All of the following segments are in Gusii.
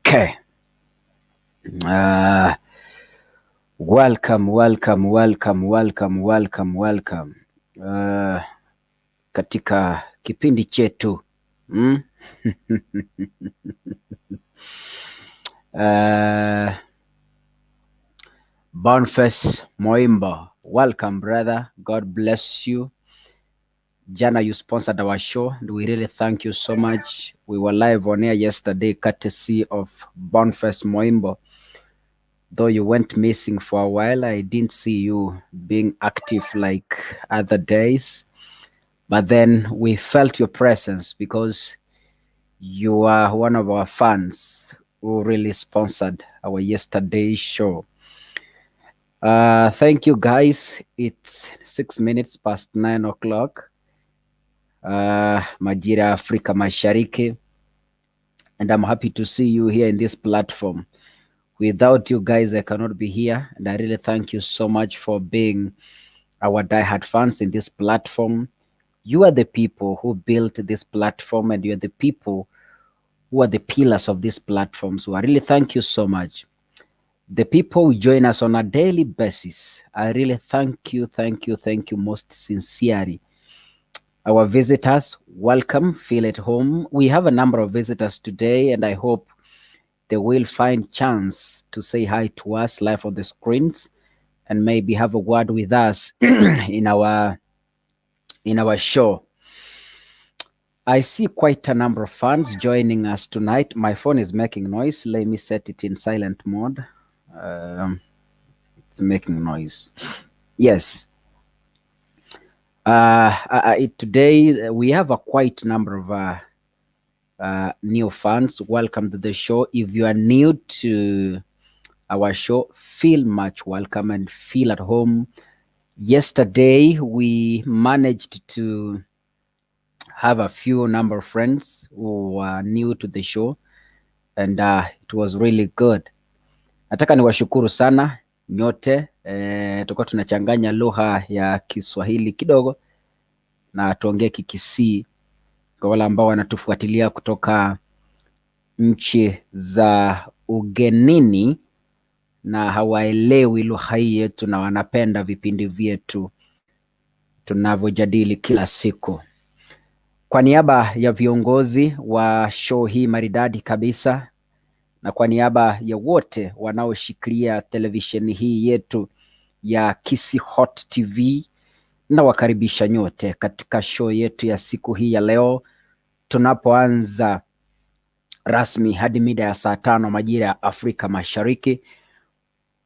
Okay. Uh, welcome, welcome, welcome, welcome, welcome, welcome. Uh, katika kipindi chetu mm? Uh, Boniface Moimbo, welcome brother. God bless you. Jana, you sponsored our show, and we really thank you so much. We were live on air yesterday, courtesy of Boniface Moimbo. Though you went missing for a while, I didn't see you being active like other days. But then we felt your presence because you are one of our fans who really sponsored our yesterday's show. Thank you guys. It's 9:06 o'clock. Majira ya Afrika Mashariki. And I'm happy to see you here in this platform. Without you guys, I cannot be here. And I really thank you so much for being our diehard fans in this platform. You are the people who built this platform, and you are the people who are the pillars of this platform. So I really thank you so much. The people who join us on a daily basis, I really thank you, thank you, thank you most sincerely. Our visitors, welcome, feel at home. We have a number of visitors today, and I hope they will find chance to say hi to us live on the screens and maybe have a word with us in our show. I see quite a number of fans joining us tonight. My phone is making noise. Let me set it in silent mode. It's making noise. Yes. Today we have a quite number of new fans. Welcome to the show. If you are new to our show, feel much welcome and feel at home. Yesterday we managed to have a few number of friends who are new to the show and it was really good. Nataka niwashukuru sana nyote. Tulikuwa tunachanganya lugha ya Kiswahili kidogo na tuongee Kikisii kwa wale ambao wanatufuatilia kutoka nchi za ugenini na hawaelewi lugha hii yetu na wanapenda vipindi vyetu tunavyojadili kila siku. Kwa niaba ya viongozi wa show hii maridadi kabisa na kwa niaba ya wote wanaoshikilia televisheni hii yetu ya Kisii Hot TV, nawakaribisha nyote katika show yetu ya siku hii ya leo tunapoanza rasmi hadi mida ya saa 5 majira ya Afrika Mashariki.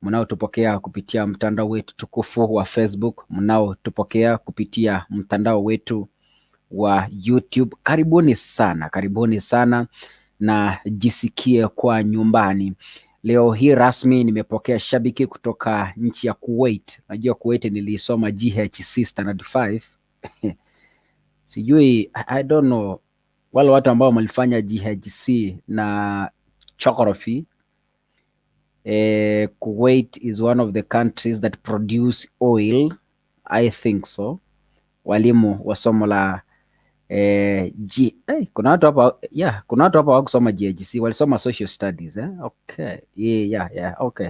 Mnaotupokea kupitia mtandao wetu tukufu wa Facebook, mnaotupokea kupitia mtandao wetu wa YouTube, karibuni sana, karibuni sana na jisikie kwa nyumbani. Leo hii rasmi nimepokea shabiki kutoka nchi ya Kuwait. Najua Kuwait nilisoma GHC Standard 5. Sijui, I don't know wale watu ambao walifanya GHC na geography. Kuwait is one of the countries that produce oil. I think so. Walimu wa somo la G, kuna watu hapa yeah, kuna watu hapa hawakusoma GHC, walisoma social studies eh? Okay. Yeah, okay.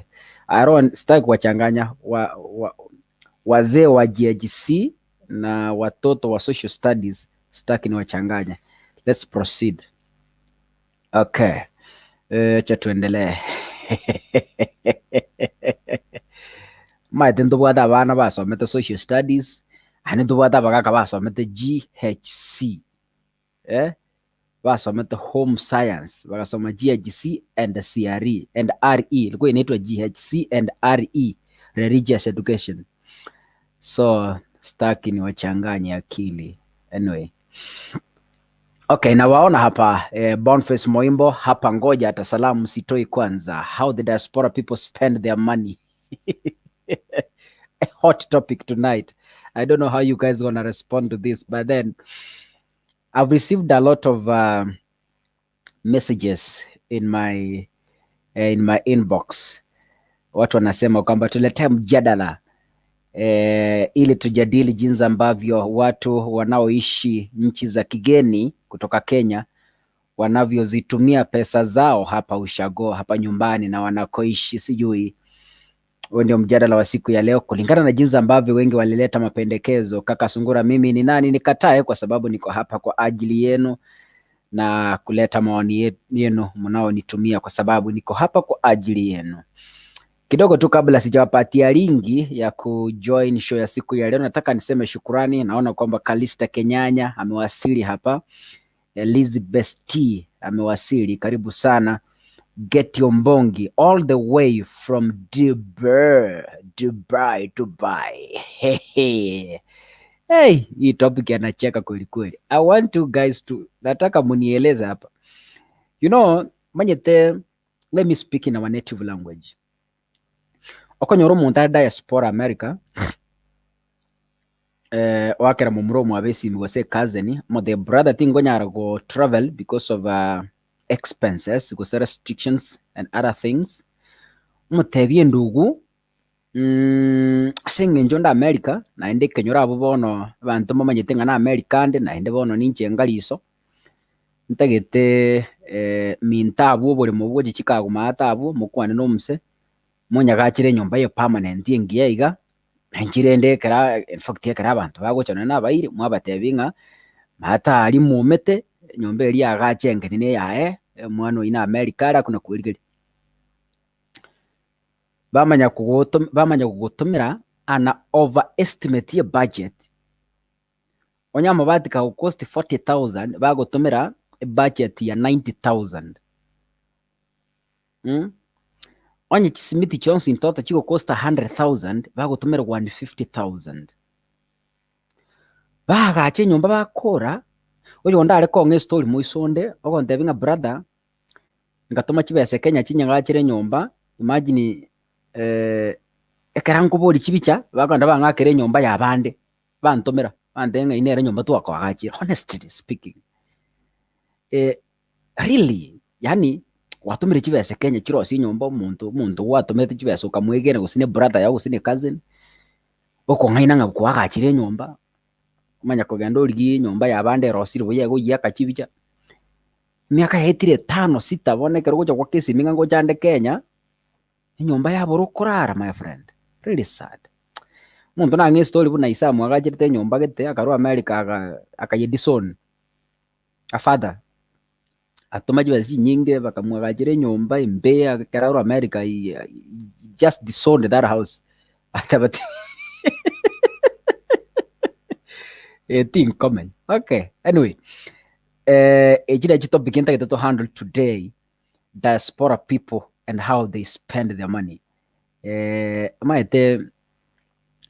I don't sitaki kuwachanganya wazee wa GHC na watoto wa social studies, sitaki niwachanganye. Let's proceed. Okay. Acha tuendelee. Omanyete ntobwate abana basomete social studies, naende ntobwate abagaka basomete GHC, eh, basomete home science, bagasoma GHC and CRE and RE, ilikuwa inaitwa GHC and RE, religious education. So staki niwachanganye akili anyway. Okay, nawaona hapa eh, Boniface Moimbo hapa, ngoja hata salamu sitoi kwanza. How the diaspora people spend their money. A hot topic tonight. I don't know how you guys gonna respond to this, but then I've received a lot of messages in my inbox. Watu wanasema kwamba tuletee mjadala ili tujadili jinsi ambavyo watu wanaoishi nchi za kigeni kutoka Kenya wanavyozitumia pesa zao hapa ushago, hapa nyumbani na wanakoishi. Sijui huo ndio mjadala wa siku ya leo, kulingana na jinsi ambavyo wengi walileta mapendekezo. Kaka Sungura, mimi ni nani nikatae? Kwa sababu niko hapa kwa ajili yenu na kuleta maoni yenu mnaonitumia, kwa sababu niko hapa kwa ajili yenu. Kidogo tu kabla sijawapatia link ya kujoin show ya siku ya leo, nataka niseme shukurani. Naona kwamba Kalista Kenyanya amewasili hapa, Elizabeth T amewasili, karibu sana. Get Ombongi all the way from Dubai, Dubai, Dubai. Hey, hii topic anacheka kweli kweli. I want you guys to, nataka munieleze hapa. You know, manyete, let me speak in our native language. Okonyora omonto are diaspora America, wakera momura omwabe esimi gose cousin, mo the brother tingonyara go travel because of expenses gose restrictions and other things. Omotebie endugu ase eng'encho nde America naende ekenyoro abwo bono abanto mbamanyete ng'a na America nde naende bono ninche ngariso, ntagete minto abwo oboremo bwoche Chicago maate abwo mokwane na omose, monyagachere enyomba eye permanent engiya iga, inche rende ekera in fact ekero abanto bagocha nonye na abairi mwabatebia ng'a maate aria momete enyomba eria yagacha engeni na eyaye, omwana oyio na America are akona kwerigeria. Bamanya kogoto bamanya kogotomera an overestimate ye budget, onye amabati kagokost 40,000 bagotomera ebudget ya 90,000 mh, onye chisimiti chionsi in total chigokosta 100,000 bagotomera 150,000. Baagacha enyomba bakora, oyonde are kong'a estory moiso onde, ogontebia ng'a brother, ngatoma chibesa Kenya chinyagachere enyomba, imagine ekero nkoboria chibicha, bakogenda bang'akera enyomba ya bande, bantomera, bantebia ng'a eyio nere enyomba twakoagachire, honestly speaking. Really, yaani gwatomire chibesa Kenya chirosie enyomba omonto omonto gwatomete chibesa okamwegena gose ne brother yago gose ne cousin, okong'aina ng'a kwagachire enyomba, omanya kogenda origie enyomba ya bande erosire buya egoyiaka chibicha. Emiaka yaetire etano sita bono ekero ogocha goaka esimi ng'a ngocha ande Kenya, enyomba yabora okorara my friend, really sad. Omonto nang'e estory buna ise amwagacherete enyomba gete akarwa America aka akaye disown, a father, atoma chibesa chinyinge bakamwagachera enyomba embe ekero arwa America he just disowned that house atabati tinkomenya. Okay, anyway. Echi nachio topic ntagete to handle today, diaspora people and how they spend their money. Omanyete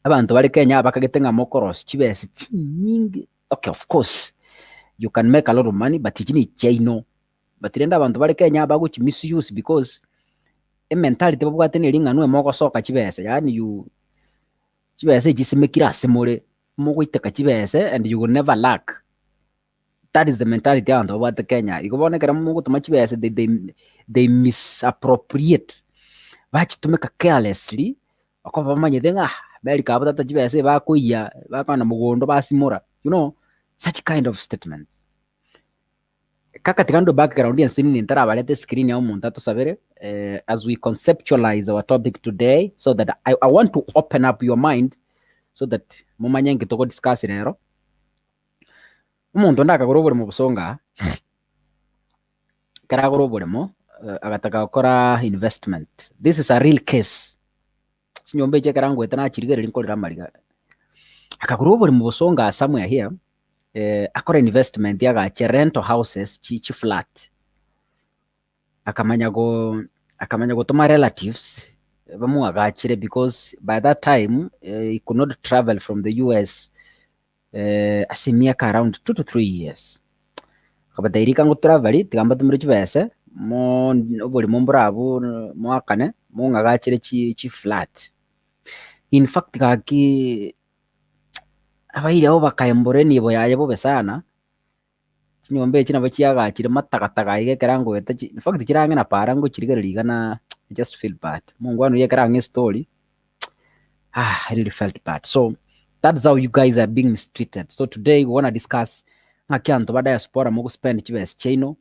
abanto bare Kenya bakagete ng'a mokorosia chibesa chinyinge, okay of course you can make a lot of money but echi ne chiaino, but rende abanto bare Kenya bagochi misuse because ementality babwate neri ng'a nwe mogosoka chibesa yaani you chibesa echi chisimekire ase more, mogoiteka chibesa and you will never lack. That is the mentality abanto babwate Kenya. Igo bono ekero mogotoma chibesa they, they, they misappropriate bachitumeka carelessly okoba bamanyete ng'a America abwo tata chibesa ebakoiyia bakogenda mogondo basimora you know such kind of statements. Kaka tiga ndwe background ense nini ntarabareta escreen ya omonto atosabere as we conceptualize our topic today so that I want to open up your mind so that momanye nki togo discuss rero. Omonto onde akagora oboremo bosongo aa, ekero agora oboremo. agataka gokora investment. This is a real case. Chinyomba echi ekero ngoeta nachirigereria nkorera amariga. Akagora oboremo bosongo somewhere here, akore investment agache rental houses chi chiflat. Akamanya go akamanya gotoma relatives bamoagachere because by that time he could not travel from the US ase emiaka around 2 to 3 years. Akabatebia rika ngo travel tiga mbatomere chibese mo oborimo mboro abwo moakane mong'agachere chi chiflat. In fact gaki abairi abwo bakaembora enibo yaye bobe sana, chinyomba echi nabo chiagachire matagataga aiga ekero angoeta chi in fact chire ang'e na para ngochirigereria iga na I just feel bad. Mongwana oyio ekero ang'e estory ah I really felt bad. So that's how you guys are being mistreated. So today we wanna discuss ng'aki abanto ba diaspora mogospend chibesa chiaino,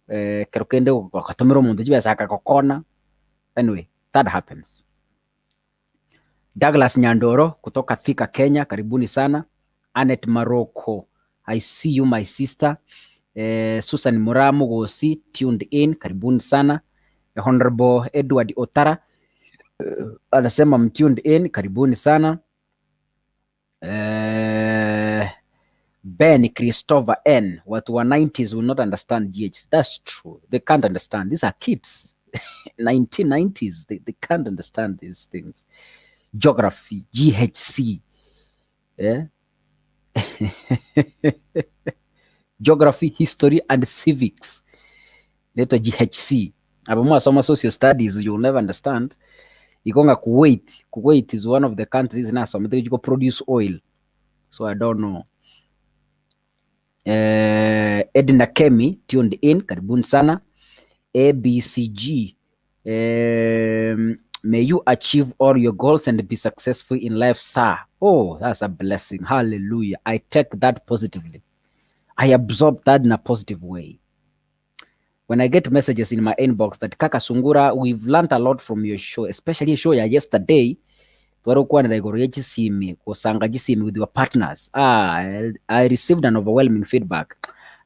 ekero kende ogatomera omonto chibesa akagokona, anyway that happens. Douglas Nyandoro kutoka Thika, Kenya, karibuni sana. Annette Maroko, I see you my sister. Susan Muramu Gosi, tuned in, karibuni sana. Honorable Edward Otara anasema I'm tuned in, karibuni sana. Ben Christopher N, watu wa 90s will not understand GH. That's true. They can't understand. These are kids. 1990s, they can't understand these things. Geography, GHC. Yeah? Geography, history, and civics. Inaitwa GHC. Abo mwasoma social studies, you'll never understand. Ikonga Kuwait. Kuwait is one of the countries nasomete chiko produce oil. So I don't know. Edna Kemi tuned in, karibuni sana. ABCG. May you achieve all your goals and be successful in life, sir. Oh, that's a blessing. Hallelujah. I take that positively. I absorb that in a positive way. When I get messages in my inbox that Kaka Sungura, we've learned a lot from your show, especially your show ya yesterday. Twarokwanera igoro ya chisimi, kusanga chisimi with your partners. Ah, I received an overwhelming feedback.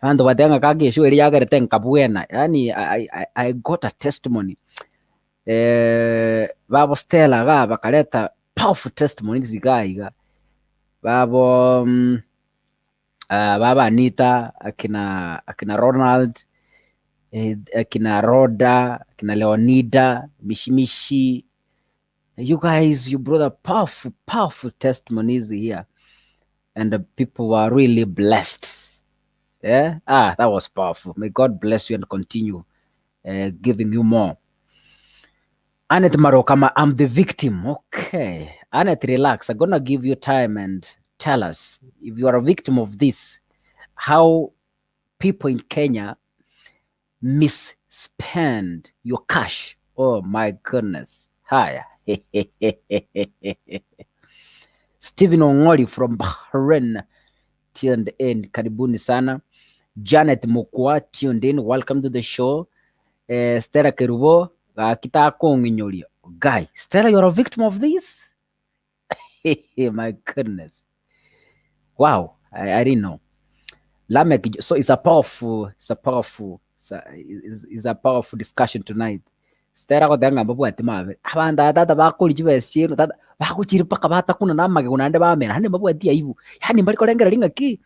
Andu batenga kage show eri yagerete nkabwena. Yani I got a testimony. Babo Stella ga bakaleta powerful testimonies iga iga. Babo baba Anita, akina Ronald, akina Rhoda, akina Leonida, Mishimishi. You guys, you brought a powerful, powerful testimonies here. And the people were really blessed. Yeah? Ah, that was powerful. May God bless you and continue giving you more. Annette Marokama, I'm the victim. Okay. Annette, relax. I'm gonna give you time and tell us if you are a victim of this, how people in Kenya misspend your cash. Oh my goodness. Haya. Stephen Ongoli from Bahrain tuned in. Karibuni sana. Janet Mukwa tuned in. Welcome to the show. Stella Kerubo, gakita. Guy, Stella, you're a victim of this? My goodness. Wow, I didn't know. Lamek, so it's a powerful, it's a powerful, it's a, it's, it's a powerful discussion tonight. Stella gothenga mbabwati mabe. Abanda tata bakuri chibesa chino tata bakuchiri paka batakuna namage kunande bamera handi mbabwati aibu. Yani mbari korengera ringaki.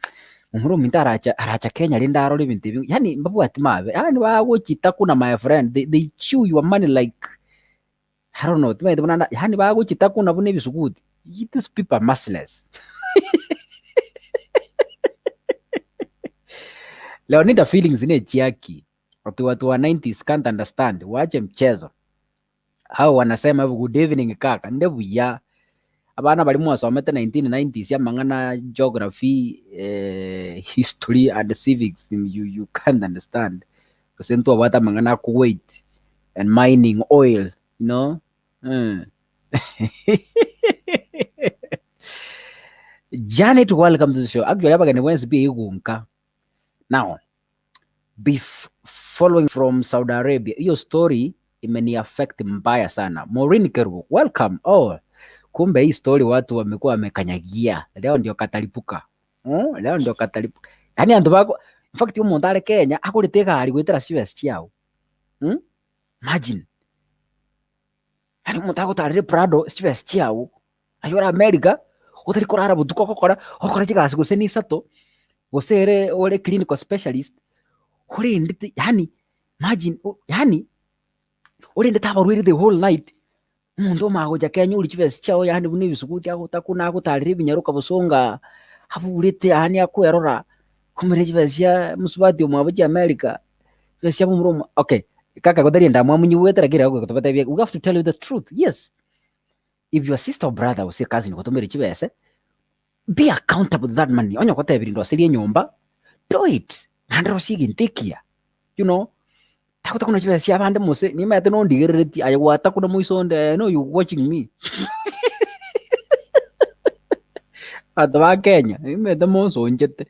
Omoro ominto aracha aracha Kenya rinde arore ebinto ebi yani mbabwati mabe. Yani bagochitakuna my friend. They chew your money like I don't know. Timaete buna yani bagochitakuna buna ebisuguti. These people are merciless. Leonida feelings ne chiaki. Watu wa 90s can't understand. Waache mchezo. Hao wanasema hivyo good evening kaka. Ndebuya. Abana bari mwasomete 1990s amang'ana geography, history and civics you can't understand. Gose ntwabwate amang'ana Kuwait and mining oil, you know? Janet, welcome to the show. Actually, abageni bwensi pi igunka. Now, be following from Saudi Arabia. Hiyo story imeni affect mbaya sana. Maureen Kerubo, welcome. Oh, kumbe hii story watu wamekuwa wamekanyagia. Leo ndio katalipuka. Leo ndio katalipuka. Yaani andu bako, in fact omonto are Kenya agorete egari gwetera chibesa chiao. Imagine! Yaani omonto agotarera eprado ase chibesa chiago, aye ore America, otari korara botuko ogokora, ogokora chigasi gose na isato, gose ere ore clinical specialist, orendete yaani imagine yaani orendete abarwaire the whole night, omonto omanye gocha Kenya oria chibesa chiago yaani buna ebisuguti agotakuna agotarera ebinyaroka bosongo aburete yaani akwerora, kumbe chibesa chia mosubati omwabo chia America, chibesa chia momura omwa okay, kaka gotari endamwamu nyigwete lakini rero tobatebie we have to tell you the truth, yes. If your sister or brother gose cousin ogotomera chibesa, be accountable to that money, onye ogotebirie ndoserie enyomba, do it, naende rosia egento ekiya, you know, tagotakuna chibesa chia abande mose, nimanyete nondigereretie, aye gwatakuna moiso onde, I know you watching me abanto ba Kenya, nimanyete monsonchete,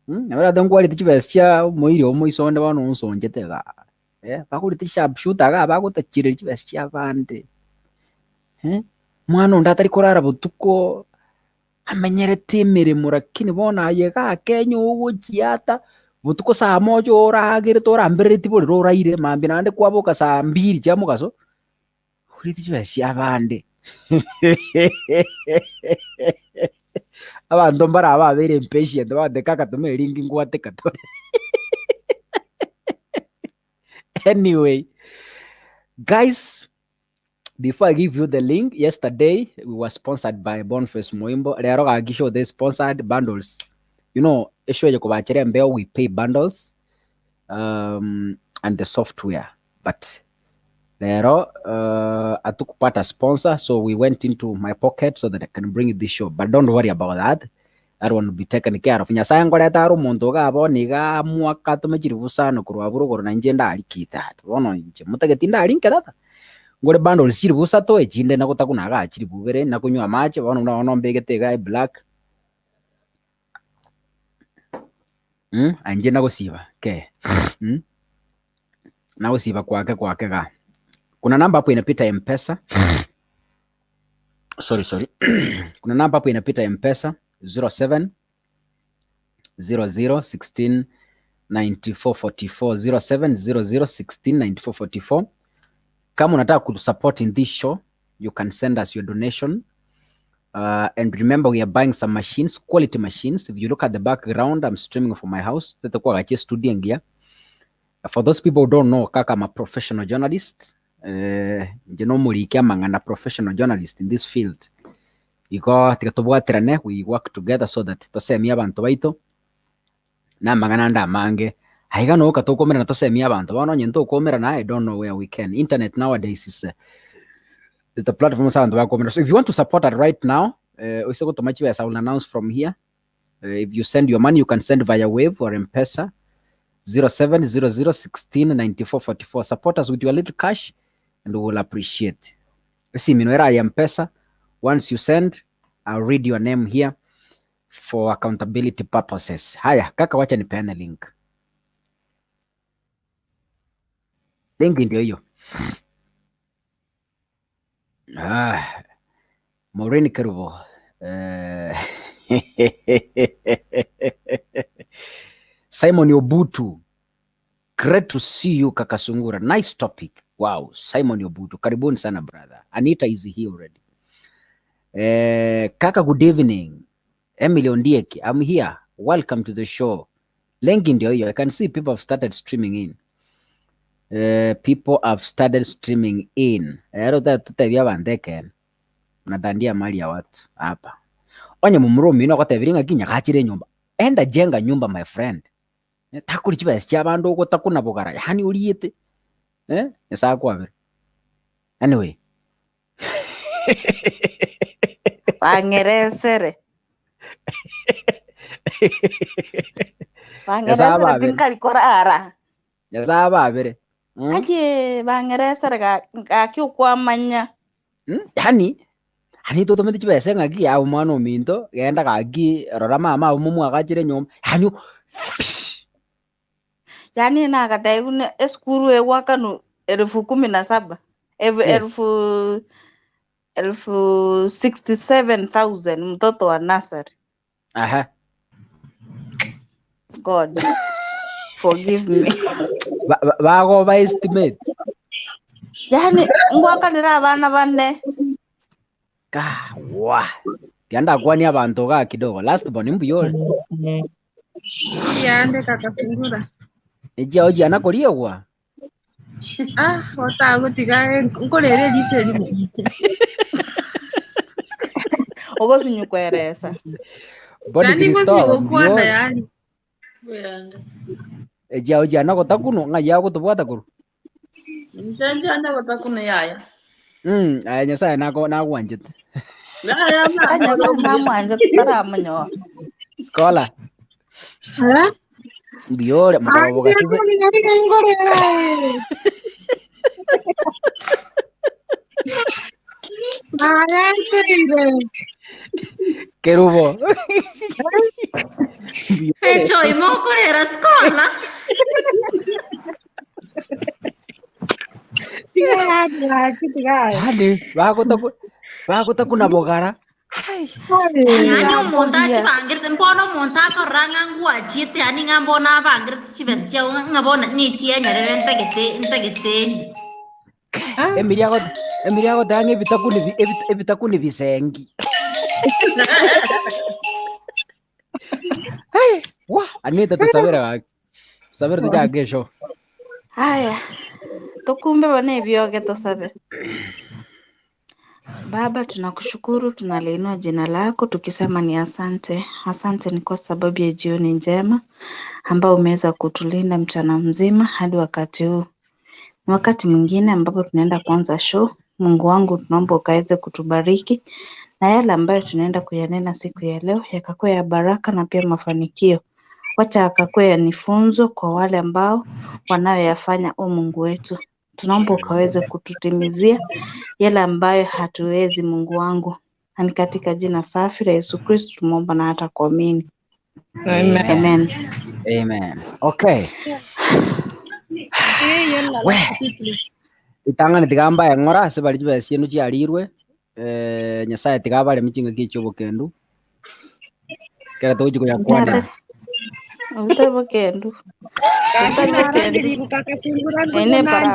nabo orabe nkwarete chibesa chia omoiri oo moiso onde bono onsonchete igaa. Bagorete sharp shooter igaa bagotachereria chibesa chiabande, omwana onde atari korara botuko, amenyerete emeremo lakini bono aye igaa Kenya ogochiata, botuko saa moja oragerete oramberereti borere oraire mambia naende kwaboka saa mbiri chia mogaso, orete chibesa chiabande Abanto mbare aba babeire impatient bagoteba kaka toma eringi ngwateka tore. Anyway, guys, before I give you the link, yesterday we were sponsored by Boniface Muimbo. Rero gaki show they sponsored bundles. You know, eshow eye kobachera embeo we pay bundles and the software. But rero hatukupata sponsor so we went into my pocket so that I can bring you this show. But don't worry about that. That one will be taken care of. Nyasaye nkoreta are omonto iga bono iga amwaka atome chiribu sana korwa abwo rogoro na inche ndarike tata. Bono inche motageti ndarinke tata. Ngore bundles chiribu isato echinde nagotakuna igaa chiribu ibere nakonywa amache bono buna bono mbegete igaa eblack. Inche nagosiba kee Nagosiba kwake kwake igaa. Kuna namba hapo inapita M-Pesa. Sorry sorry. Kuna namba hapo inapita M-Pesa 07 00 16 94 44 07 00 16 94 44. Kama unataka kutusupport in this show, you can send us your donation. And remember we are buying some machines, quality machines. If you look at the background, I'm streaming from my house. Tetokwagacha studio engiya. For those people who don't know, kaka I'm a professional journalist. Inche nomoriki amang'ana professional journalist in this field. Igo tiga tobwaterane, we work together so that tosemie abanto baito na amang'ana ande amange. Aiga noka tokomerana tosemie abanto, bono onye ntokomerana I don't know where we can. Internet nowadays is is the platform ase abanto bakomerana. So if you want to support us right now, oise gotoma chibesa I will announce from here. If you send your money you can send via Wave or M-Pesa 0700 16 94 44. Support us with your little cash and we will appreciate. Esimi no era ya M-Pesa. Once you send, I'll read your name here for accountability purposes. Haya, kaka wacha nipeane link. Link ndio hiyo. Ah, Maureen Kerubo. Eh, Simon Obutu. Great to see you Kaka Sungura. Nice topic. Wow, Simon Obutu. Karibuni sana brother. Anita is here already. Eh, kaka good evening. Emily Ondieki, I'm here. Welcome to the show. Lengi ndio hiyo. I can see people have started streaming in. People have started streaming in. Ero tutebia abanto ekeene. Mnadandia mali ya watu hapa. Onye momura omino ogotebirie ng'aki nyagachire enyomba. Enda jenga nyumba my friend. Takori chibesa chia abande ogotakuna bogara yaani oriete. Nyasaye akwabere. Anyway. Bang'eresere. Nyasaye Bang'eresere ababere. tinkari korara. Nyasaye ababere. Aye, bang'eresere gaki okwamanya. Yaani, yaani totometi chibesa ng'aki yaye omwana ominto, genda gaki rora mama abwo momwagachere enyomba, yaani Yaani nagatebiwa buna esukuru egwakanwa elfu kumi na saba, Yes. elfu 67,000 mtoto wa nursery. Aha. God forgive me. Bagoba estimate. Yaani ngwakanera abana bane. Ka wa. Tiandakwania abanto igaa kidogo. Last born mbuya ore. Yande kaka fungura. Echiao chiana koriegwa. Ah, otagotiga nkorere eriso erimo. Ogosinyu kweresa. Boni Nani Kristo, gosi gokwana mbuya ore. yani. Buyande. Echiao chiana gotakunwa ng'ai agotobwata korwa. Inche nchande gotakuna yaya. Aye Nyasaye nako nagwanchete. Yaya Ah, Nyasaye namwancha taramonyoa. Skola. Eh? Mbuya ore mugabo gasize. Kerubo. Mbuya ore. Echo imokorera skola. Yaani bagotaku bagotakuna bogara. Yani omonto achibangirete mbono omonto akorora ng'a ngwachiete yani ng'a mbono abangirete chibesa chiao ng'a bono nichianyerere ntagete ntagete endi. Emiri ago emiri agoteba ng'a ebitaku ni bi- ebit- ebitaku ni bisengi. Hey, wa Anita tusabere gaki. Tusabere tochake eshow. Aya, tokumbe bana ebioge tosabe. Baba, tunakushukuru, tunaliinua jina lako tukisema ni asante. Asante ni kwa sababu ya jioni njema ambao umeweza kutulinda mchana mzima hadi wakati huu. Ni wakati mwingine ambapo tunaenda kuanza show. Mungu wangu, tunaomba ukaweze kutubariki na yale ambayo tunaenda kuyanena siku ya leo yakakuwa ya baraka na pia mafanikio. Wacha yakakuwe ni funzo kwa wale ambao wanayoyafanya. O Mungu wetu, tunaomba ukaweze kututimizia yale ambayo hatuwezi, Mungu wangu, na ni katika jina safi la Yesu Kristo tumeomba na hata kuamini, Amen. amen. Amen. Okay. We. Ritang'ani tiga mbae ng'ora ase baria chibesa chienu chiarirwe, Nyasaye tiga abaremi ching'aki chia obokendu, ekero togochia koyakwanera. Utari bokendu, utari bokendu, ene para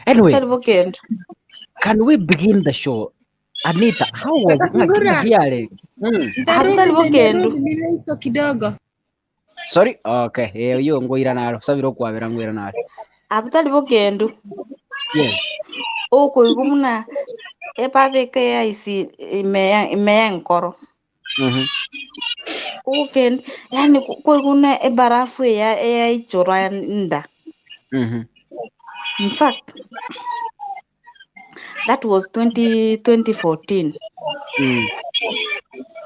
Anyway, utari bokendu. can we begin the show? Anita, how was Kaka ng'aki Sungura. ng'aki yare? Hatari bokendu. Nitarudi nimeitwa kidogo. Sorry? Okay, oyo ngoira naro, sabire okwabera ngoira naro. Abutari bokendu. Yes. Okoigwa buna ebabeka eaisi ime ya ime ya enkoro. Ogokendi yaani koigwa buna ebarafu eya eyaichorwa nda. In fact, that was 20, 2014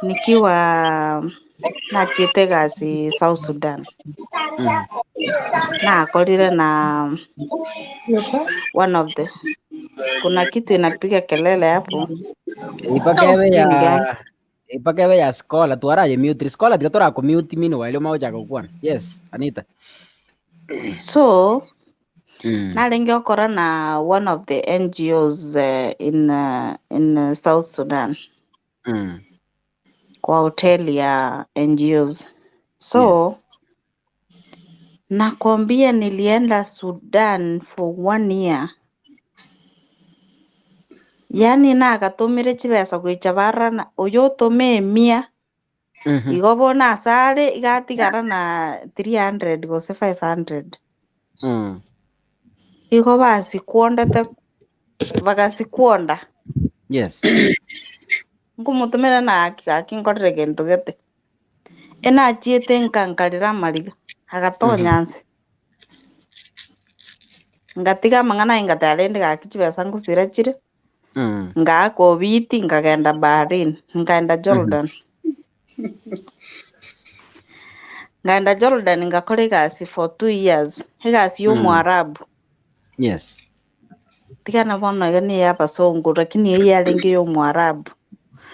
nikiwa nachete gasi South Sudan. Nakorire na one of the kuna kitu inapiga kelele hapo. Ipaka ebe Sijui ni gani. ya ipaka ebe ya Skola twaraye mute Skola tiga torakomute meanwhile omagochaka gokwana. Yes, Anita. So narenge okora na one of the NGOs in South Sudan kwa hoteli ya NGOs. So Yes. nakwambia nilienda Sudan for one year. Yaani nagatumire chibesa goicha barana oyo otome emia igo bono asare igatigara na 300 gose 500. Igo basikwondete bagasikwonda. Yes. Nkomotumera na aki gaki nkorire gento gete. Enachiete nkankarera amariga agatonya nse. Ngatiga amang'ana aye ngateba rende gaki chibesa ngosira chire. Ngaaka obiti nkagenda Bahrain, nkaenda Jordan. Nkaenda Jordan ngakora egasi for 2 years, egasi ya omoarabu. Tigana bono iga niya abasongo lakini eyio yarenge ya omoarabu.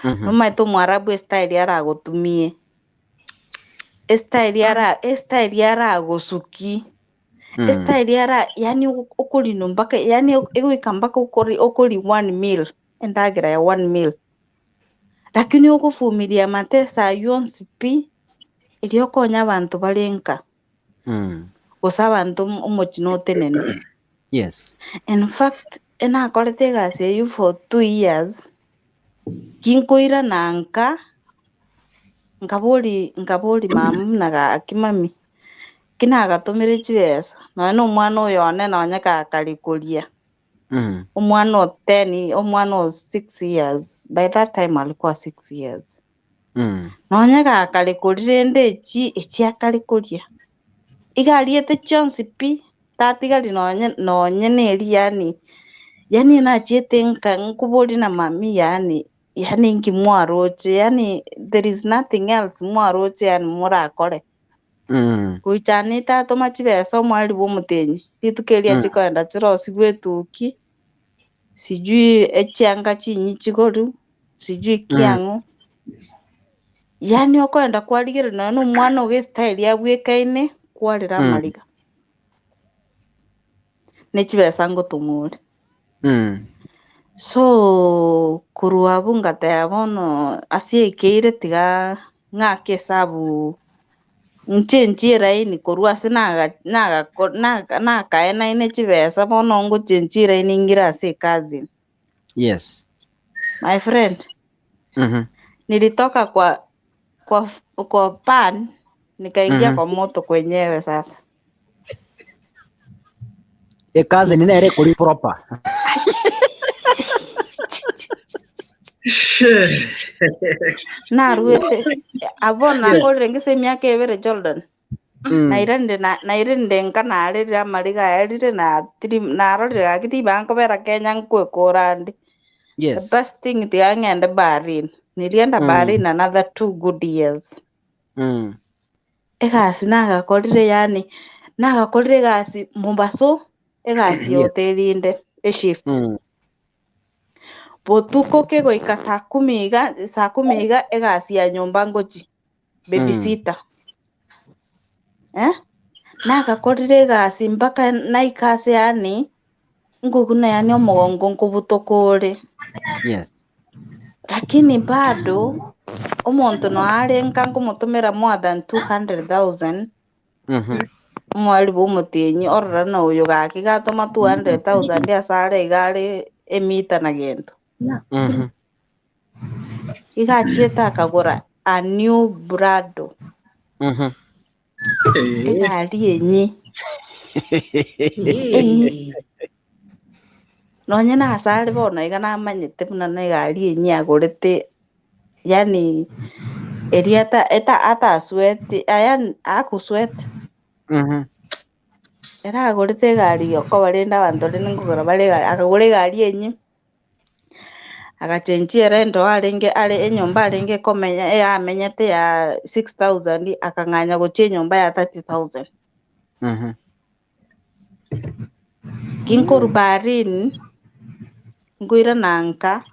Nomaete omoarabu estyle aragotumie, estyle ara estyle aragosuki, estyle ara yaani okorino mpaka yaani egoika mpaka okori okori one meal, endagera ya one meal. Lakini ogofumilia mateso aywo onsi pi, erio okonya abanto bare nka, gose abanto omochi notenene. Yes. In fact, enakorete egasi eyio for 2 years, ginkoirana nka, nkabori nkabori mama buna gaki mami, ki nagatomire chibesa, nonye na omwana oyo one nonye gakari koria. Omwana o 10, omwana o 6 years, by that time alikuwa 6 years. Nonye gakare koria rende echi echi akare koria, iga ariete chionsi pi, tatigari nonye nonye na eri yaani yaani nachiete nka nkoboria na mami yaani yaani inki mwaroche yaani there is nothing else mwaroche yaani morakore. Goichana etatoma chibesa omwari bwa omotenyi, rituko erio chikoenda chirosiwe etuki, sijui echianga chinyi chigoru, sijui kiang'o. Yaani okoenda kwarigereria nonye na omwana ogo estyle abwekaine, kwarera amariga. Ne chibesa ngotoma ore. So korwa abwo ngateba bono ase ekeire tiga ng'ake esabu nchenchie eraini korwa ase naga nagako naka nakaenaine chibesa bono ngochenchia eraini ng'ire ase ecousin. My friend, nilitoka kwa pan nikaingia kwa moto kwenyewe sasa. Ecousin nere ekori proper. Naruete abo nakorire ngese emiaka ebere Jordan. Nairanire na nairanire nka narerire amariga aerire natiri narorire gaki tibankobera Kenya nkwekora ande. The best thing tiga ng'ende Bahrain. Nilienda Bahrain another 2 good years. Egasi nagakorire yaani nagakorire egasi Mombasa, egasi ya hoteli inde eshift. Botuko kegoika saa kumi iga saa kumi iga egasi ya nyomba ngochi babysitter. Eh? Nagakorire egasi mpaka naika ase yaani nkoguna yaani omogongo nkobutoka ore. Lakini bado omonto noare nka nkomotomera more than 200,000 omwari bwa omotienyi orora na oyo gaki gatoma 200,000 ase are iga are emita na gento. Iga achiete akagora a new Prado. Egari enyi enyi nonye na ase are bono iga namanyete buna na egari enyi agorete yaani eria ata eta atasweti yaani agoswet. Ere agorete egari okoba rende abanto rende nkogora bare egari akagora egari enyi, agachenchia erent arenge are enyomba arenge komenya eyamenyete ya 6000 akang'anya gochia enyomba ya 30,000. Ginkorwa Bahrain, nkoirana nka,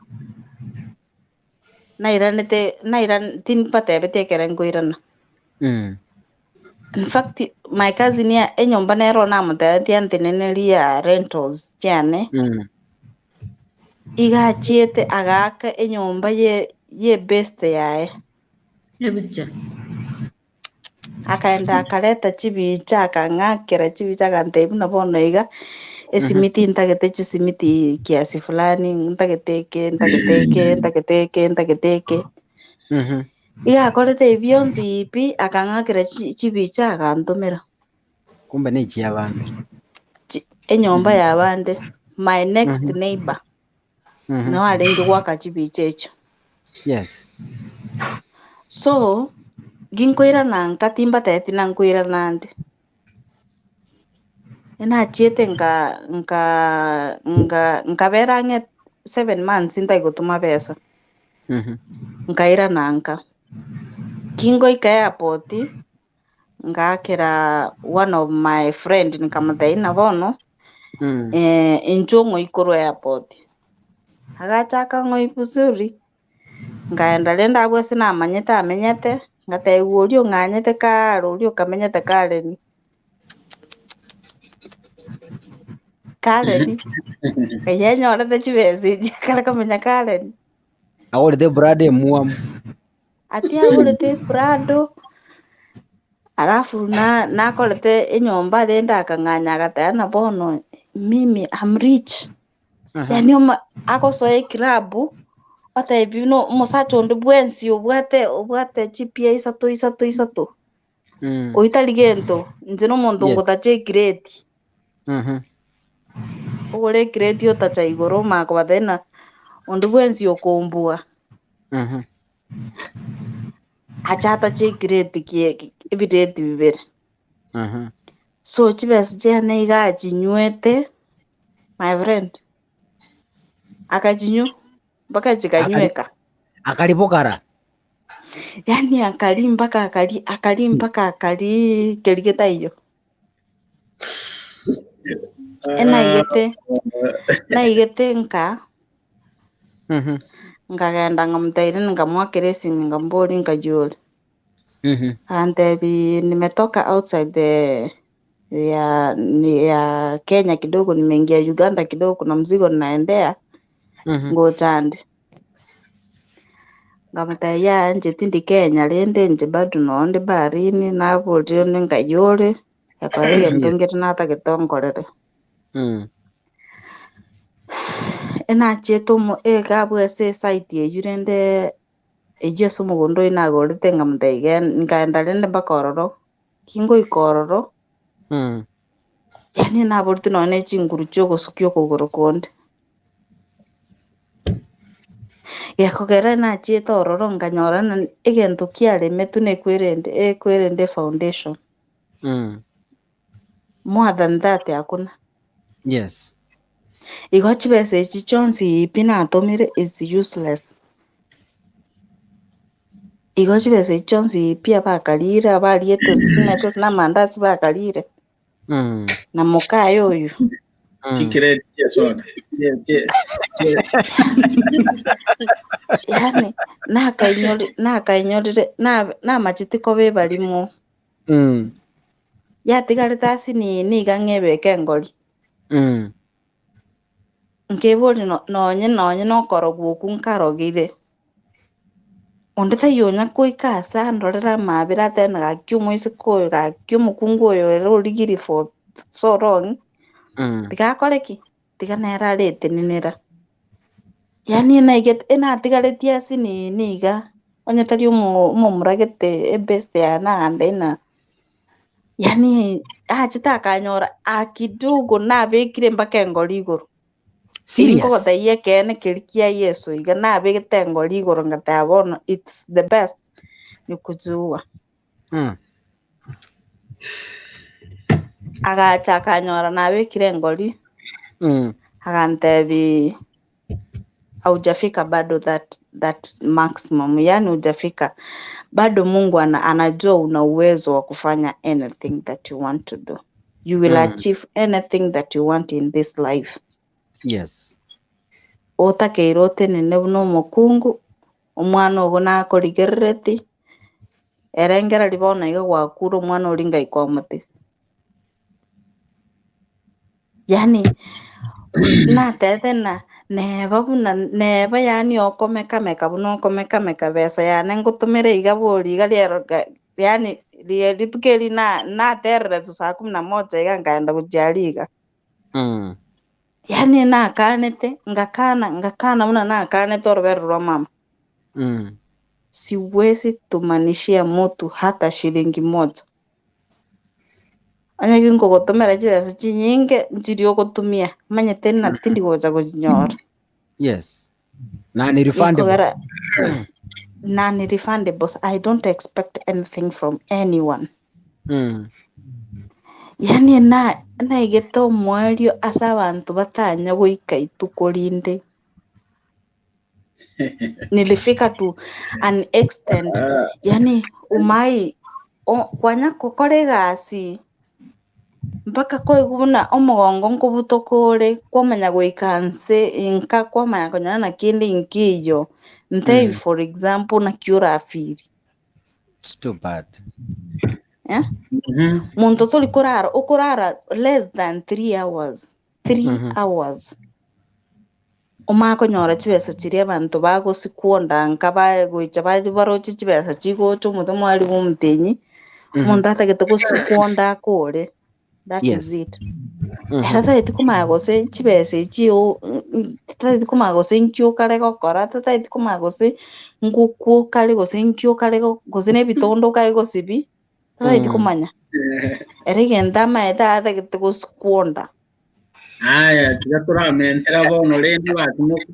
nairanete nairan timbatebetie ekere nkoirana. In fact, my cousin ya enyomba nero namotebetie antenenerie ya rentals chiane, iga achiete agaaka enyomba ye ye best yaye. Ebicha. Akaenda akareta chibicha akang'akera chibicha agantebia buna bono iga esimiti ntagete chisimiti kiasi fulani ntagete eke ntagete eke ntagete eke ntagete eke. Iga akorete ebi bionsi pi akang'akera chibicha agantomera. Kumbe ne chiabande. Enyomba yabande my next neighbor no arenge gwaka chibicha echio. So ginkoirana nka timbatebetie na nkoirana ande. Enachiete nka nka nka nkabera ang'e 7 months ntari gotoma besa. Nkairana nka. Kingoika airport, ngaakera one of my friend nkamotebia ng'a bono inchuo ng'oi korwa airport. Agachaka ng'oi vizuri, nkaenda rende abwo ase namanyete amenyete, ngatebiwa oria ong'anyete kare oria okamenyete Karen. Karen, eye enyorete chibesa echi akare komenya Karen. Agorete Prado emwamu. Ati agorete Prado. Alafu nakorete enyomba rende akang'anya agateba ng'a bono mimi am rich. Yaani agosoa ekilabu, otebiwa buna omosacha onde bwensi obwate obwate chipia isato isato isato, oyio tari gento, inche na omonto ngotacha ekireti. Ogore ekireti otacha igoro omanye kobatebia ng'a onde bwensi okombua. Ache atache ekireti ebireti bibere. So chibesa chiane iga achinywete my friend, akachinywa mpaka chikanyweka. Akari bogara. Yaani akari mpaka akari akari mpaka akari keria getaiyo. Enaigete naigete nka, nkagenda nkamotebia nkamoakera esimi nkamoboria nkaiywa ore. Agantebi nimetoka outside the ya ya Kenya kidogo nimeingia Uganda kidogo kuna mzigo ninaendea ngocha ande. Nkamotebia yaya inche tindi Kenya rende inche bado noo nde baharini naborire onde nkaiywa ore, ekero egento nkere natagete onkorere. Enachiete omo egabwo ase esite eywo rende eywo ase omogondo oywo nagorete nkamotebia iga nkaenda rende mpaka ororo, ki ngoika ororo, yaani naboreti nonye ne chinguru chia ogosukia okogoro konde. Gekogera nachiete ororo nkanyora ng'a egento kiaremetwe na ekwerende ekwerende efoundation. More than that hakuna. Igo chibesa echi chionsi pi natomire is useless. Igo chibesa echi chionsi pi abakarire abariete simete gose na amandasi bakarire. Na mokaye oyo. Chikireti chia soda. Yaani nakainyorire namacheti koba ebarimo. Yatigarete ase nini iga ng'ebeke engori. Nkeboria nonye nonye nokorogwa okwo nkarogire, onde taiyo onya goika ase andorere amabera atebe ng'a gaki omoiseke oyo gaki omokungu oyo ere origirie for so long, tiga akore ki? Tiga nere aretenenera. Yaani naigete enatigaretie ase nini iga, onye tari omomura gete ebest yane naende ng'a yaani achete akanyora akidogo nabekire mpaka engori igoro. Serious? Nkogotebia ekeene keria kia Yeso iga nabegete engori igoro ngateba bono it's the best ni kujiua. Agacha akanyora nabekire engori, agantebi haujafika bado that maximum, yaani hujafika bado. Mungu anajua una uwezo wa kufanya anything that you want to do. You will achieve anything that you want in this life. Otakeire otenene buna omokungu, omwana ogo nakorigerereti, erengereri bono iga gwakure omwana oria ngai kwamotiga. Yaani natebete ng'a neba buna neba yaani okomekameka buna okomekameka besa yane ngotomera iga bori iga riero yaani rituko eri natererete saa kumi na moja iga nkaenda gochia aria iga. Yaani nakanete, ngakana ngakana buna nakanete orobere rwa mama. Siwezi tumanishia mutu hata shilingi moja. Onye ginkogotomera chibesa chinyinge, nchiri ogotumia, manyete ng'a tindi gocha gochinyora. Yes. Na ni refundable. Gekogera non-refundable. I don't expect anything from anyone. Yaani naigete omoerio ase abanto batanya goika ituko rinde. Nilifika to an extent, yaani umai kwanya gokora egasi mpaka koigwa buna omogongo nkobutoka ore, kwamanya goika nse inka kwamanya konyora naki ende inkeiyo. Ntebi for example naki orafeel. It's too bad. Eh? Monto tori korara, okorara less than 3 hours. 3 hours. Omanye konyora chibesa chiria abanto bagosikwonda nka bagoicha baroche chibesa chigocha omonto mwarimu omotenyi. Omonto atagete gosukwonda akore, that is Yes. it. Tatageti komanya gose chibesa echi o- tatageti komanya gose nki okare gokora, tatageti komanya gose ngokwo okare gose nki okare go gose na ebitondo okare gosibia, tatageti komanya. Ere egento amaete atagete gosukwonda. Aya, tiga toramentera bono rende batimoka.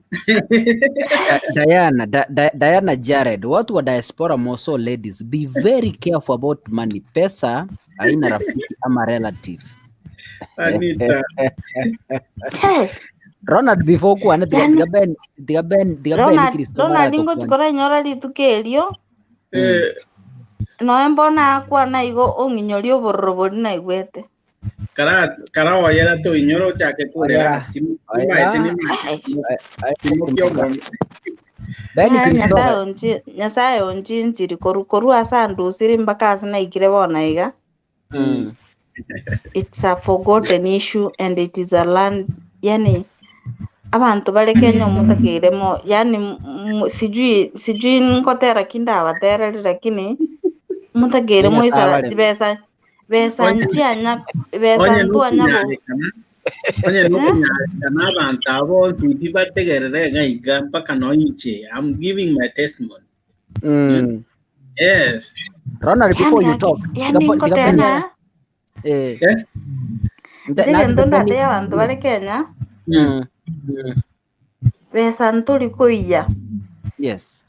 Diana, Diana Jared, watu wa diaspora moso ladies, be very careful about money. Pesa haina rafiki ama relative. Anita. Hey, Ronald before kwane tiga Yani- tiga Ben tiga Ben tiga Ben Ronald, Christopher Ronald aratokwana. ngochi koranyora rituko erio, Eh, noe mbono akwana igo ong'inyoria obororo boria naigwete. Kara kara oyera toinyora ochake korera. Oyera. Timaete nimaki omonto. Ben Nyasaye Christopher. Nyasaye onchinchiri koru koru ase andusiri mpaka ase naikire bono iga. It's a forgotten issue and it is a land yani abanto bare Kenya omotakeiremo yani sijui sijui nkotera ki ndabatereri lakini motakeire Ni Nyasaye moisara abareme. chibesa besa Onye- nchianya besa Onye ntwanya bo nokonyarekana onye nokonyarekana abanto abo bonsi tibategerere iga iga mpaka noinche. I'm giving my testimony. Yes. Ronald before you yani talk. yani Tiga tiga Ben nkotera eh Eh? nte- nche na gento tiga Ben ndatebia abanto bare Kenya besa ntori koiya. Yes.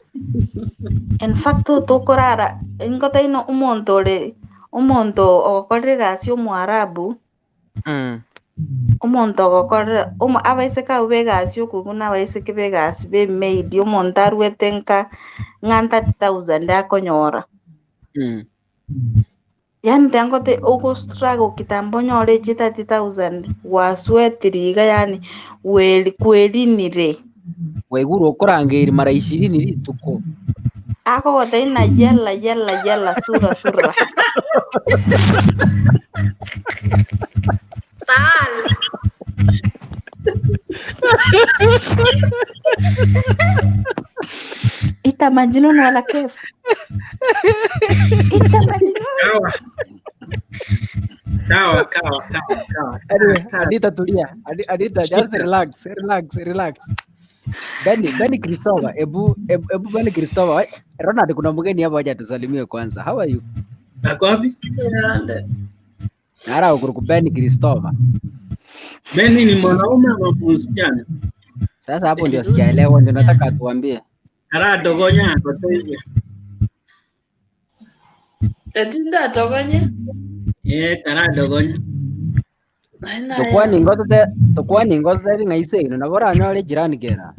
In fact tokorara nkoteina omonto ore omonto ogokorera egasi omoarabu omonto ogokorera omo abaiseke abwo begasi okobua na abaiseke begasi ba emaid omonto arwete nka ng'a 30,000 akonyora. Yaani tangote ogostruggle kitambo onyore echi 30,000 gwaswetire iga yaani weri kwerinire. Waigurwa okorangeiri mara 20 rituko. Akogotebia ng'a yalla yalla yalla sura sura. Tal. Ita majnun wala kef. Ita majnun. Kawa. Kawa, kawa, kawa, kawa. Anyway, Anita tulia. Anita just relax, relax, relax. Benny, Benny Christopher, ebu ebu, ebu Benny Christopher. Ronald kuna mgeni hapa wacha tusalimie kwanza. How are you? Ako wapi? Nara ukuruku Benny Christopher. Benny ni mwanaume ama msichana? Sasa hapo ndio sijaelewa, ndio nataka tuambie. Aradogonya akotoige. Tetinda togonye. Eh, karadogonya. Tukwani ngotote tukwani ngotote bing'aise ino nabo oranyore jirani kera.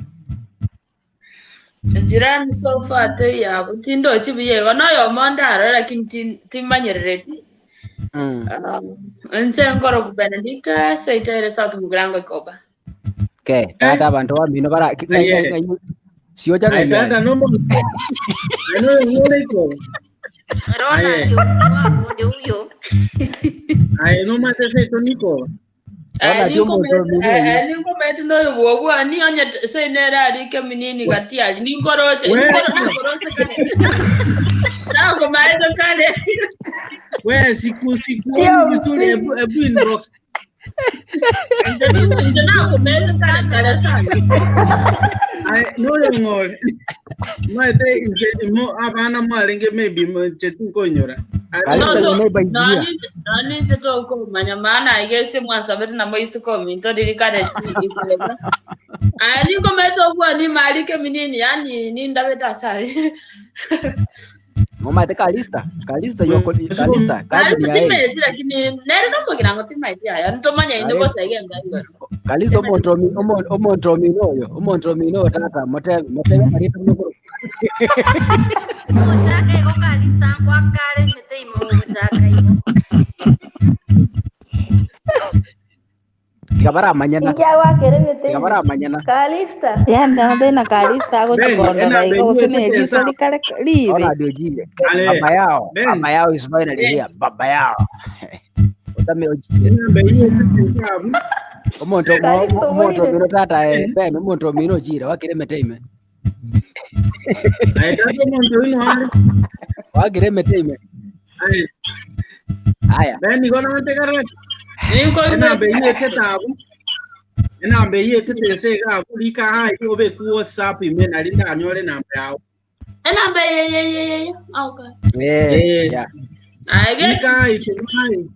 Jirani so far te yabo tindo chibuye igo noyo omonde aroro lakini timanyerereti. Inche nkoro ku Benedicta seitaire South Mugirango ikoba. Ke, tata abantu bamino bara Aye. siocha Ai ng'ai. tata no mo. Ano ngore ko. Ronald wako ndio huyo. Ai no mate se to niko. Ronald omonto omino oyo. Ninkometi noyo bwobwa ni onye seinere arike minini gati ari ninkoroche We. ninkoroche kare nakomaete kare We siku siku Sio vizuri ebu ebu inbox. inche nakomete kare kare sana. Ai no yo ngore. Mate inche mo abana mwarenge maybe mo chetu konyora. Ai Kalista No, your neighbor is here. noninche tokomanya maana igese mwasabete namo isikominto ririkane chi ikoba aya ninkomete obwa ni marike minini yani nindabete asari. Ngomate Kalista. Kalista yoko Kalista kazi ni Kalista yae. timaeti lakini nere nomogirango timaeti aya ntomanya inde bosa igenda igoro. Kalista omonto omonto omino oyo. Omonto omino tata mote mote marito mokoro. Muchaka igo Kalista nkwakare emete ime ogochaka igo. Tiga baramanyana. Inkiagwakera emete Tiga ime. baramanyana. Kalista. Yani ndagotebia Kalista Ben, agochikondola ena igo gose ben na eriso pesa. rikare ribe. Ronald ojire. Ale. Baba yao. Ben. Baba yao is finally here. Baba yao. Utame ojire. Ena ben pesa. Omonto Kalista omonto omoire. omino tata eh Ben omonto omino ojire wakire emete ime. Ai tata omonto ino ari. Wakire emete ime. Aye, Haya. Ben igo nantegerere Ninkoigwete. enamba eyio etete abwo enamba eyio etete ase iga abwo rika hai obeke WhatsApp ime nari ndanyore enamba yao. Enamba eye eye eye eye. Okay. Eh, Eh. yeah. Aye ge. Rika hai hai.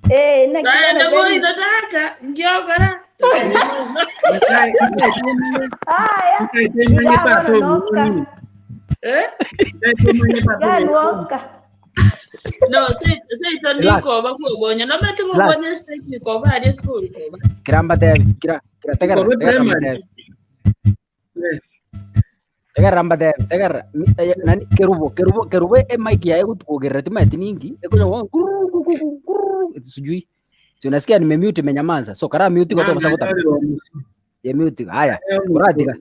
Eh, naki Naende bono Benny. boino tata, ngiokora. Rika Aya, rika iga tata bono noka. Eh? Iga nwoka. No, seito Relax. ndikoba kuogonya. No bete Relax. ngogonya stage koba ari school koba. Kiramba tebi, kira kira tegerera, Ikobe tegerera primary. mbatebi. Tegerera mbatebi, tegerera. Nani kerubo, kerubo, kerubo e mic yaye gutukugerera timaeti ningi. Ekunya wa kururu kururu kururu sijui. Si unasikia nimemute imenyamaza. So kara mute kwa sababu ya mute. Haya, kuratiga.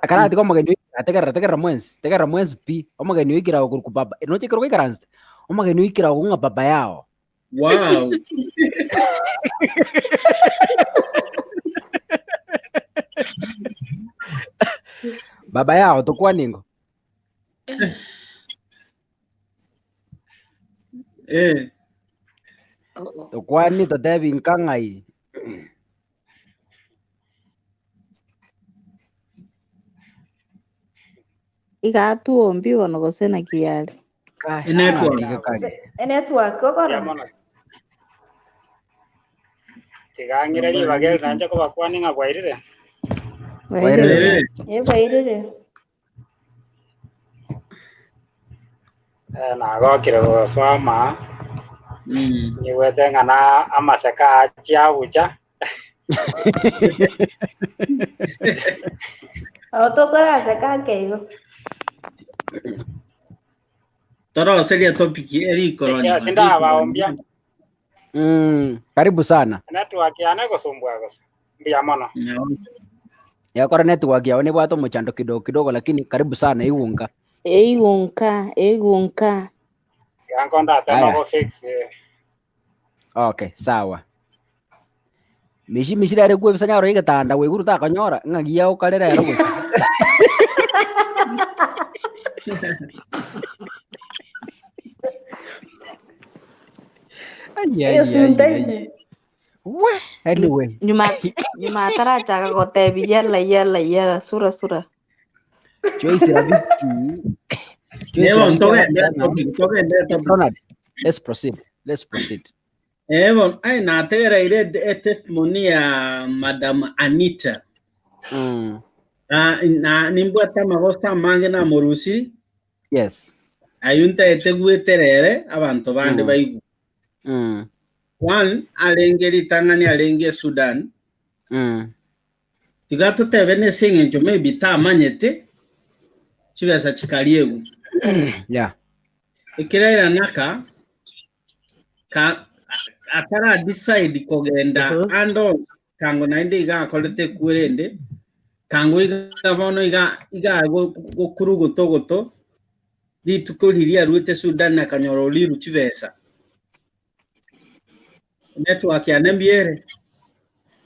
Karatiga omogeni ategerera tegerera mwensi, tegerera mwensi pi. Omogeni oikira okuru baba. Noche kero ikaranste. Omogeni oikira okunga baba yao. Wow. Baba yao tukwa ningo. Eh. Tukwani totebi nkangai. Iga tuombi bono gose naki yare. Kai, Network. tiga kage. Network okoro. Mono. Tigang'ire ribaga eri nainche kobakwani ng'a bwairire. Bwairire. Eh. Eh, bwairire. Eh, nagokire gosoma Mm. nyigwete ng'a na amaseka achia bucha Ago tokoraseka ake igo. Toroseria topic eri Ekero tindabaombia Karibu sana. network yane egosumbua gose mbuya mono. Yakora network yao ni bwato muchando kidogo kidogo lakini karibu sana iwunga. Eigunka, eigunka. Tiga nkondatema Haya. go fix eh, Okay, sawa. Mishi mishi rere kwebisa nyaro igetanda weguru takonyora ng'aki yao kare rero gose. Ai, ai, Iyo ai, ai. suntaine. We, anyway. Nyuma nyuma atarachaka gotebi yala yala yala sura sura. Joyce Rabiki. Joyce Evo, Rabiki togende aratana. topic, togende topic. Ronald, let's proceed. Let's proceed. Evo, ai nategereire e testimony ya Madam Anita. Na na nimbwate amagoso amange namorusi Yes. ayu ntaete gweterere abanto bande baigu. One arenge ritang'ani arenge Sudan. Tiga totebe nese eng'encho maybe tamanyete chibesa chikariegu. Yeah. Ekeraira naka ka atara decide kogenda ando kango naende iga akorete kwerende kango iga bono iga iga gokuru goto goto rituko riria arwete Sudan akanyora oriru chibesa network yane mbiere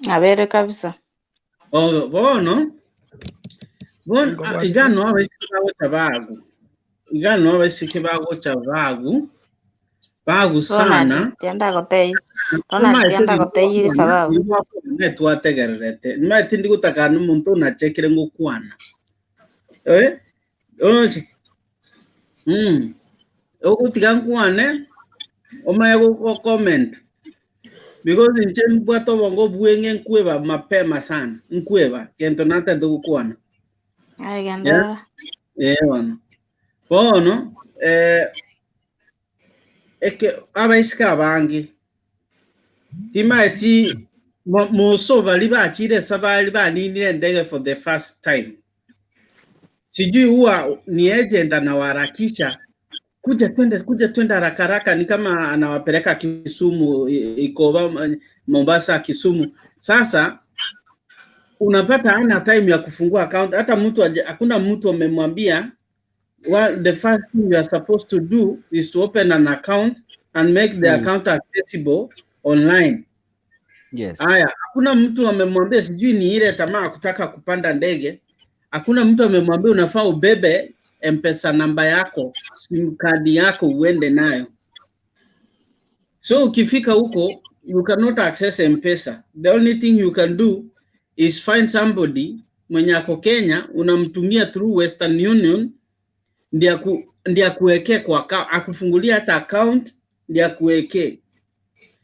Abere kabisa. Oh, bono bono iga no abaiseke bagocha bagu iga no abaiseke bagocha bagu bagu sana Ronald tienda gotei. Ronald tienda gotei sababu. netwategererete nimaete ndigotaka omonto onachekire ngokwana eh oche ogotiga nkwane omanye go comment because inche mbwate obongo bweng'e nkweba mapema sana nkweba kento natete gokwana. Ai Yeah. genda. Eh bono bono eh eke abaiseke abange timaeti moso bari bachire sabari baninire ndege for the first time sijui huwa ni agent anawaharakisha kuja twende kuja twende haraka haraka ni kama anawapeleka Kisumu Ikoba Mombasa Kisumu sasa unapata hana time ya kufungua account hata mtu hakuna mtu amemwambia well, the first thing you are supposed to do is to open an account and make the account accessible online. Yes. Haya, hakuna mtu amemwambia sijui ni ile tamaa ya kutaka kupanda ndege. Hakuna mtu amemwambia unafaa ubebe M-Pesa namba yako, SIM card yako uende nayo. So ukifika huko you cannot access M-Pesa. The only thing you can do is find somebody mwenye ako Kenya unamtumia through Western Union ndiye ndiye akuwekee kwa akufungulia hata account ndiye akuwekee.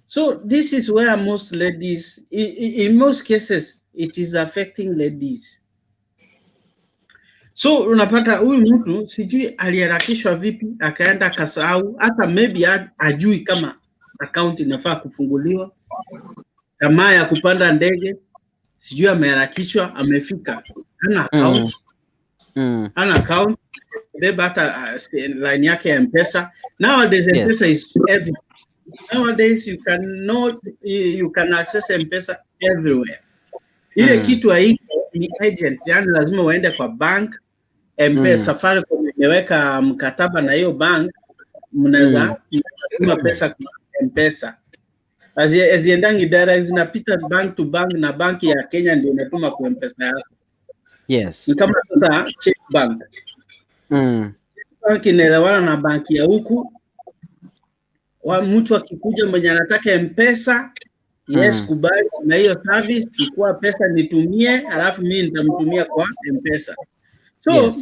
So this is where most ladies in most cases it is affecting ladies. So unapata huyu mtu sijui aliharakishwa vipi, akaenda akasahau, hata maybe ajui kama account inafaa kufunguliwa. Tamaa ya kupanda ndege, sijui ameharakishwa, amefika hana account, hana account, beba hata line yake ya M-Pesa. Nowadays M-Pesa is everywhere. Nowadays you cannot you can access M-Pesa everywhere. Ile kitu haiko ni agent, yani lazima uende kwa bank M-Pesa. Safaricom imeweka mkataba na hiyo bank, mnaweza mnatuma pesa kwa M-Pesa. Haziendangi direct, zinapita bank to bank, na banki ya Kenya ndio inatuma kwa M-Pesa yako. Ni kama sasa Chase Bank. Bank inaelewana na banki ya huku wa mtu akikuja mwenye anataka M-Pesa, yes, kubali na hiyo service, chukua pesa nitumie, alafu mimi nitamtumia kwa M-Pesa. So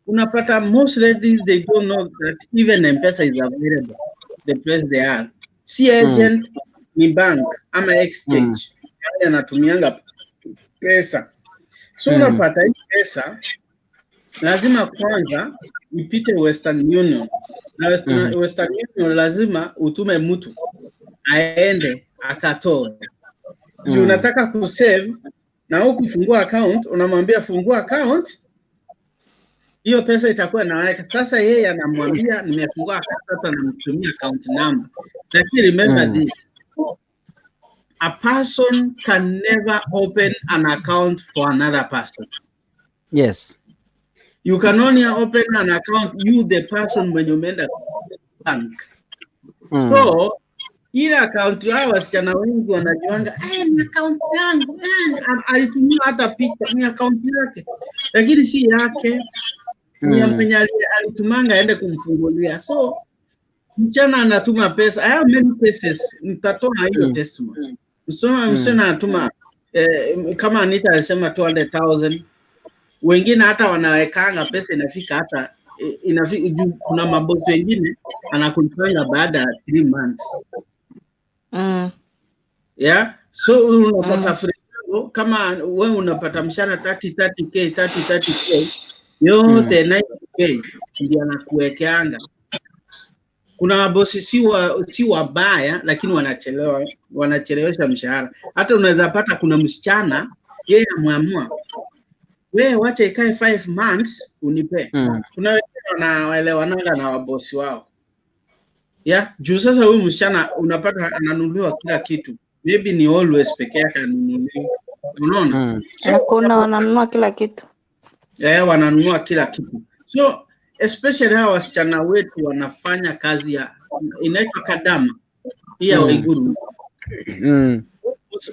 unapata most ladies, they don't know that even M-Pesa is available the place they are. Si agent, ni bank ama exchange. Yaani anatumianga pesa. So unapata hii pesa lazima kwanza ipite Western Union na Western Union lazima utume mtu aende akatoe juu unataka kusave na huku kufungua account, unamwambia fungua account, hiyo pesa itakuwa naweka. Sasa yeye anamwambia nimefungua account, sasa namtumia account number. Lakini remember this, a person can never open an account for another person. You can only open an account you the person mwenye umeenda bank. So ile account hao wasichana wengi wanajuanga, eh, ni account yangu, eh, alitumia hata picha, ni account yake, lakini si yake, ni ya mwenye alitumanga aende kumfungulia. So msichana anatuma pesa. I have many cases, nitatoa hiyo testimony. Msichana anatuma, kama Anita alisema 200,000, wengine hata wanawekanga pesa inafika hata inafika juu. Kuna mabosi wengine anakulipanga baada ya 3 months. Yeah, so unapata for example, kama we unapata mshahara 30 30K, 30 30K yote, 90K ndio anakuwekeanga. Kuna mabosi si wabaya, lakini wanachelewa, wanachelewesha mshahara. Hata unaweza pata kuna msichana yeye ameamua, we wacha ikae 5 months unipe. Kuna wengine wanaelewananga na wabosi wao, yeah. Juu sasa huyu msichana unapata ananunuliwa kila kitu, maybe ni Always peke yake anunuliwa, unaona? So, Hakuna, wananunua kila kitu. Eh, wananunua kila kitu. So especially hawa wasichana wetu wanafanya kazi ya inaitwa kadama hii ya Waiguru.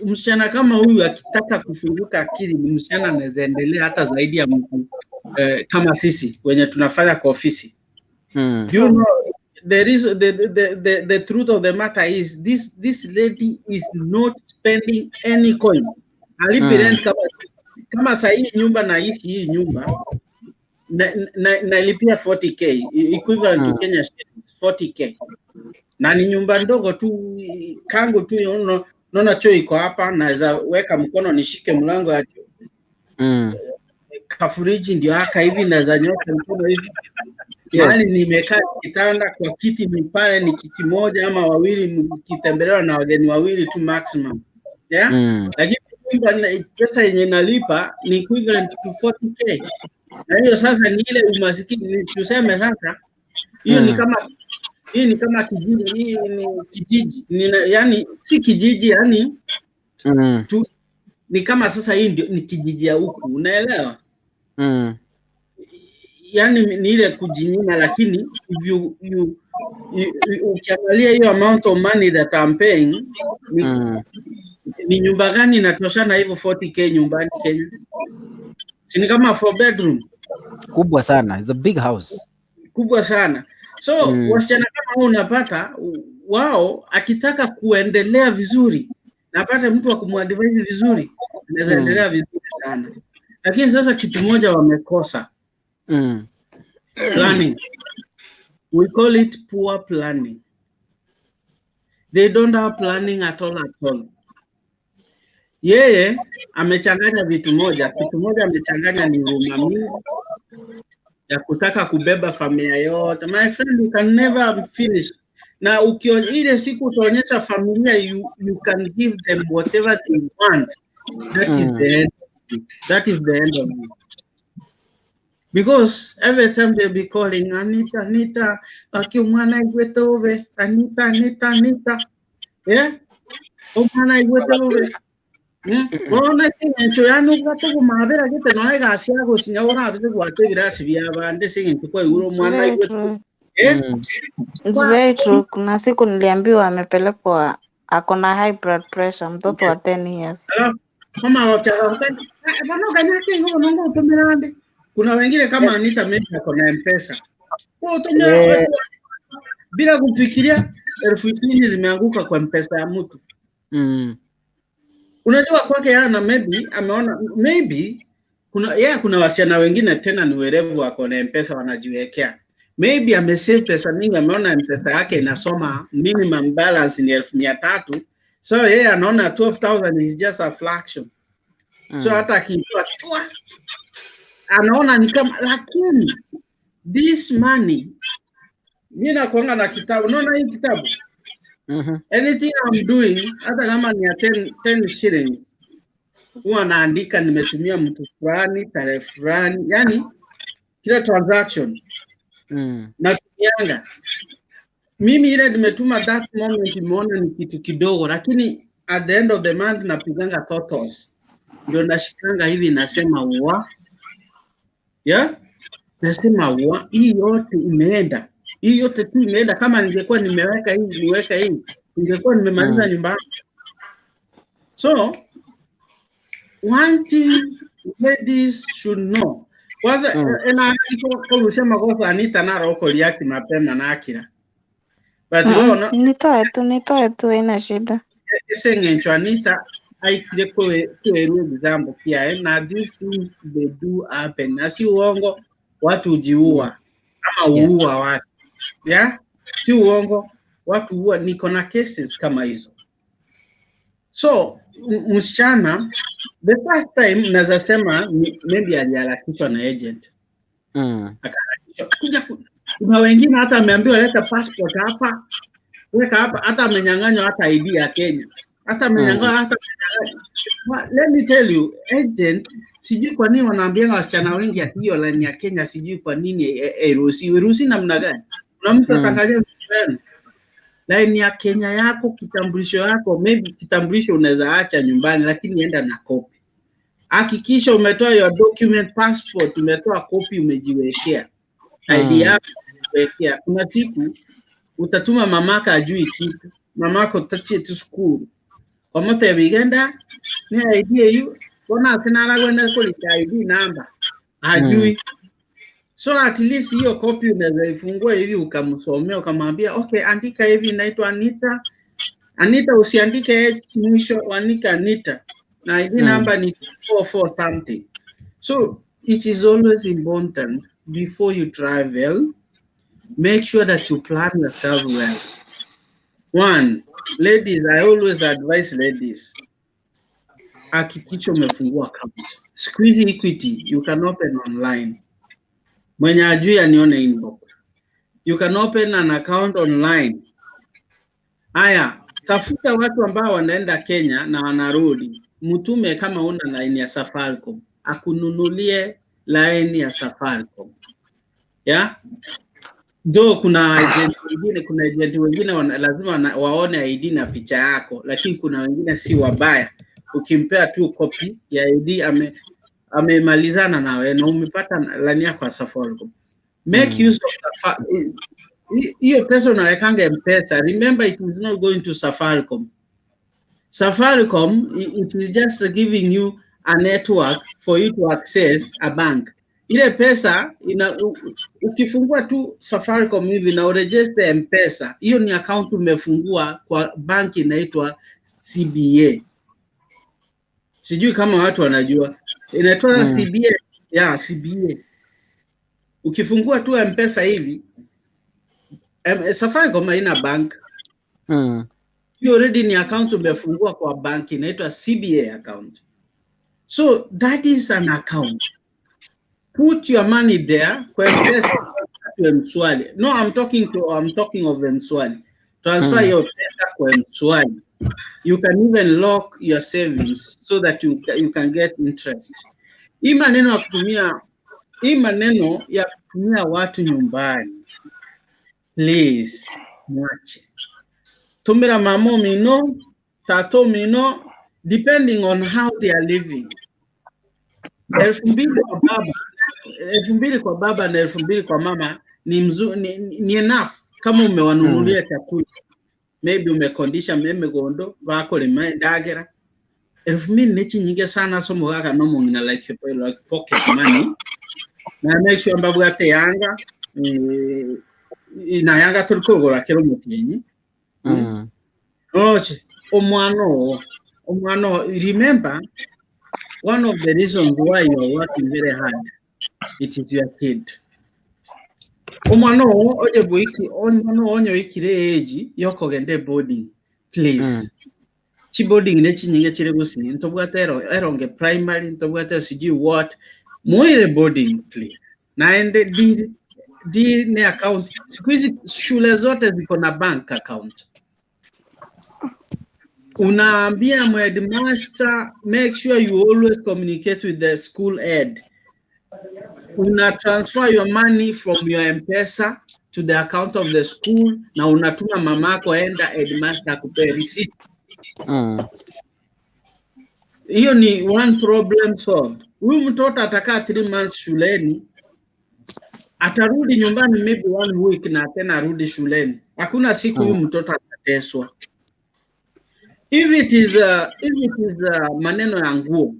Msichana kama huyu akitaka kufunguka akili, ni msichana anaweza endelea hata zaidi ya mtu kama sisi wenye tunafanya kwa ofisi. You know, there is the truth of the matter is this lady is not spending any coin. Halipi rent. Kama sahii nyumba naishi, hii nyumba nalipia 40K, equivalent to Kenya shillings 40K, na ni nyumba ndogo tu, kangu tu, unaona choo iko hapa, naweza weka mkono nishike mlango ya choo. Kafuriji ndio haka hivi, naweza nyosha mkono hivi. Mahali nimekaa kitanda kwa kiti ni pale, ni kiti moja ama wawili, mkitembelewa na wageni wawili tu maximum, yeah? Lakini nyumba pesa yenye nalipa ni equivalent to 40K, na hiyo sasa ni ile umasikini, tuseme sasa hiyo ni kama hii ni kama kijiji, hii ni kijiji yani si kijiji, yani ni kama sasa hii ndio ni kijiji ya huku, unaelewa? Yani ni ile kujinyima, lakini if you ukiangalia hiyo amount of money that I'm paying ni nyumba gani inatoshana hivyo 40K nyumbani Kenya? Si ni kama four bedroom? Kubwa sana. It's a big house. Kubwa sana. So wasichana kama hao unapata Wao akitaka kuendelea vizuri na apate mtu wa kumuadvise vizuri, anaweza endelea vizuri sana. Lakini sasa kitu moja wamekosa planning. We call it poor planning. They don't have planning at all at all. Yeye amechanganya vitu moja, kitu moja amechanganya ni huruma mingi ya kutaka kubeba familia yote. My friend, you can never finish. Na ukio, ile siku utaonyesha familia you can give them whatever they want. That is the end. Of it. That is the end of it. Because every time they'll be calling Anita, Anita, aki umwana igwete ube, Anita, Anita, Anita. Yeah? Umwana igwete ube. Bono ase eng'encho yaani obwate obomabera gete nonya egasi yagosinya orabise gwata ebirasi bia abande ase eng'encho kwaigure It's omwana very aigwete true. eh? It's very true. Kuna siku niliambiwa amepelekwa ako na high blood pressure mtoto wa 10 years. Alafu kama bono ganyake igo bono ngotumira ande. Kuna wengine kama Anita maybe ako na M-Pesa. Wewe utumia bila kufikiria 20,000 zimeanguka kwa M-Pesa ya mtu. Unajua kwake yana maybe ameona maybe kuna yeah, kuna wasichana wengine tena ni werevu wako na M-Pesa wanajiwekea. Maybe amesave pesa mingi, ameona M-Pesa yake inasoma minimum balance ni 300,000 so yeye anaona 12,000 is just a fraction. So hata akiitoa chwa anaona ni kama, lakini this money, mi nakuanga na kitabu, unaona hii kitabu anything I'm doing, hata kama ni ya 10, 10 shilling huwa naandika nimetumia mtu fulani tarehe fulani, yani kila transaction natumianga mimi ile nimetuma that moment imeona ni kitu kidogo, lakini at the end of the month napiganga totals, ndio nashikanga hivi nasema wa yeah? Nasema wa hii yote imeenda, hii yote tu imeenda. Kama ningekuwa nimeweka hii niweka hii, ningekuwa nimemaliza nyumbani. So one thing ladies should know kwanza ena korusia makosa Anita naro react mapema na akira but bono Nitoe tu, nitoe tu, haina shida. Ese ng'encho Anita aikire kwerwo example pia na these things they do happen na si uongo watu hujiua ama huua watu yeah? Si uongo watu huua, niko na cases kama hizo. So msichana the first time naweza sema maybe aliharakishwa na agent akaharakishwa kuja kuna wengine hata ameambiwa leta passport hapa, weka hapa, hata amenyang'anywa hata ID ya Kenya, hata amenyang'anywa hata amenyang'anywa. Let me tell you, agent sijui kwa nini wanaambianga wasichana wengi ati hiyo line ya Kenya sijui kwa nini hairuhusiwi. Iruhusi namna gani? Kuna mtu ataangalia vitu yenu. Line ya Kenya yako, kitambulisho yako, maybe kitambulisho unaweza acha nyumbani, lakini enda na copy. Hakikisha umetoa your document, passport, umetoa copy, umejiwekea ID yako umejiwekea. Kuna siku utatuma mamaka ajui kitu, mamako tachie tu school omotebi igenda ni ID eyu bona ase naragwenda korika ID number ajui. So at least hiyo copy unaweza ifungua hivi ukamsomea ukamwambia okay, andika hivi, naitwa Anita. Anita usiandike H mwisho, andika Anita na ID number ni 44 something. So it is always important before you travel, make sure that you plan yourself well. One, ladies, I always advise ladies, hakikisha umefungua account. Siku hizi Equity, you can open online. Mwenye ajui anione inbox. You can open an account online. Haya, tafuta watu ambao wanaenda Kenya na wanarudi, mtume kama una line ya Safaricom, akununulie line ya Safaricom. Yeah? Do kuna agent wengine, kuna agent wengine lazima waone ID na picha yako, lakini kuna wengine si wabaya. Ukimpea tu copy ya ID amemalizana nawe na umepata line yako ya Safaricom. Make use of hiyo pesa unawekanga M-Pesa. Remember it is not going to Safaricom. Safaricom it is just giving you a network for you to access a bank. Ile pesa ukifungua tu Safaricom hivi na uregister M-Pesa, hiyo ni account umefungua kwa banki inaitwa CBA. Sijui kama watu wanajua. Inaitwa CBA. Yeah, CBA. Ukifungua tu M-Pesa hivi, Safaricom haina bank. Hiyo already ni account umefungua kwa bank inaitwa CBA account. So that is an account. Put your money there kwa M-Pesa to M-Shwari. No, I'm talking of M-Shwari. Transfer your pesa kwa M-Shwari. You can even lock your savings so that you can get interest. Hii maneno ya kutumia watu nyumbani. Please, mwache. Tumira mama mino, tato mino, depending on how they are living. 2,000 kwa baba, 2,000 kwa baba na 2,000 kwa mama ni enough kama umewanunulia chakula. Maybe umekondisha meme gondo bakolema endagera. 2,000 ni chinyinge sana so mugaka no mong'ina like pocket money. Na make sure mbabwate yanga na yanga turi kugura kiro mutinyi. Oche, omwana oo, remember one of the reasons why you are working very hard, it is your kid. Omwana oo oje bwiki, omwana oo onye oikire age yokogenda boarding, please. Chi boarding ne chinyinge chiri gusii, ntobwate eronge primary, ntobwate sijui what, muire boarding please. Naende deal deal ne account. Siku hizi shule zote ziko na bank account. Unaambia headmaster, make sure you always communicate with the school head. Una transfer your money from your M-Pesa to the account of the school na unatuma mamako enda headmaster akupe receipt. Hiyo ni one problem solved. Huyu mtoto atakaa 3 months shuleni, atarudi nyumbani maybe one week na tena arudi shuleni. Hakuna siku huyu mtoto atateswa. If it is maneno ya nguo,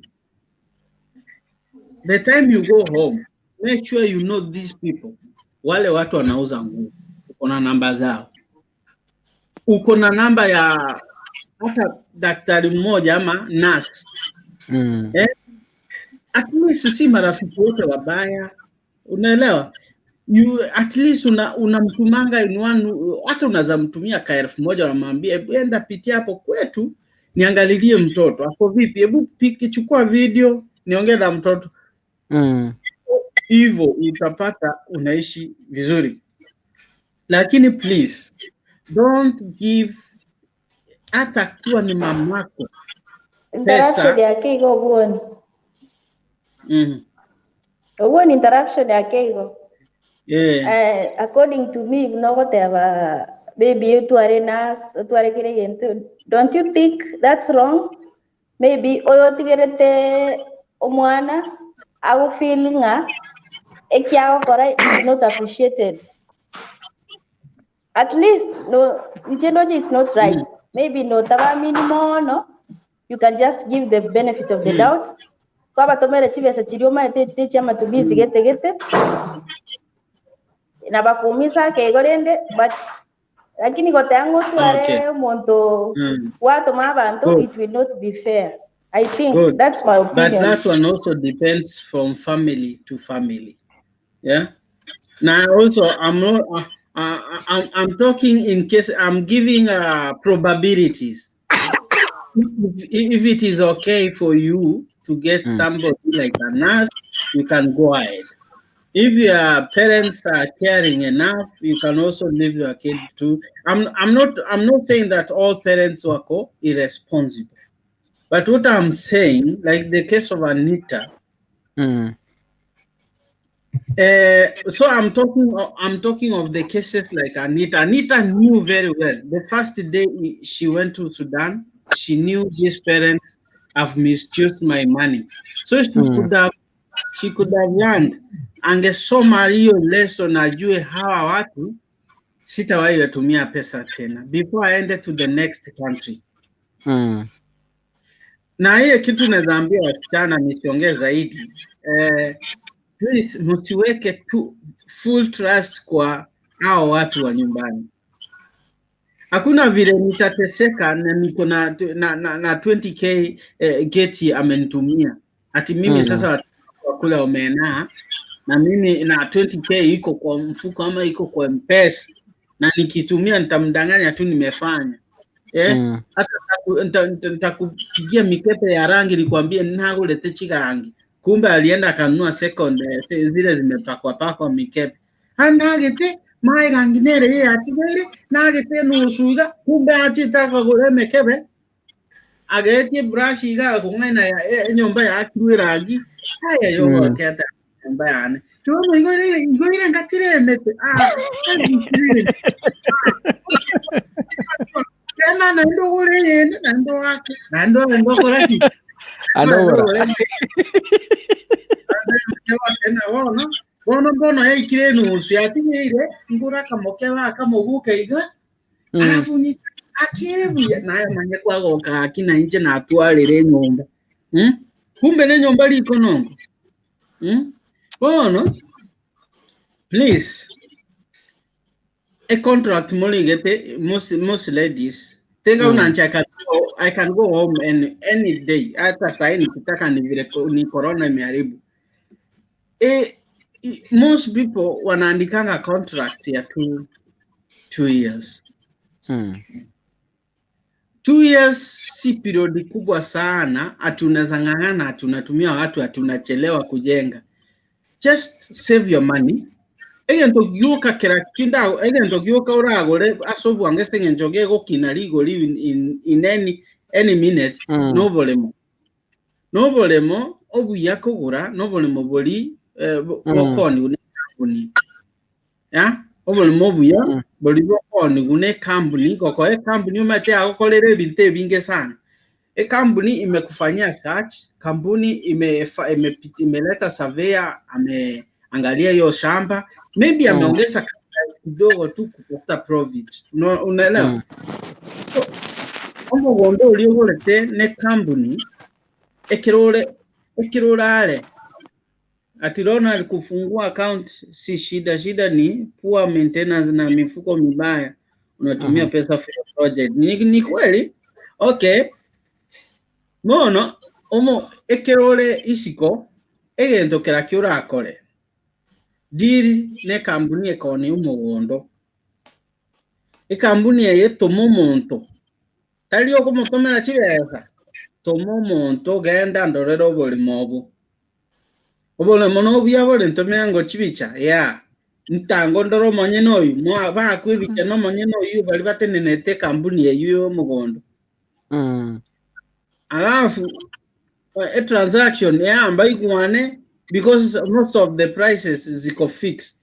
the time you go home, make sure you know these people. Wale watu wanauza nguo, uko na namba zao, uko na namba ya hata daktari mmoja ama nurse. Eh, at least si marafiki wote wabaya, unaelewa? You at least unamtumanga in one, hata unaweza mtumia ka 1,000, unamwambia, "Hebu enda pitia hapo kwetu niangalilie mtoto ako vipi, hebu chukua video niongee na mtoto." Hivyo utapata unaishi vizuri, lakini please don't give, hata akiwa ni mamako, Interruption pesa. yake igo obwoni. Obwoni interruption yake igo. According to me, nogoteba maybe otware nurse, otware kire gento. Don't you think that's wrong? Maybe oyo otigerete omwana agufeel ng'a ekiagokora is not appreciated. At least no nche is not right. Maybe no tabamini mono, you can just give the benefit of the doubt. Kwabatomere chibesa chiria omaete chiri chia matumizi gete gete na bakumisa akeigo rende, but lakini gotea ng'otware omonto gwatoma abanto, it will not be fair, I think. Good. That's my But opinion. that one also depends from family to family. Yeah. Now also I'm not I'm talking in case I'm giving probabilities. If it is okay for you to get somebody like a nurse, you can go ahead. If your parents are caring enough, you can also leave your kid to. I'm not saying that all parents were irresponsible. But what I'm saying, like the case of Anita, so I'm talking of the cases like Anita. Anita knew very well. The first day she went to Sudan, she knew these parents have misused my money. So she could have learned. Angesoma hiyo lesson ajue hawa watu sitawahi watumia pesa tena before aende to the next country. Na hiyo kitu naweza ambia wasichana, nisiongee zaidi, please. Please msiweke tu full trust kwa hao watu wa nyumbani. Hakuna vile nitateseka na niko na, na, na, na 20k geti amenitumia ati mimi sasa watu wakula omena na mimi na 20k iko kwa mfuko ama iko kwa mpesa na nikitumia nitamdanganya tu nimefanya eh? Hata nitakupigia mikepe ya rangi nikwambie nagulete chirangi, kumbe alienda akanunua second zile zimepakwa pakwa mikepe anagete mai rangi nere ye atigaire nagete nusu iga kumbe achite akagura emekebe agetie brush iga akong'aina enyomba yakirwe erangi aya yogokete nyomba yane Chono igoire igoire ngatire emete ah tena naende ogore eyende naende oake naende ogende okore ki Anora. Tena bono bono mbono yaikire enusu yatigeire ngura akamoke bakamoguka iga alafu akire buya naye manye kwagoka aki na inche natwarire enyomba Kumbe ne enyomba riko nongo Bono please a contract morigete most most ladies tenga unanche I can go, I can go home and any day hata sahi nikitaka ni vile ni corona imeharibu most people wanaandikanga contract ya 2 years. 2 years si period kubwa sana ati unaweza ng'ang'ana ati unatumia watu ati unachelewa kujenga. Just save your money egento gioka kera kinda egento gioka oragore ase obwango ase eng'encho gegokina rigori in any minute noboremo noboremo obuya kogora noboremo bori bokoniwa ne ekampuni ya oboremo obuya bori bokoniwa ne ekampuni gokoa ekampuni omanyete yagokorera ebinto ebinge sana. Ekampuni imekufanyia search, kampuni imeleta surveyor ameangalia hiyo shamba, maybe ameongeza kidogo tu kutafuta profit. Unaelewa? So, omogondo oria ogorete ne kampuni ekero ekero orare ati Ronald kufungua account si shida, shida ni poor maintenance na mifuko mibaya, unatumia pesa for your project. Ni kweli? Okay. Bono omo ekero ore isiko egento kera orakore deal ne ekampuni ekoonia omogondo ekampuni eye toma omonto tari okomotomera chibesa toma omonto genda ndorere oboremo obo oboremo nobuya bore ntomere ngo chibicha yeah ntango ndore omonyene oyu bakwa ebicha na omonyene oyu bari batenenete ekampuni eywo ya omogondo alafu a transaction yamba ikuane because most of the prices ziko fixed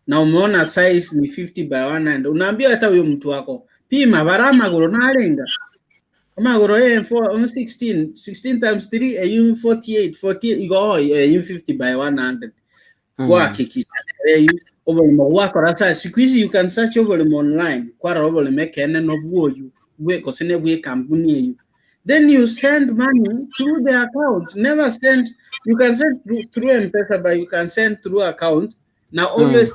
na umeona size ni 50 by 100 unaambia hata huyo mtu wako pima bara amagoro narenga amagoro eh 16 16 times 3 eyu 48 48 igo eyu 50 by 100 kuhakikisha eyu oborimo gwakora sa siku hizi you can search oborimo online kwarora oborimo ekene nobwoyu bwe gose ne bwe kampuni eyu then you send money through the account never send you can send through M-Pesa but you can send through account now always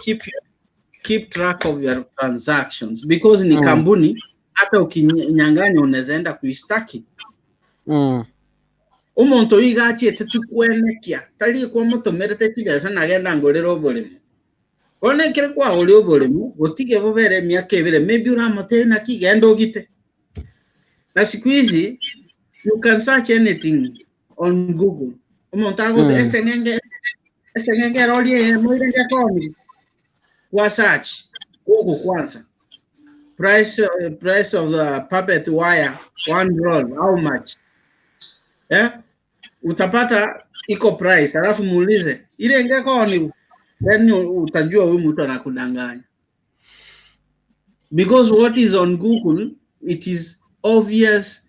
keep track of your transactions because ni kampuni hata ukinyang'anya unaweza enda kuistaki omonto iga achiete tukwenekia tari kwamotomerete chibesa nagenda ngorere oboremo bono ekere kwagoria oboremo gotige bobere emiaka ebere maybe oramotebi naki genda ogite na siku hizi you can search anything on Google omonto agote eseng'enge eseng'enge erorie eyemo ere ngekoni kwa search Google kwanza price of the puppet wire one roll how much eh utapata iko price alafu muulize ile ngekoni then utajua huyu mtu anakudanganya because what is on Google it is obvious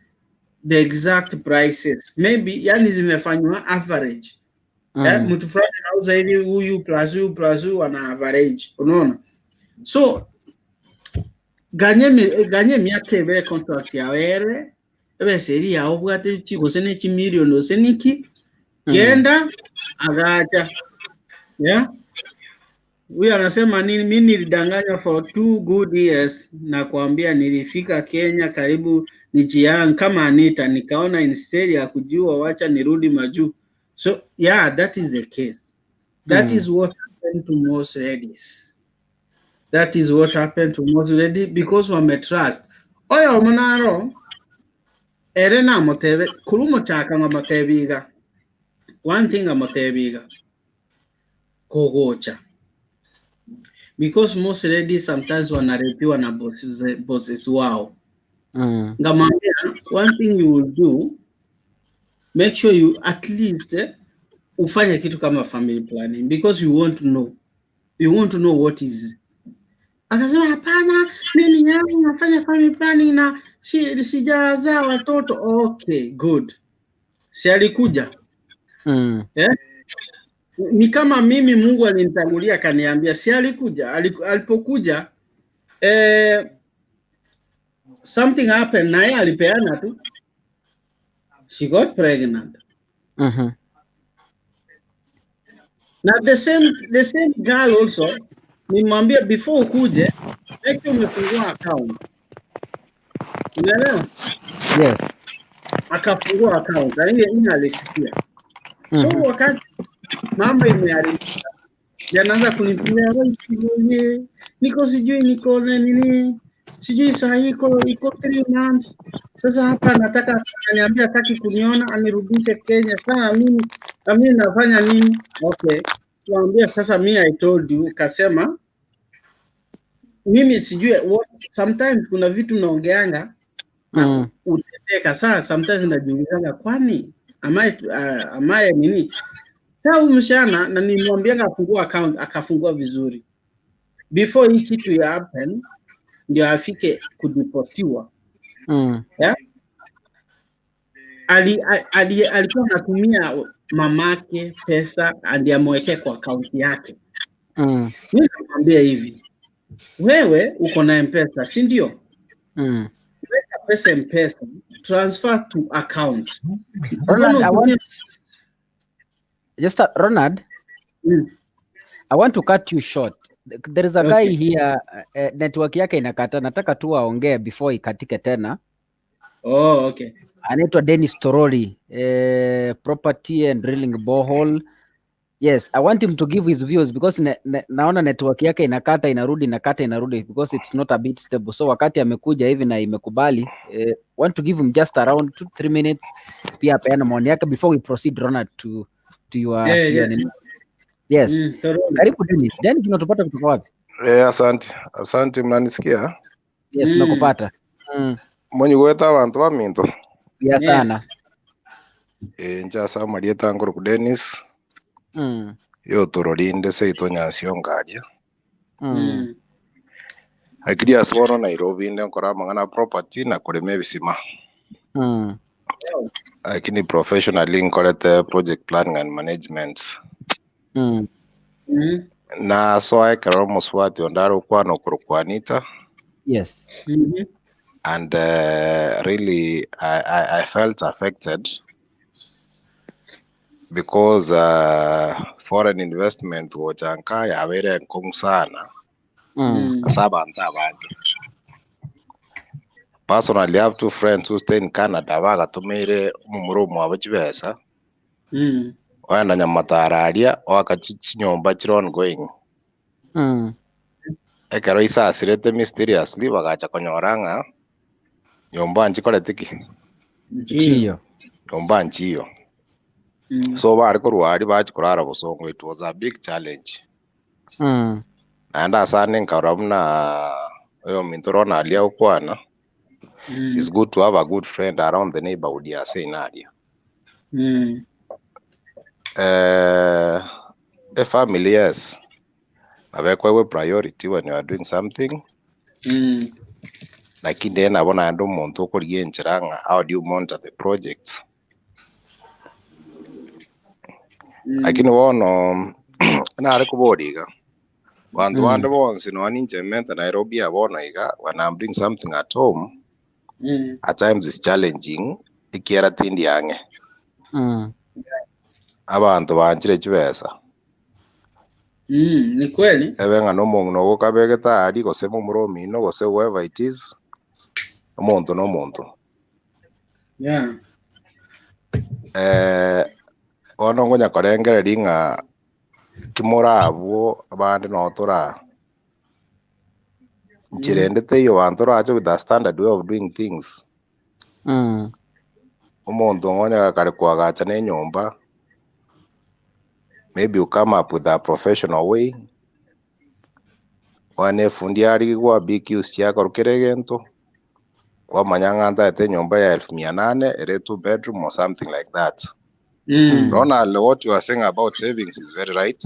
the exact prices maybe yani zimefanywa average eh, mtu fulani anauza hivi huyu plus huyu plus huyu ana average unaona so ganye ganye emiaka ebere contract yawe ere ebesa eri yawe obwate chi gose ne chimilion gose niki genda agacha. Yeah? Huyu anasema nini? Mi nilidanganywa for 2 good years na kuambia nilifika Kenya karibu nijiang kama Anita, nikaona instead ya kujua wacha nirudi majuu. So yeah, that is the case. That is what happened to most ladies. That is what happened to most ladies because wametrust. Oyo munaro ere namotebe kurumochaka ng'amotebiga. One thing amotebiga kogocha because most ladies sometimes wanarepiwa na bosses wao. Ngamwambia one thing you will do, make sure you at least ufanye kitu kama family planning because you want to know, you want to know what is. Akasema hapana, mimi yangu nafanya family planning na sijazaa watoto. Okay, good. Si alikuja eh? Ni kama mimi Mungu alinitangulia akaniambia, si alikuja. Alipokuja something happened, na yeye alipeana tu, she got pregnant. Na the same girl also nimwambia before ukuje, make sure umefungua account, unaelewa? Yes. Akafungua account na ile alisikia. So wakati mambo imeharibika, ndio anaanza kunipigia "Wewe, sijui, niko sijui niko na nini sijui saa hii iko 3 months sasa hapa, nataka ananiambia hataki kuniona anirudishe Kenya. Sana mimi na mimi nafanya nini? Okay, tuambia sasa, mi I told you, kasema mimi sijui what, sometimes kuna vitu naongeanga na utendeka. Saa sometimes najiulizanga kwani amaye nini saa huyu msichana, na nimwambianga afungua account akafungua vizuri before hii kitu ya happen ndio afike kudeportiwa. Yeah? Alikuwa anatumia mamake pesa ndiye amwekee kwa akaunti yake. Mimi namwambia hivi, wewe uko na M-Pesa, si ndio? Weka pesa M-Pesa, transfer to account. Ronald, Mbona I utumie want just Ronald, I want to cut you short. There is a guy here, network yake inakata. Nataka tu aongee before ikatike tena. Oh, okay. Anaitwa Dennis Toroli, property and drilling borehole. Yes, I want him to give his views because naona network yake inakata inarudi inakata inarudi because it's not a bit stable. So wakati amekuja hivi na imekubali, want to give him just around 2-3 minutes pia apeane maoni yake before we proceed, Ronald, to your, to your nini. Yes. Toroli. Karibu Dennis. Dennis, unatupata kutoka wapi? Eh, asante asante, mnanisikia? Yes, tunakupata. Mwenye gweta abantu baminto. Ya sana. Eh, nchasa marieta ngoro ku Dennis. Yo tororinde seito nyansio ngaria. Akiri ase bono Nairobi inde nkora amang'ana property na kurema ebisima. Lakini professionally nkorete project planning and management. Na so ekero omoswati onde are okwana okorokwa Anita. And really I felt affected because foreign investment gochanka yabere nkong'u sana ase abanto abange. Personally, I have two friends who stay in Canada bagatumeire omomura omwabo chibesa oenda nyamatara aria oaka chinyomba chire ongoing. Ekero isasirete mysteriously bagacha konyora ng'a nyomba nchikorete ki? Chiyo. Nyomba nchiyo. So bare korwa aria bachi korara bosongo, it was a big challenge. Naende asande nkarora buna oyo ominto Ronald agokwana, it's good to have a good friend around the neighborhood ya ase aria. A family, yes. Nabo priority when you are doing something. Lakini nabo naende omonto okorigia enchera ng'a how do you monitor the projects. Lakini bono nare koboria iga banto bande bonsi nonya ninche mente Nairobi aa bono iga when I'm doing something at home at times it's challenging ekiagera tindi ang'e. Abanto banchire chibesa. Mm, ni kweli. Ebe ng'a nomong'ina ogo okabegete aria, gose momura omino, gose whoever it is, omonto na omonto. Yeah. Eh, bono nkonya korengereria ng'a ki more abwo abande noo tora nchera ende teiyo banto torache with a standard way of doing things. Omonto ng'onye kare koagacha na enyomba, maybe you come up with a professional way, bono na efundi yarigigwa BQs chiakorwa kera egento, kwamanya ng'a ntaete enyomba ya elfu mia nane ere two bedroom or something like that. Ronald, what you are saying about savings is very right.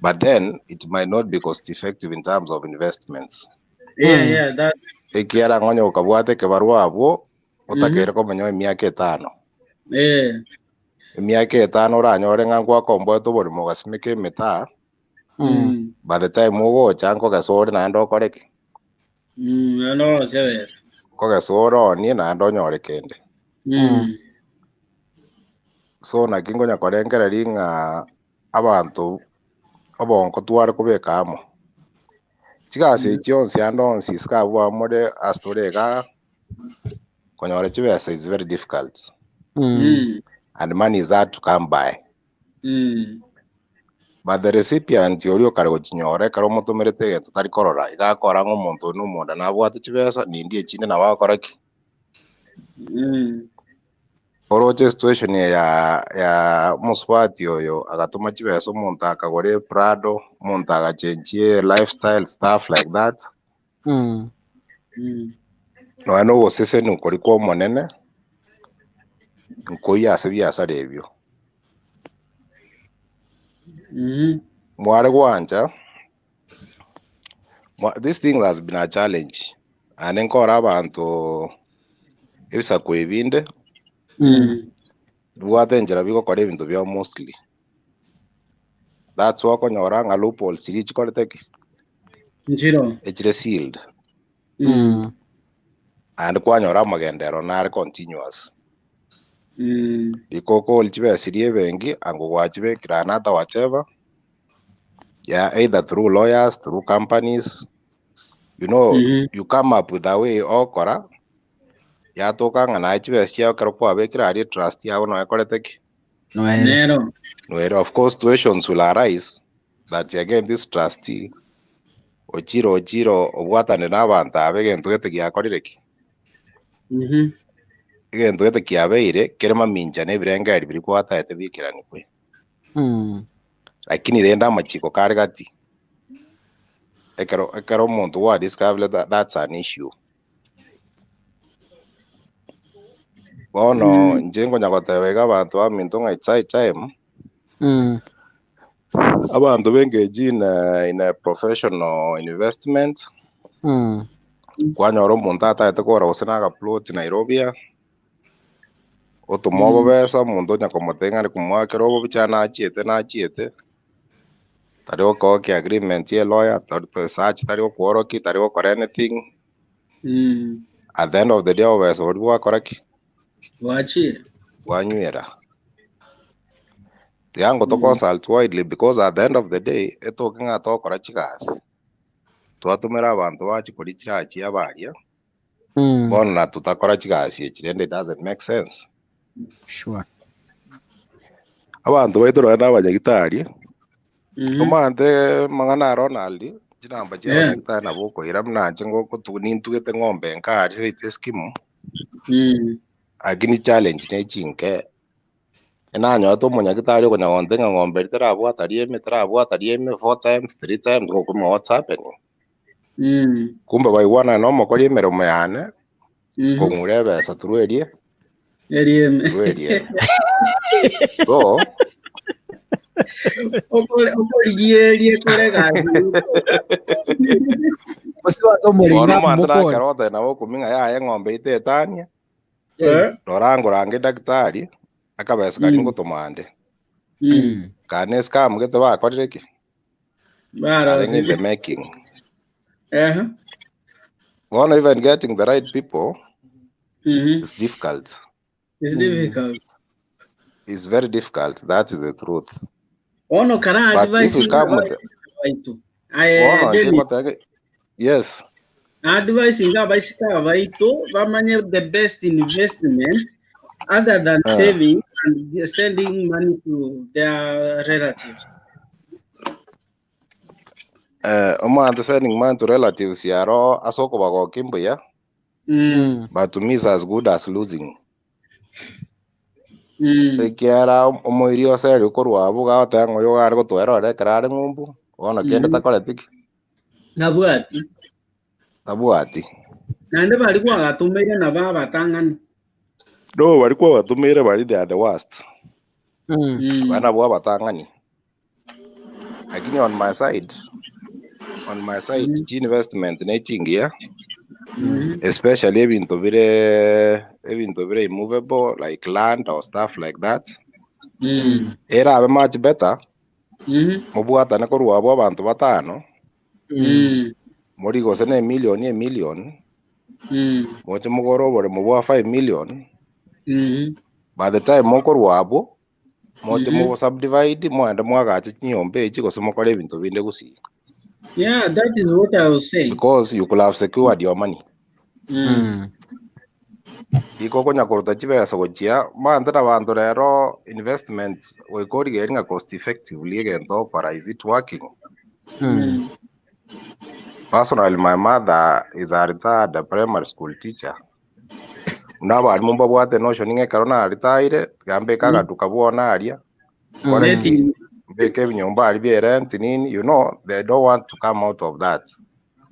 But then it might not be cost effective in terms of investments. Yeah, yeah, that Ekiagera ng'onye okabwata ekebarua abwo, otakeire komenya emiaka etano. Emiaka etano oranyore ng'a nkwakomboete oboremo ogasimeka emetaa, by the time ogocha nkogesa ore naende okore ki? Mm, no, sebesa. Nkogesa ore oonie naende onyore kende. So naki nkonya korengereria ng'a abanto obonko tware kobeka amo. Chigasi echi chionsi ande onsi isiko abwo more ase tore igaa, konyora chibesa is very difficult. And money is hard to come by. But the recipient oria okare gochinyora ekero omotomerete egento tari korora, iga akora ng'a omonto oyo na omonda nabwate chibesa, nindie echinde nabo agokora ki? Oroche situation eye ya ya omosubati oyo agatoma chibesa omonto akagora eprado, omonto agachenchia lifestyle stuff like that. Nonya na ogosesenia koria kwa omonene, nkoiyo ase ebiasara ebio. Mware gwancha, this thing has been a challenge, naende nkore abanto ebisaku ebinde, bibwate enchera bigokora ebinto biabo mostly. That's why okonyora ng'a loopholes chiria chikorete ki? Nchiro. Echire sealed. Naende kwanyora amagenderero nare continuous. Rika okori chibesa chiria ebenki ango gwachibekire another whatever, yeah, either through lawyers, through companies, you know, you come up with a way okora, yatoka ng'a naye chibesa chiao ekero kwabekire aria etrust yago noyo ekorete ki? Noere. Nero. Noere. Of course situations will arise that again this trustee ochire ochire obwatane na abanto aba egento gete giakorire ki? Egento gete kiabeire kere mamincha na ebirengererio biria gwataete biikeranigwe. Lakini rende amachiko kare gati, ekero ekero omonto gwa discover that that's an issue. Bono inche nkonya goteba iga abanto baminto ng'a it's high time, abanto bengage in a, in a professional investment, kwanyora omonto atagete kogora gose na agaploti Nairobi aa, otoma obobesa omonto onya komotebia ng'a komoakera obobicha nachiete nachiete, tari gokoa agreement ya elawyer, tari search tari gokworokia, tari gokora anything, at the end of the day obobesa boria bwakora ki? Bwachire. Bwanywera. Tiga ngo to consult widely because at the end of the day, etoke ng'a togokora chigasi, twatomera abanto bache koria chirachi abaria, bono na totakora chigasi echi rende it doesn't make sense. Abanto baito nonye na abanyagitari, omanyete mang'ana a Ronald, chinamba chia abanyagitari nabo okoira buna inche ngokotu nintugete ng'ombe nka aria seito eskimu, lakini challenge ne chinke, enanyorete omonyagitari okonya gontebia ng'a ng'ombe eria terabwata rieme terabwata rieme four times, three times, ngokumia what's happening. Kumbe baigwanana na omokori emeremo yane, kong'ura ebesa through erie, Erieme. through erieme. So, Okorigia erie kore gasi. Gose ase omoringa bono omanyete mokore. nakero ogoteba nabo okumia ng'a yaya eng'ombe eye tetania, Yes. rora ngorange daktari, akabesa karia ngotoma ande. Kare ne scam gete bakorire ki? Kare in the Barosirie. making. Bono even getting the right people is difficult. It's difficult. It's very difficult. That is the truth. Bono kara But if advice we come with baitu. Aye bono inche Dennis, ngotebe yes. advice nga abaiseke aba baito bamanye the best investment other than saving and sending money to their relatives. Eh, omwanto sending money to relatives yaro ase okobagokia mbuya but to me is as good as losing. Ekiagera omoiri ose eri okorwa abwo gagoteba ng'a oyo iga are gotwera ore ekero are ng'umbu, bono kende takoreti ki? Nabwati. Tabwati. Naende baria kwagatomeire nabo abatang'ani. No baria kwabatomeire baria they are the worst. Baria nabwo abatang'ani. Lakini on my side, on my side chi investment ne chingiya, especially ebinto bire ebinto bire immovable like land or stuff like that. Erabe much better mobwatane korwa abwo abanto batano, mori gose na emillion emillion, moche mogore oboremo bwa 5 million, by the time mokorwa abwo, moche mogo subdivide moende mwagache chinyomba echi gose mokore ebinto binde gusii. Yeah, that is what I was saying. Because you could have secured your money. Iko okonya koruta chibesa gochia, omanyete na abanto rero investment goika origereria ng'a cost effectively egento ogokora is it working? Personally my mother is a retired primary school teacher. Buna abarimu mbabwate notion ng'a ekero naritaire, tiga mbeke agaduka bwono aria, nkore ki? Mbeke ebinyomba aria bie rent nini, you know they don't want to come out of that.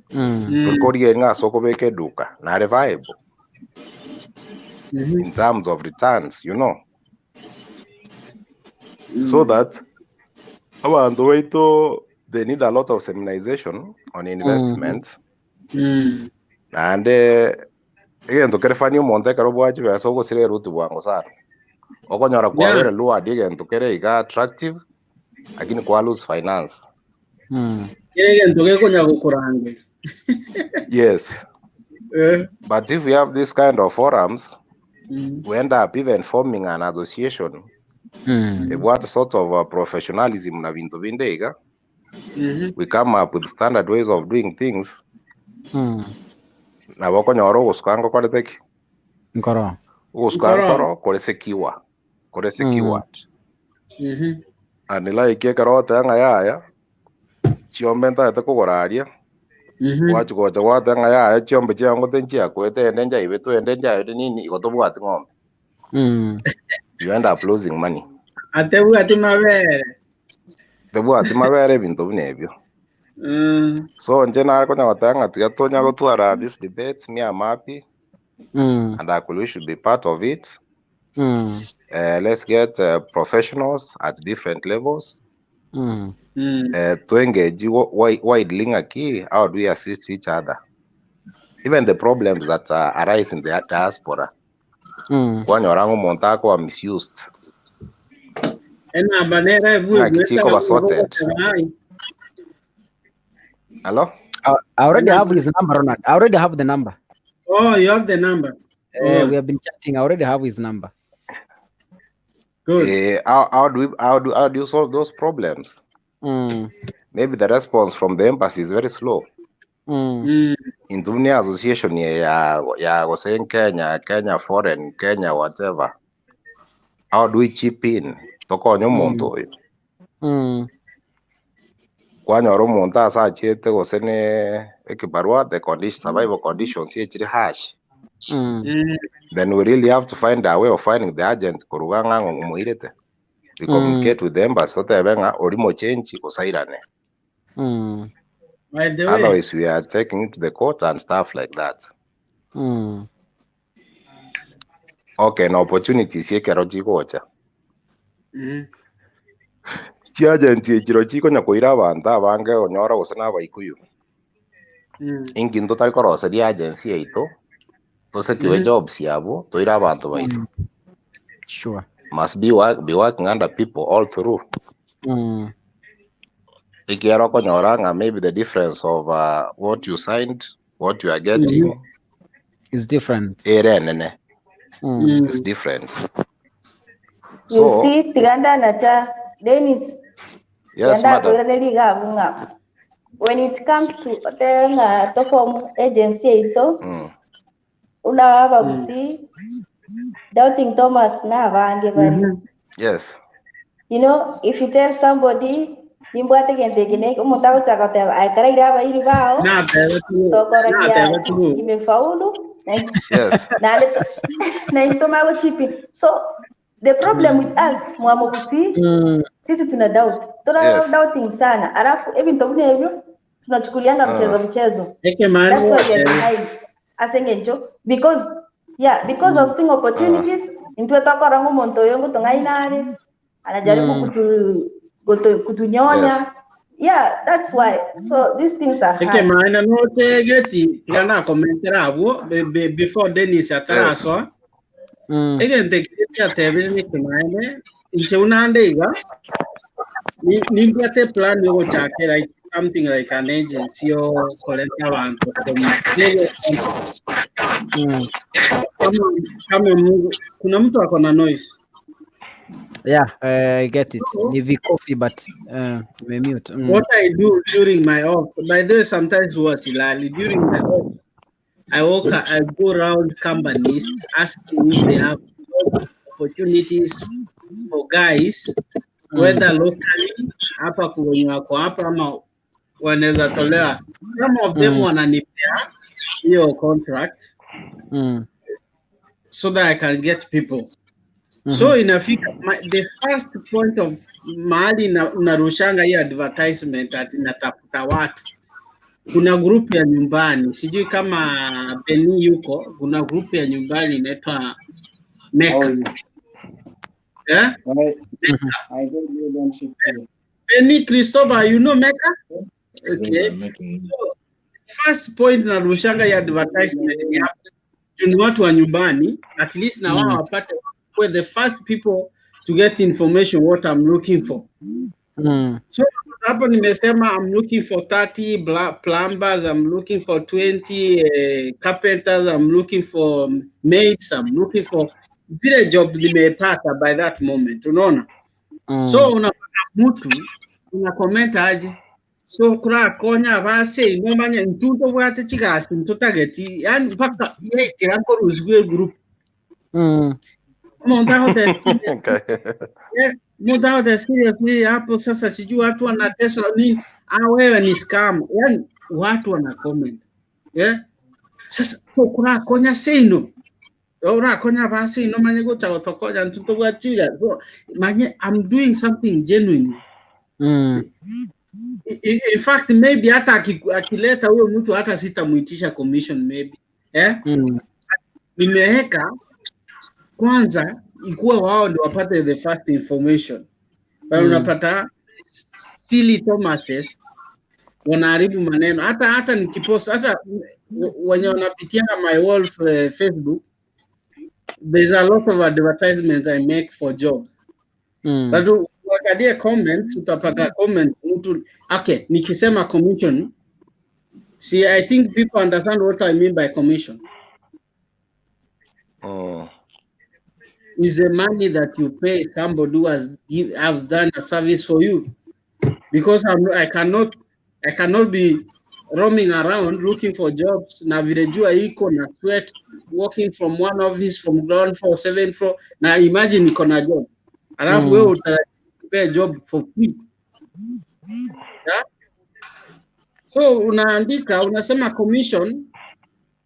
Tori korigereria ng'a ase okobeka eduka nare viable in terms of returns, you know. So that abanto baito they need a lot of seminization on investment. Naende egento kere funny omonto ekero obwate chibesa ogosira eruti bwango sana. Okonyora kwabere lured egento kere iga attractive lakini kwa lose finance. Kere egento gekonya gokorangeria. Yes. But if we have this kind of forums, we end up even forming an association. Ebwate sort of a professionalism na binto binde iga. We come up with standard ways of doing things. Nabo okonyora ogosuka ngokorete ki? Nkoro. Ogosuka Nkoro. nkoro kore secure. Kore secured. And like ekero ogoteba ng'a yaya, chiombe ntagete kogora aria, gwachi gocha gwateba ng'a yaya chiombe chiago ngote nchiakwete ende nchaibetwe ende nchaibetwe nini igo tobwati ng'ombe. You end up losing money. Atebwati mabere. Tebwati mabere ebinto buna ebio. So inche nare konya goteba ng'a tiga tonya gotwara this debate, me am happy and I could wish to be part of it. Let's get professionals at different levels. To engage widely ng'aki, how do we assist each other? Even the problems that arise in the diaspora. Kwanyora ng'a omonto akoba misused. Enamba nere Ng'aki chikoba sorted. Hello? I already have his number, Ronald. I already have the number. Oh, you have the number. Oh. We have been chatting. I already have his number. Good. How do you solve those problems? Maybe the response from the embassy is very slow. Intune association ya ya gose Kenya, Kenya foreign, Kenya whatever. How do we chip in? Tokonye omonto oyo. Kwanyora omonto ase achiete gose ne ekibarua the condition, survival conditions echire harsh. Then we really have to find a way of finding the agent koruga ng'a ng'omoirete. We communicate with the embassy totebe ng'a orimo change gosairane. By the way, Otherwise we are taking it to the court and stuff like that. Okay, na opportunities ekero chigocha. Chiagent echiro chikonya koira abanto abange onyora gose na abaikuyu. Inki ntotari koroseria agency yaito tosekiwe jobs yabo toire abanto baito. Sure. Must be work, be working under people all through. Ekiagera okonyora ng'a maybe the difference of what you signed, what you are getting is different. Ere enene. Is different. You So see, Tiganda Nacha, Dennis. Yes, Genda madam. koiraneria iga abwo ng'a when it comes to otebe ng'a toform agency yaito, buna abagusii, doubting Thomas na abange bare. Yes. You know, if you tell somebody nimbwate egento eke na eke, omonto agochaka goteba aye karaire abairi bao, Nateba true. tokora kia Nateba true. kimefaulu, na Yes. naende naintwe tomanye gochipi. So the problem with us mwamogusii, sisi tuna doubt. Tuna doubting sana. Alafu ebinto buna ebyo tunachukulianga mchezo mchezo. Eke mani That's why we are wateba. behind. Ase eng'encho because yeah, because of seeing opportunities, intwe tokora ng'a omonto oyo ngotong'aina are, anajaribu kutunyonya. Yes. Yeah, that's why. So these things are Eke hard. maana notegeti tiga nakomentera abwo before Dennis atarasoa. Egento ekio kiatebire nekemanene inche unande iga nimbwate plan yogochakera something like an agency yokoreta abanto from various countries. Kama, kama Mungu, kuna mtu ako na noise. Yeah, I get it. So, Ni vikofi but nimemute. What I do during my off, by the way, sometimes huwa silali. During my off, I walk, I go round companies asking if they have job opportunities for guys, whether locally hapa kwenye wako hapa ama wanaweza tolewa. Some of them wananipea hiyo contract so that I can get people. So inafika the first point of mahali narushanga hiyo advertisement ati natafuta watu. Kuna group ya nyumbani, sijui kama Beni yuko, kuna group ya nyumbani inaitwa Meka. Oh, Yeah? I don't know them shit. Beni Christopher, you know Meka? Okay. So, first point narushanga ya advertisement ni hapo. Ni watu wa nyumbani, at least na wao wapate were the first people to get information what I'm looking for. So hapo nimesema I'm looking for 30 plumbers, I'm looking for 20 carpenters, I'm looking for maids, I'm looking for zile job nimepata by that moment, unaona? So unapata mtu una comment aje so kurakonya base nomanye ntunto bwate chigasi ntutageti yani mpaka yekera nkoruzwe group Umuntu ahote muda wote seriously hapo sasa, sijui watu wanateswa nini. Ah, wewe ni scam. Yani watu wana comment yeah. Sasa kurakonya sino urakonya basi ino manye gucha gotokonya ntuto gwachira so manye I'm doing something genuine. In fact maybe hata akileta huyo mtu hata sitamuitisha commission maybe eh? Nimeweka kwanza ikuwe wao ndio wapate the first information but unapata silly Thomases wanaharibu maneno. Hata nikipost hata wenye wanapitia my wall Facebook, there's a lot of advertisements I make for jobs, but ukiangalia comments utapata comments mtu okay, nikisema commission, see I think people understand what I mean by commission. Is the money that you pay somebody who has done a service for you, because I cannot be roaming around looking for jobs na vile jua iko na sweat walking from one office from ground floor seven floor na imagine niko na job alafu wewe utapea job for free, yeah? So unaandika unasema commission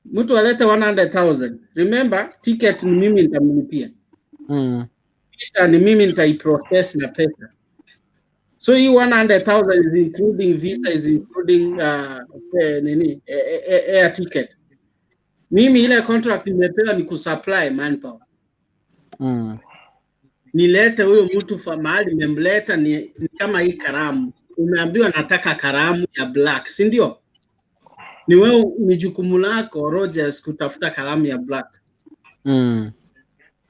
mtu alete 100,000. Remember ticket ni mimi nitamlipia, visa ni mimi nitaiprocess na pesa. So hii 100,000 is including visa, is including nini air ticket. Mimi ile contract nimepewa ni kusupply manpower. Nilete huyo mtu mahali nimemleta ni kama hii karamu. Umeambiwa nataka karamu ya black, si ndio? Ni wewe, ni jukumu lako Rogers kutafuta kalamu ya black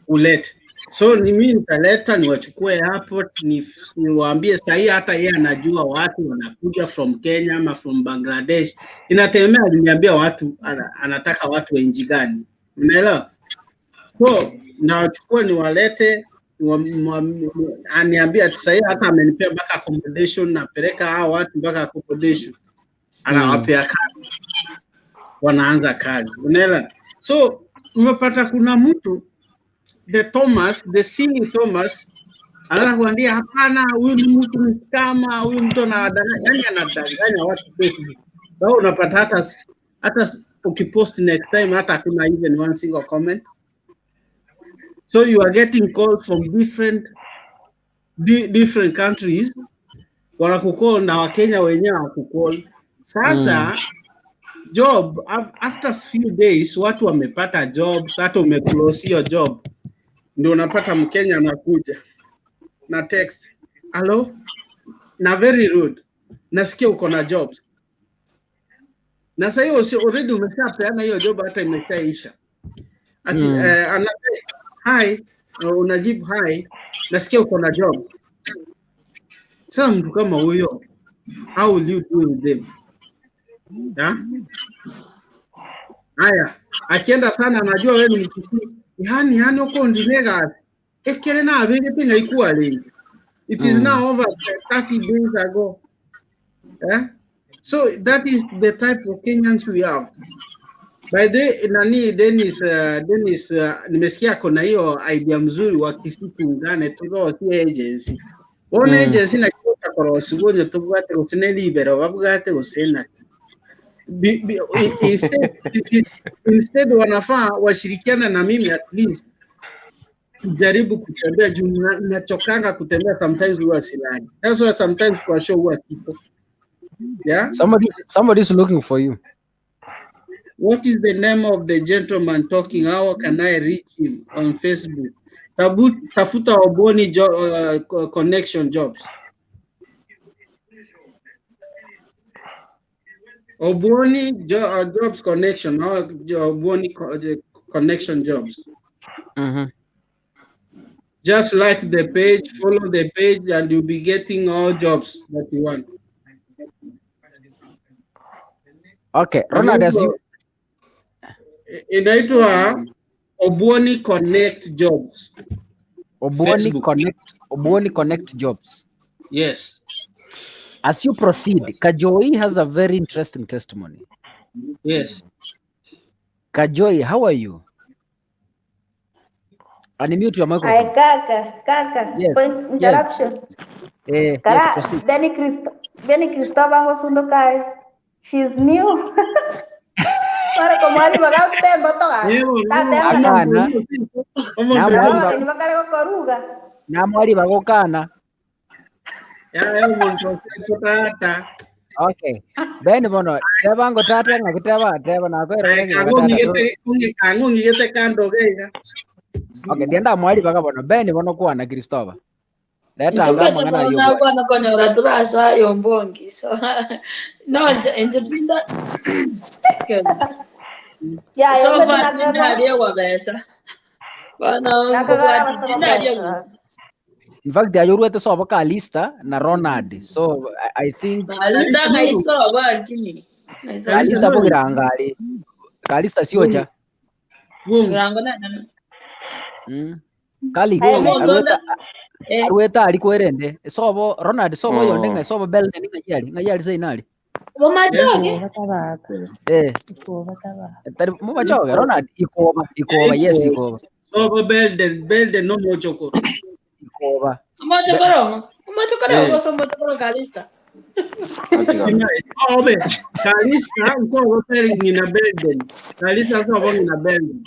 ulete. So ni mimi nitaleta niwachukue airport ni niwaambie sahii, hata yeye anajua watu wanakuja from Kenya ama from Bangladesh, inategemea aliniambia watu anataka watu wa nchi gani, unaelewa? So nawachukua niwalete, Aniambia ati sahii hata amenipea mpaka accommodation, napeleka hao watu mpaka accommodation, anawapea kazi, wanaanza kazi, unaelewa? So umepata kuna mtu the Thomas, the silly Thomas anaweza kuambia hapana, huyu ni mtu ni kama huyu mtu anawadanganya, yani anadanganya watu Facebook. Sasa unapata hata ukipost next time hata hakuna even one single comment. So you are getting calls from different countries wanakucall na Wakenya wenyewe hawakucall. Sasa job after few days watu wamepata job, hata umeclose hiyo job, ndio unapata Mkenya anakuja na text, hello, na very rude, nasikia uko na jobs na sasa hiyo already umeshapeana hiyo job, hata imeshaisha. Ati hi, unajibu hi, nasikia uko na job. Sasa mtu kama huyo, how will you deal with them? Yeah? Haya, akienda sana anajua wewe ni Mkisii. Yani uko ndinega ekere na abegete ngaikuwa lengi. It is now over 30 days ago. Eh? So that is the type of Kenyans we have. By the way, nani Dennis, nimesikia kuna hiyo idea mzuri wa Kisii tuungane turosie agency. Wona agency na kiota korosi gonye tubwate gusine libero babwate gusina. Instead wanafaa washirikiane na mimi at least kujaribu kutembea juu nachokanga kutembea sometimes huwa silali. That's why sometimes kwa show huwa siko. Yeah? Somebody's looking for you. What is the name of the gentleman talking? How can I reach him on Facebook? Tafuta Oboni Connection Jobs. Oboni Jobs Connection, or Oboni Connection Jobs. Just like the page, follow the page, and you'll be getting all jobs that you want. Okay, Ronald, as you Inaitwa Oboni Connect Jobs. Oboni Facebook. Connect, Oboni Connect Jobs. Yes. As you proceed, Kajoi has a very interesting testimony. Yes. Kajoi, how are you? Unmute your microphone. Ay, kaka, kaka, Yes, point yes. interruption. Yes, Kara, proceed. Benny Christopher Ngosundukai. She's new. Para como ali bagatemba toga. Tatemba. Akana. Nabo ni bakale koruga. Namwari bagokana. Tata. Okay. Ben bono, teba ngo tata ngakiteba teba nakwera Kang'ong'igete kando geiga. Okay, ndienda mwari bakabono. Ben bono kwana Christopher. Leta anga mangana yo. Nakwana konyora turasa yombongi so no nje tinda Ya, so yo far tinda besa bana Nakagara tinda aliye In fact, ayorwete sobo Kalista na Ronald. So I think Kalista ngaisoba lakini Kalista bogirangali. Kalista siocha. Girango na Kali Ay, arweta arweta ari kwerende. Sobo Ronald sobo yonde ngai sobo bel ni ngayali ngayali seinali. Bomachoge Eh. Tari mumachoge Ronald ikoba ikoba yes ikoba. Sobo belde no mochoko. Ikoba. Mochokoro mochokoro so mochokoro Kalista. Obe Kalista uko wote ngina Belden. Kalista sobo ngina Belden.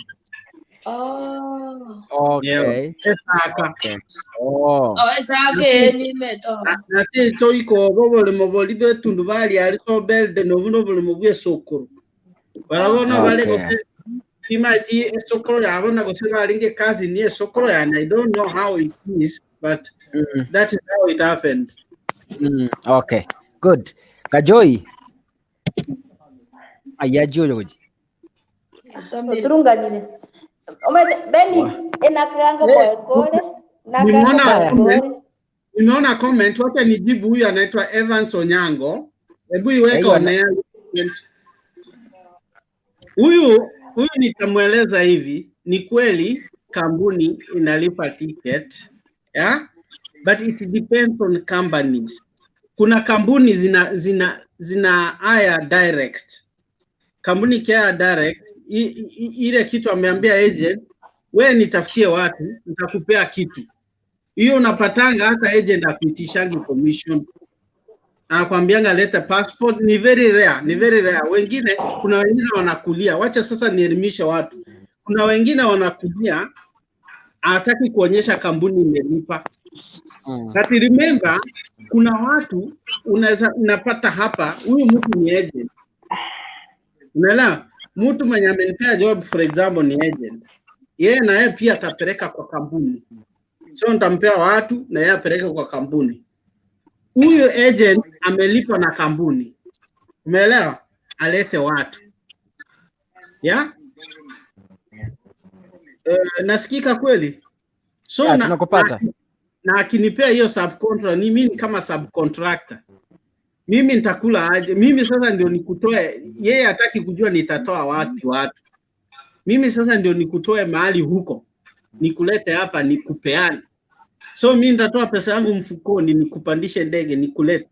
Oh. Okay. Esaka. Okay. Oh. Oh, esake ni meto. Nasi toiko obo boli betundu bali ali so Belden obuno bulimo bwesokoro. Barabona bale gose imati esokoro yabona gose balinge kazi ni esokoro yani I don't know how it is but that is how it happened. Okay. Good. Kajoi. Ayaji ojoji. Oturunganire. Omete Benny enakango kore. Nimeona comment, nimeona comment, wacha nijibu huyu anaitwa Evans Onyango. Hebu iweke on air. Huyu nitamweleza hivi, ni kweli kampuni inalipa ticket Yeah? But it depends on companies. Kuna kampuni zina zina zina hire direct. Kampuni ikia direct ile kitu ameambia agent, we nitafutie watu, nitakupea kitu. Hiyo unapatanga hata agent akuitishangi commission. Anakwambianga leta passport, ni very rare, ni very rare. Wengine kuna wengine wanakulia, wacha sasa nielimishe watu. Kuna wengine wanakulia hataki kuonyesha kampuni imelipa. But remember kuna watu unaweza unapata hapa, huyu mtu ni agent. Unaelewa? Mtu mwenye amenipea job for example ni agent. Yeye na yeye pia atapeleka kwa kampuni. So nitampea watu na yeye apeleke kwa kampuni. Huyu agent amelipwa na kampuni. Umeelewa? Alete watu. Yeah? Nasikika kweli? So Yeah, tunakupata. Na akinipea hiyo subcontract, ni mimi kama subcontractor. Mimi nitakula aje? Mimi sasa ndio nikutoe, yeye hataki kujua nitatoa wapi watu. Mimi sasa ndio nikutoe mahali huko, nikulete hapa nikupeane. So mimi nitatoa pesa yangu mfukoni nikupandishe ndege nikulete.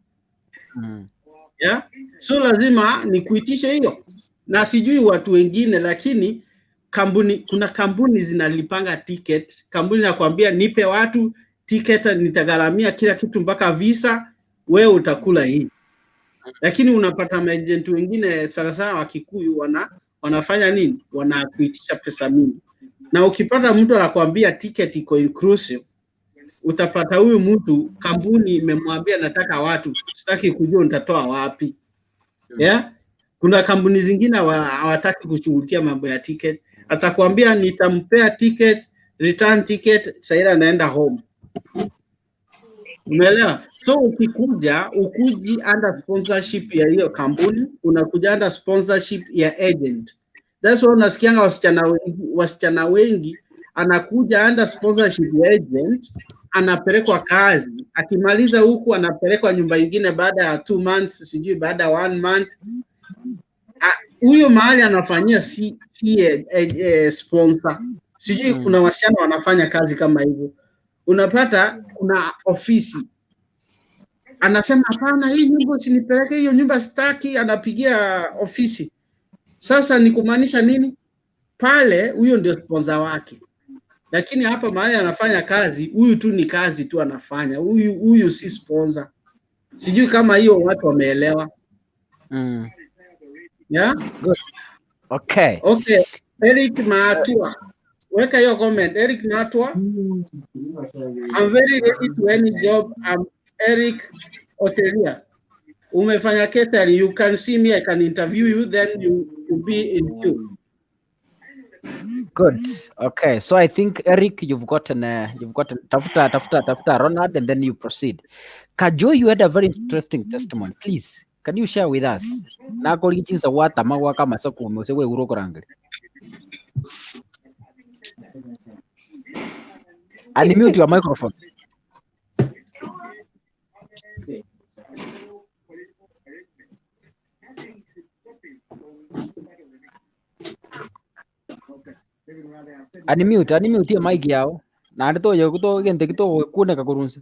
Yeah? So lazima nikuitishe hiyo. Na sijui watu wengine, lakini kampuni, kuna kampuni zinalipanga ticket. Kampuni nakwambia nipe watu ticket, nitagharamia kila kitu mpaka visa, wewe utakula hii. Lakini unapata maagent wengine sana sana wa Kikuyu wanafanya nini? Wanakuitisha pesa mingi. Na ukipata mtu anakuambia ticket iko inclusive, utapata huyu mtu kampuni imemwambia nataka watu, sitaki kujua nitatoa wapi. Yeah? Kuna kampuni zingine hawataki kushughulikia mambo ya ticket. Atakwambia nitampea ticket, return ticket, Saira anaenda home. Umeelewa? So ukikuja ukuji under sponsorship ya hiyo kampuni, unakuja under sponsorship ya agent. That's why unasikianga wasichana wengi anakuja under sponsorship ya agent, anapelekwa kazi, akimaliza huku anapelekwa nyumba ingine baada ya 2 months, sijui baada ya one month. Huyo mahali anafanyia si sponsor. Sijui kuna wasichana wanafanya kazi kama hivyo. Unapata kuna ofisi anasema hapana, hii nyumba usinipeleke, hiyo nyumba sitaki, anapigia ofisi. Sasa ni kumaanisha nini? Pale huyo ndio sponsor wake, lakini hapa mahali anafanya kazi, huyu tu ni kazi tu anafanya, huyu si sponsor. Sijui kama hiyo watu wameelewa. Yeah? Good. Okay. Okay. Eric Maatua. Weka hiyo comment. Eric Maatua. I'm very ready to any job. I'm Eric Otelia. Umefanya catering. You can see me. I can interview you. Then you will be in queue. Good. Okay. So I think Eric, you've gotten tafuta tafuta tafuta Ronald, and then you proceed. Kajo, you had a very interesting testimony. Please, can you share with us? Nakolichiza watama wakama sakume usewe urokorangre. Unmute your microphone. Unmute, unmute mic yao. Nandi toyo kugente kitokuneka kurunsi.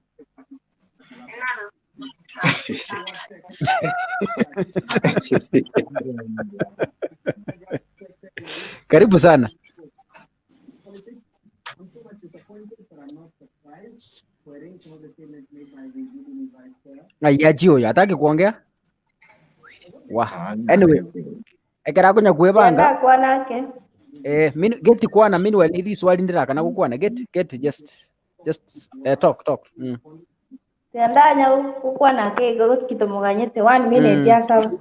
Karibu sana. Aiyachi huyo hataki kuongea. Wa. Anyway, ekera kunya kwebanga. Yenda kwanake. Min get kwana meanwhile iri swali ndiraka gukwana get just talk talk. Tiandanya gukwana ke kitomuganyete one minute ya sawa.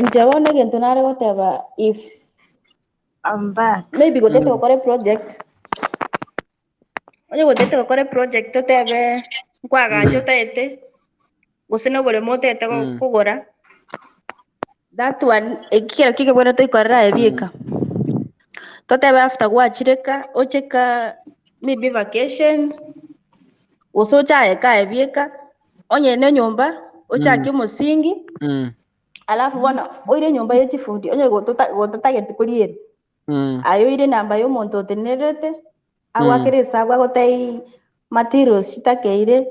Nche bono egento nare goteba if I'm back. Maybe gotete gokora project onye gotete gokora project otebe nkwagacha otaete gose na oboremo otaete kogora that one ekero kikebwene toikorera ebieka totebe after gwachireka ocheka maybe vacation gose ochaeka ebieka onye na enyomba ochake omosingi alafu bono oire enyomba ya echifundi onye gotatagete koriera aye oire enamba ya omonto otenerete. Agwakera esabu agotebia materials chitakeire,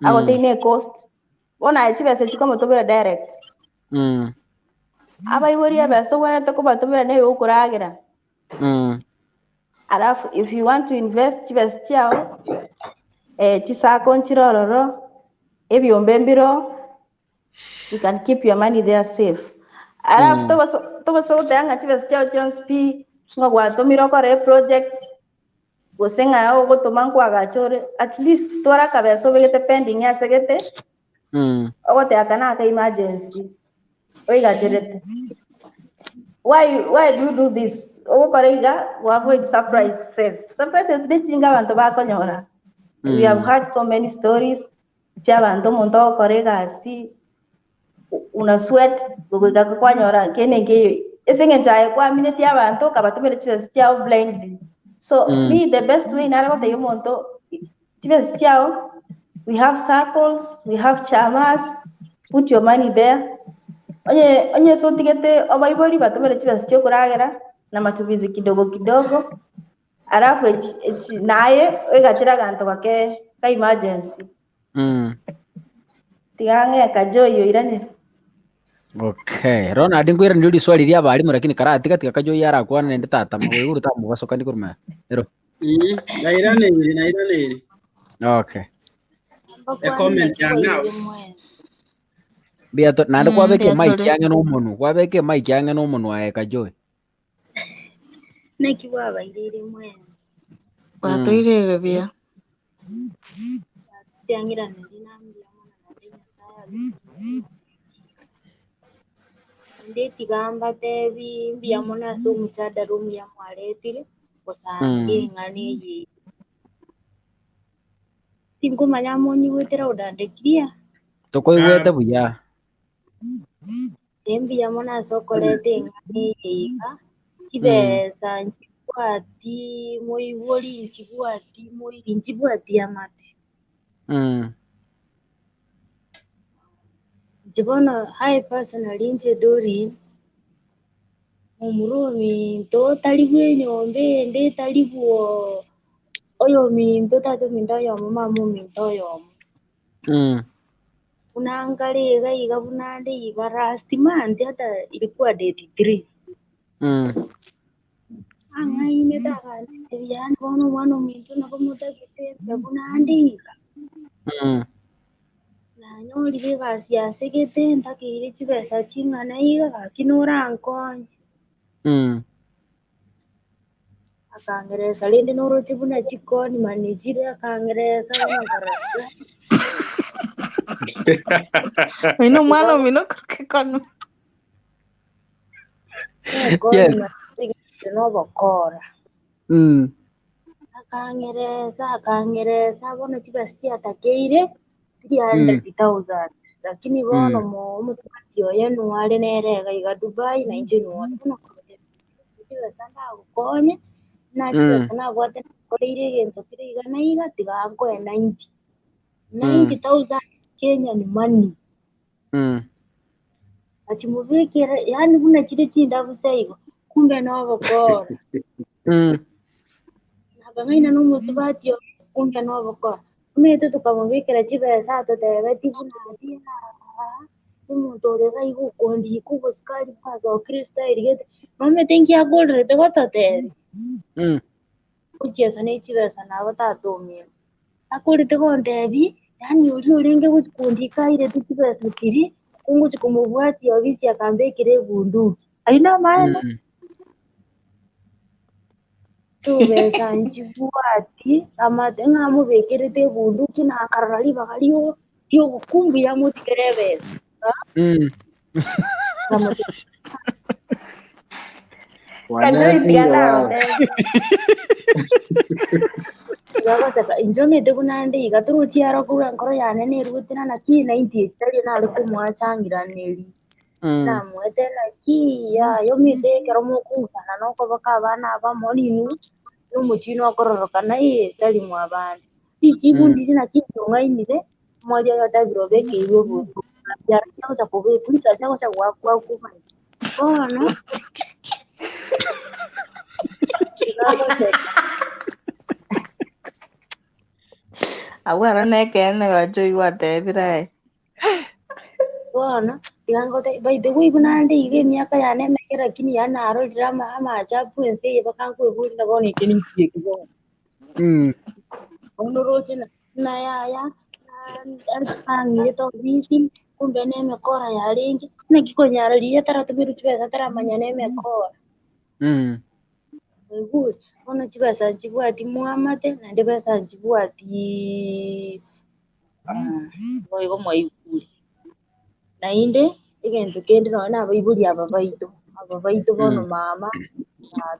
agotebia na ecost, bono aye chibesa chikomotomera direct. Abaibori ebesa obwenerete kobatomera na eyokoragera. Alafu if you want to invest chibesa chiao, chisacco nchire ororo, ebiombe mbiroo, you can keep your money there safe. Alafu tobasa goteba ng'a chibesa chiao chionsi pi, ng'a gwatomire okore eproject, gose ng'a ogotoma nkoagacha ore, at least twara akabesa obegete pending ase gete, ogoteba aka naka emergency, oigacherete. Why do you do this? Ogokora iga, go avoid surprises. Surprises ne chinga abanto bakonyora. We have heard so many stories, chia abanto omonto ogokora egasi, una sweat, goika kwanyora kende nkeiyo. Ase eng'encho aye kwaminetie abanto, okabatomera chibesa chiao blindly. So, me the best way nare gotebia omonto, chibesa chiao, we have circles, we have chamas, put your money there. Onye onye ase otigete abaibori batomere chibesa chiokoragera, na matumizi kidogo kidogo, alafu echi echi naye oigachere aganto gake ka emergency. Tiga ng'eka Joy oiranere. Okay, Ronald nkoiraneria riswali ria abarimu lakini karatiga tiga Kajoy arakwana naende tata magoiguru tamobasokani korwa maya. Ero. Nairaneire, nairaneire. Okay. A comment ya now. Mbuya to naende kwabeka Mbuya emic tore. ang'e na omonwe, kwabeka emic ang'e na omonwe aye Kajoy. Naki bwabairire mwena? Bwatoirire buya. Tiang'iraneri na mbuya mono naende Nyasaye abe Inde tiga mbatebi mbuya mono ase omochadara omuya mwaretire gosanga eng'ana eye. Tinkomanya monyigwete loud and clear. Tokoigwete buya. Mbuya mono ase okoreta eng'ana eye iga, chibesa nchibwati moibori nchibwati moiri nchibwati amate. Inche bono I personally inche Doreen, momura ominto tari bwa enyomba ende tari bwo oyominto tata ominto oyomo mama ominto oyomo. Buna nkare iga iga buna nde iga last month hata ilikuwa date 3. Ang'ainete akantebia yaani bono omwana ominto nabo motagete mbe buna nde iga. Nanyorire egasi ase gete ntakeire chibesa ching'ana iga gaki norankonye. Akang'eresa rende noroche buna chikoni mani chire akang'eresa bono nkarora. Oino omwana omino okoroka ekono. Ekoni mani nobokora. Akang'eresa akang'eresa bono chibesa chiatakeire 300,000 lakini bono omosubati oye nware nere iga iga Dubai na inche nware bono chibesa ndagokonye na chibesa nabwate nakoreire egento kere iga na iga tiga nkoe 90. 90,000 Kenyan money. Achimubekera yaani buna chire chindabu igo kumbe nobokora. Nakang'aina na omosubati oye kumbe nobokora. Omanyete tokamobekera chibesa atotebeti buna ati omonto ore iga iga okondika obosikari bwasokire style gete. Nomanyete nki akorerete gototebia? Gochiesa ne chibesa nabo tata omino. Akorete gontebia, yaani oria orenge gochi kondika airete chibesa chiria, kongochi komobwatia ofisi akambekera ebunduki. Ayio namaene? So besa nchibwati, amate ng'a amobekerete ebunduki na akarora ribaga rio riogokumbu yamotigera ebesa. Kajoy tiga nagotebia. Gagoseka inche omanyete buna nde iga torochi aro korwa enkoro yane nerwete na naki 90 tari nare komoachangiraneri. Namoete naki yaya omanyete ekero mokong'usana nokobaka abana abamo ninwe nomochie nokororokana ee tari mwabande. Richibu ndiri naki ntong'ainire, omwari oyo otabire obekeirwe obonto agocha kobekwa risasi agocha goakwa akobani. Bono iga agoseka. Abwo aro nekeene gocha oigwe atebire aye. Bono, tiga ngote by the way buna ande iga emiaka yane emeke lakini yaani narorire ama amaajabu ense eye mpaka nkoeboria ng'a bono eke ninki eke bono. Bono oroche na buna yaya ang'irete ofisi, kumbe na emekora yarenge, naki konyara riria ataratomerwa chibesa ataramanya na emekora. Oigure? Bono chibesa nchibwati mwamate, naende besa nchibwatiiii boigo mwaigure. Naende, egento kende nonye na abaibori aba baito, aba baito bono mama,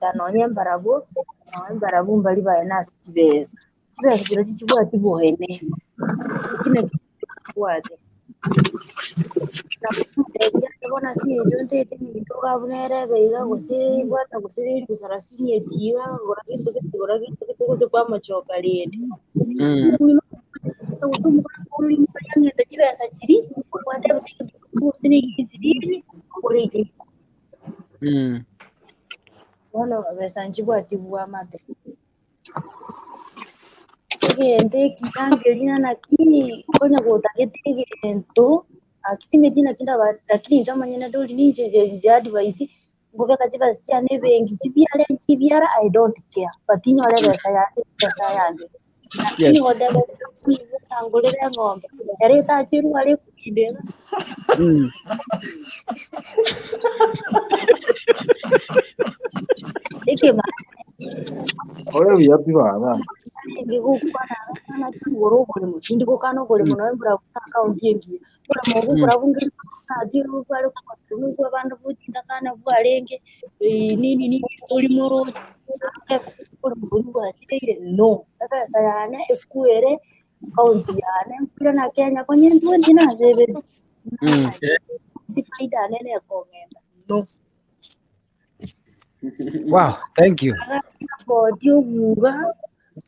tata nonye mbarabwo, nonye mbarabwo mbari baye nase chibesa. Chibesa chirochio chibwati boene, lakini chibwate. Nabo bono ase eng'encho ntaete ebinto iga abwo nere ebe iga gose bwata gose ribu sarasini echi iga gora gento gete gora gento gete gose kwamochoka rende. Ng'ente chibesa chiria, gwatebete gose na egesirini, ogore eke. Bono besa nchibwati bwamate. Egento ekiya nkeria naki konya gotagete egento, aki timanyeti naki ndaba lakini inche omonyene ndori ninche nche advise, nkobeka chibesa chiane ebenki chibiare nchibiara I don't care, but inyore ebesa yane ebesa yane. Lakini goteba ngorere eng'ombe, ere etacherwa are ekobinda iga. Ekemambi. Ore buya pi baba. Narenge gokwana abana igoro oboremo, tindi gokana oboremo nonya mbura buna account engiya. Oboremo obwo bora bunge ati bware kogoterwa abande botintakana bwarenge nini nini tori moroche oboremo boria bwasireire no. Ebesa yane ekwere account yane nkwire na Kenya konya intwe nasebete. Faida nene ekong'enta no. Wow, thank you. Bodi obuga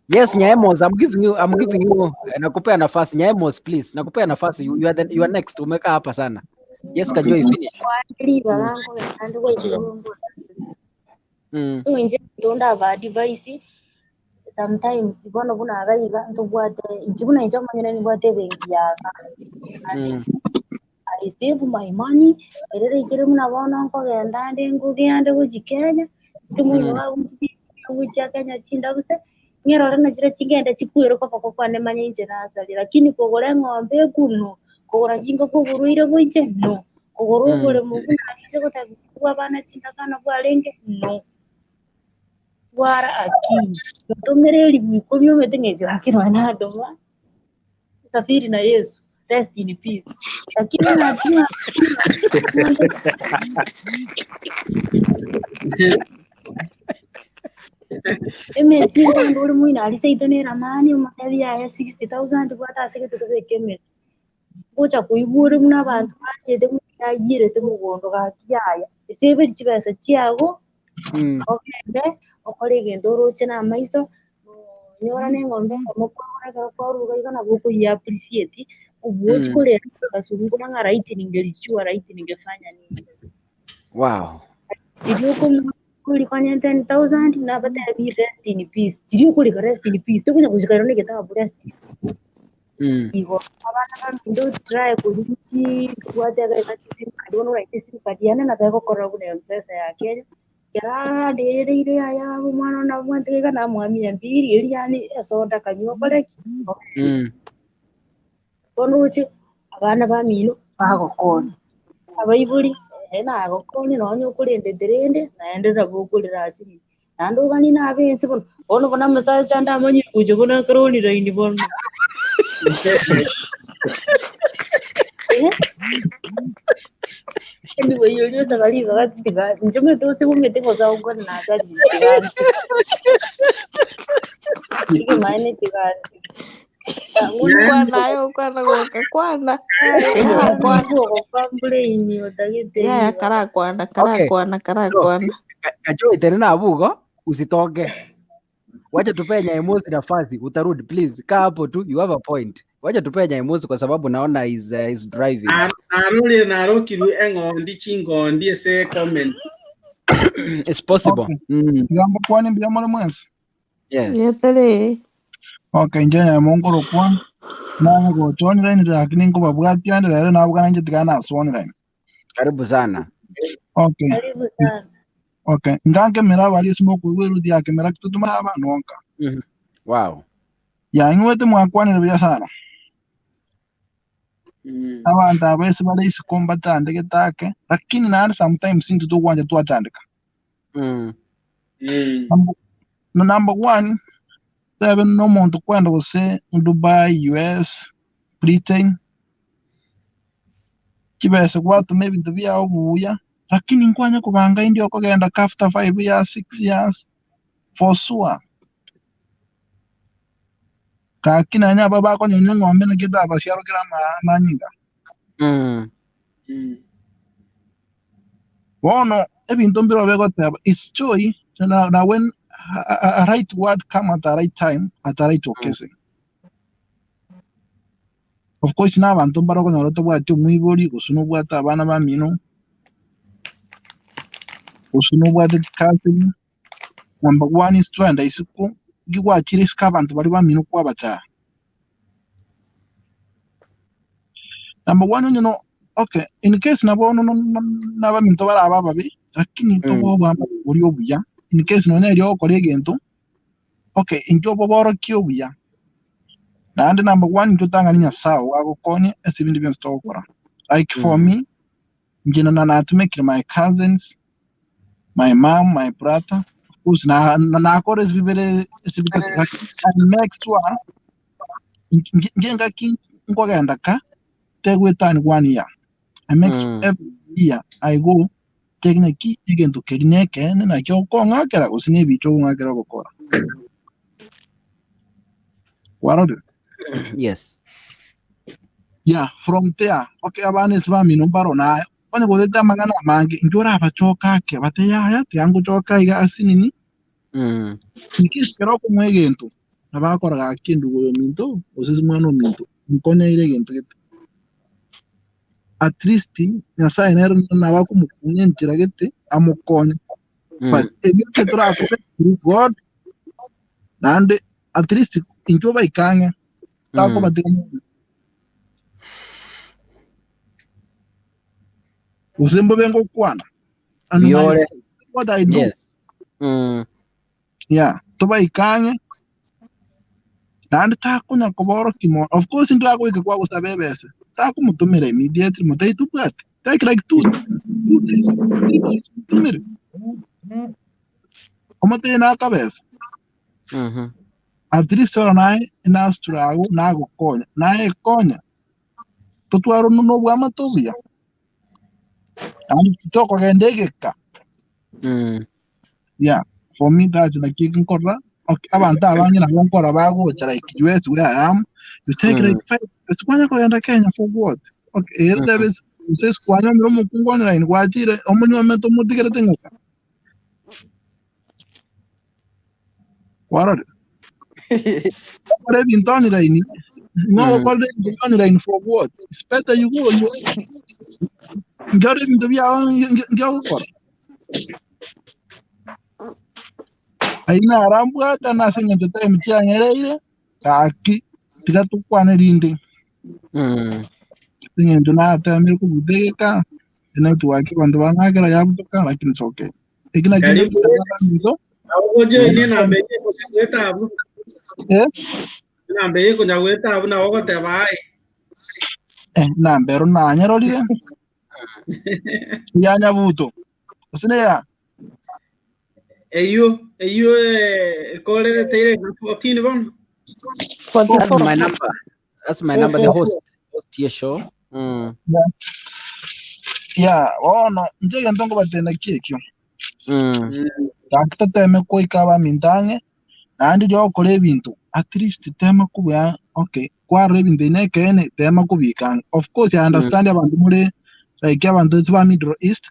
Yes, Nyaemos, I'm giving you, I'm giving you, eh, nakupea nafasi. Nyaemos, please. Nakupea nafasi. You, you are the, you are next. Umekaa hapa sana. Yes, Kajoi, finish. ribaga nkogenda goikurungura so inche ndondaba advice sometimes bono buna iga iga ntobwate inche buna inche omonyene nibwate ebenki yaka I save my money, ere riikire buna bono nkogenda ande nkogende gochia Kenya, ase omoino gochia Kenya chindabuse, ng'erore na chiria chingende chikwere koboko kwane manye inche nasaria. Lakini kogora eng'ombe ekuno, kogora chingoko oborwaire boiche no, kogora oboremo buna inche goteba bwa abana chindagana bwarenge no. Twara akili, ntomere elifu ikomi omanyete ng'a inche gaki nonye natoma. Safiri na Yesu. Rest in peace. Lakini najua emesi ng'ombe ore moino aria seito na eramani omotebi yaya 60,000 bwata ase gete tobeke emesi. Ngocha koigwa ore buna abanto banchete buna yayierete mogondo gaki yaya. Eseberi chibesa chiago ogende okore egento oroche na amaiso, nonyora na eng'ombe eyemo kwagora ekero kwaruga iga nabo okoyia appreciate, obochi korenda ogasungura ng'a laiti ningelijua laiti ningefanya nini. Wow. Riria okomorika onye 10,000 nabatebi rest in peace, chiria okorika rest in peace tokonya gochika ero na egetabu rest in peace. Igo abana baminto try korigia chibwate iga chisim card bono oraite esim card yane nabo egokorera buna mpesa ya Kenya, ekero arandereire yaya omwana one nabwate iga namoa mia mbili erio yaani esoda kanywa okore ki? Ogende. Bono roche abana bamino bagokonya, abaibori eeh nagokonya nonye okorendete rende naende nabo okorera ase Naende oganie nabe ense bono, bono buna omosacha ande amanyire gocha bono ekero oniraini bono. Eh? Anyway, oria osaba ribaga tiga inche omanyete gose omanyete gose agokwana na asari tiga ntige. Ekemanyererio tiga ntige. Kwana aye okwana goka kwana. Yaya karakwana karakwana karakwana. Kachoi tena na abugo usitoke. Wacha tupee Nyaemosi nafasi utarudi please. Kaa hapo tu you have a point. Wacha tupee Nyaemosi kwa sababu naona is uh, is driving. Narorire narokirwe eng'ondi chingondi ase comment. It's possible. Okay. Tiga mbakwane mbuya more mwensi. Yes. Yetere. Okay, inche nyama nkorokwa nanye gocha online lakini nkobabwatia ande rero nabugana inche tiga nase online. Karibu sana. Okay. Karibu sana. Okay, ngankemera abari ase mokoigwa eruti ya kemera totuma abana onka. Wow. Ya ing'wete mwakwanire buya sana. Abanto aba ase bare isiko mbatandegete ake, lakini naende sometimes intwe togwancha twatandeka. Number, no number one, tebe nomonto kwenda gose Dubai, US, Britain, chibesa gwatoma ebinto biao buya, lakini nkwanya kobanga indi okogenda ka after 5 years, 6 years, for sure. Gaki nonye aba bakonyenya eng'ombe naki etabasiarokera amanyinga. Bono ebinto mbiro begoteba it's joy na when a right word come at the right time at the right occasion. Of course na abanto mbare okonyora otabwati omoibori gose nobwate abana bamino gose nobwate chikasini. Number one is twenda isiko nki gwachire isiko abanto baria bamino kwabachaya. Number one onye no okay in case nabo no nabaminto barabe ababe lakini toboba oria obuya in case nonya erio ogokora egento okay inche oboborokia obuya. Naende number one intwe totang'ani Nyasaye ogo agokonye ase ebinto bionsi togokora. Like for me, inche na natumekire my cousins, my mom, my brother, of course na nakora ase bibere ase bitato lakini I make sure nche ngaki nkogenda ka tegwetani one year. I make sure every year I go take naki egento keria na ekeene naki okong'akera gose na ebicha okong'akera ogokora. Kwarorire? Yes. Yeah, from there, okay, abana ase bamino mbaro naye onye gotete amang'ana amange inche orabachoka ake bate yaya tiga ngochoka iga ase nini in case ekero okomoa egento nabo akora gaki endugu oyo ominto gose ase omwana ominto nkonyeire egento gete. At least Nyasaye nere nabo akomokunya enchera gete amokonye. But ebio ase torakore through God naende at least intwe obaike ang'e takobatiga mono. Gose mbobe ngokwana and Biore. myself what I do. Yes. Yeah, tobaike ang'e naende takonya koborokia mono. Of course ndiragoika kwagosaba ebesa, takomotomera immediately motebie tobwate, take like 2 days, 3 days motomere. Omotebie nakabesa. At least oro naye enasture ago nagokonya, naye ekonya totware nobwamate obuya. Naende titokogenda egeka. Yeah, for me that's naki nkorora. Okay, abanto abange nabo nkora bagocha like US where I am, you take like 5 years kwanya kogenda Kenya for what? Okay, ere tebe gose kwanyomire omokungu online gwachire omonywomete omotigerete ng'oka. Kwarorire? Okore ebinto online, ng'o ogokorera ebinto online for what? It's better you go you ngiore ebinto biao ngiogokora. Ayio narambwate ase eng'encho time chiang'ereire, gaki tiga tokwane rinde. Ase eng'encho natemire kobuta egeka, enetwork abanto bang'akera yabutoka lakini it's okay. Eki nakio Karibu. nto Nabo gojoin enamba eye ekonya goeta abwo. Eh? Enamba eye ekonya goeta abwo nabo ogoteba aye. Eh, namba ero nanyerorire ya Nyabuto gose neya Eyio eyio ekorereteire 14 bono. That's 44. my number. That's my Four, number, the four, host. Host your show. Ya bono inche egento nkobatebia naki ekio gaki toteme koika abaminto ang'e naende riria ogokora ebinto at least tema kobuya okay kwarora ebinto ebi na ekeene tema kobika ang'e. Of course I understand abanto more like abanto ba Middle East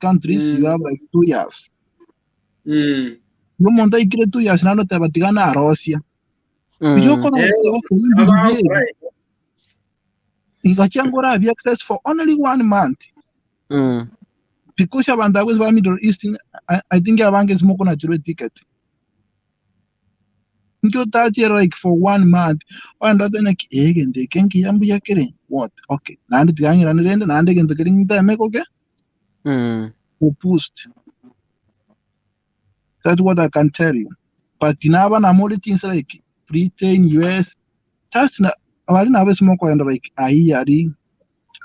countries you have like 2 years. Igo omonto aikire 2 years naende oteba tiga narosia. Riria okorosia okora ebinto ebi igachia ngorabie access for only one month. Because abantu abwo ba Middle East I think abange ase mokonachirwe eticket. Inki otachiera like for one month, ogende otebe naki eh egento eke nkiya mbuya kere, what? Okay, naende tiga ng'irane rende naende egento keria nteme goke go boost. That's what I can tell you. But naba namore chinse like Britain, US, that's na abari nabo ase mokoenda like aye ari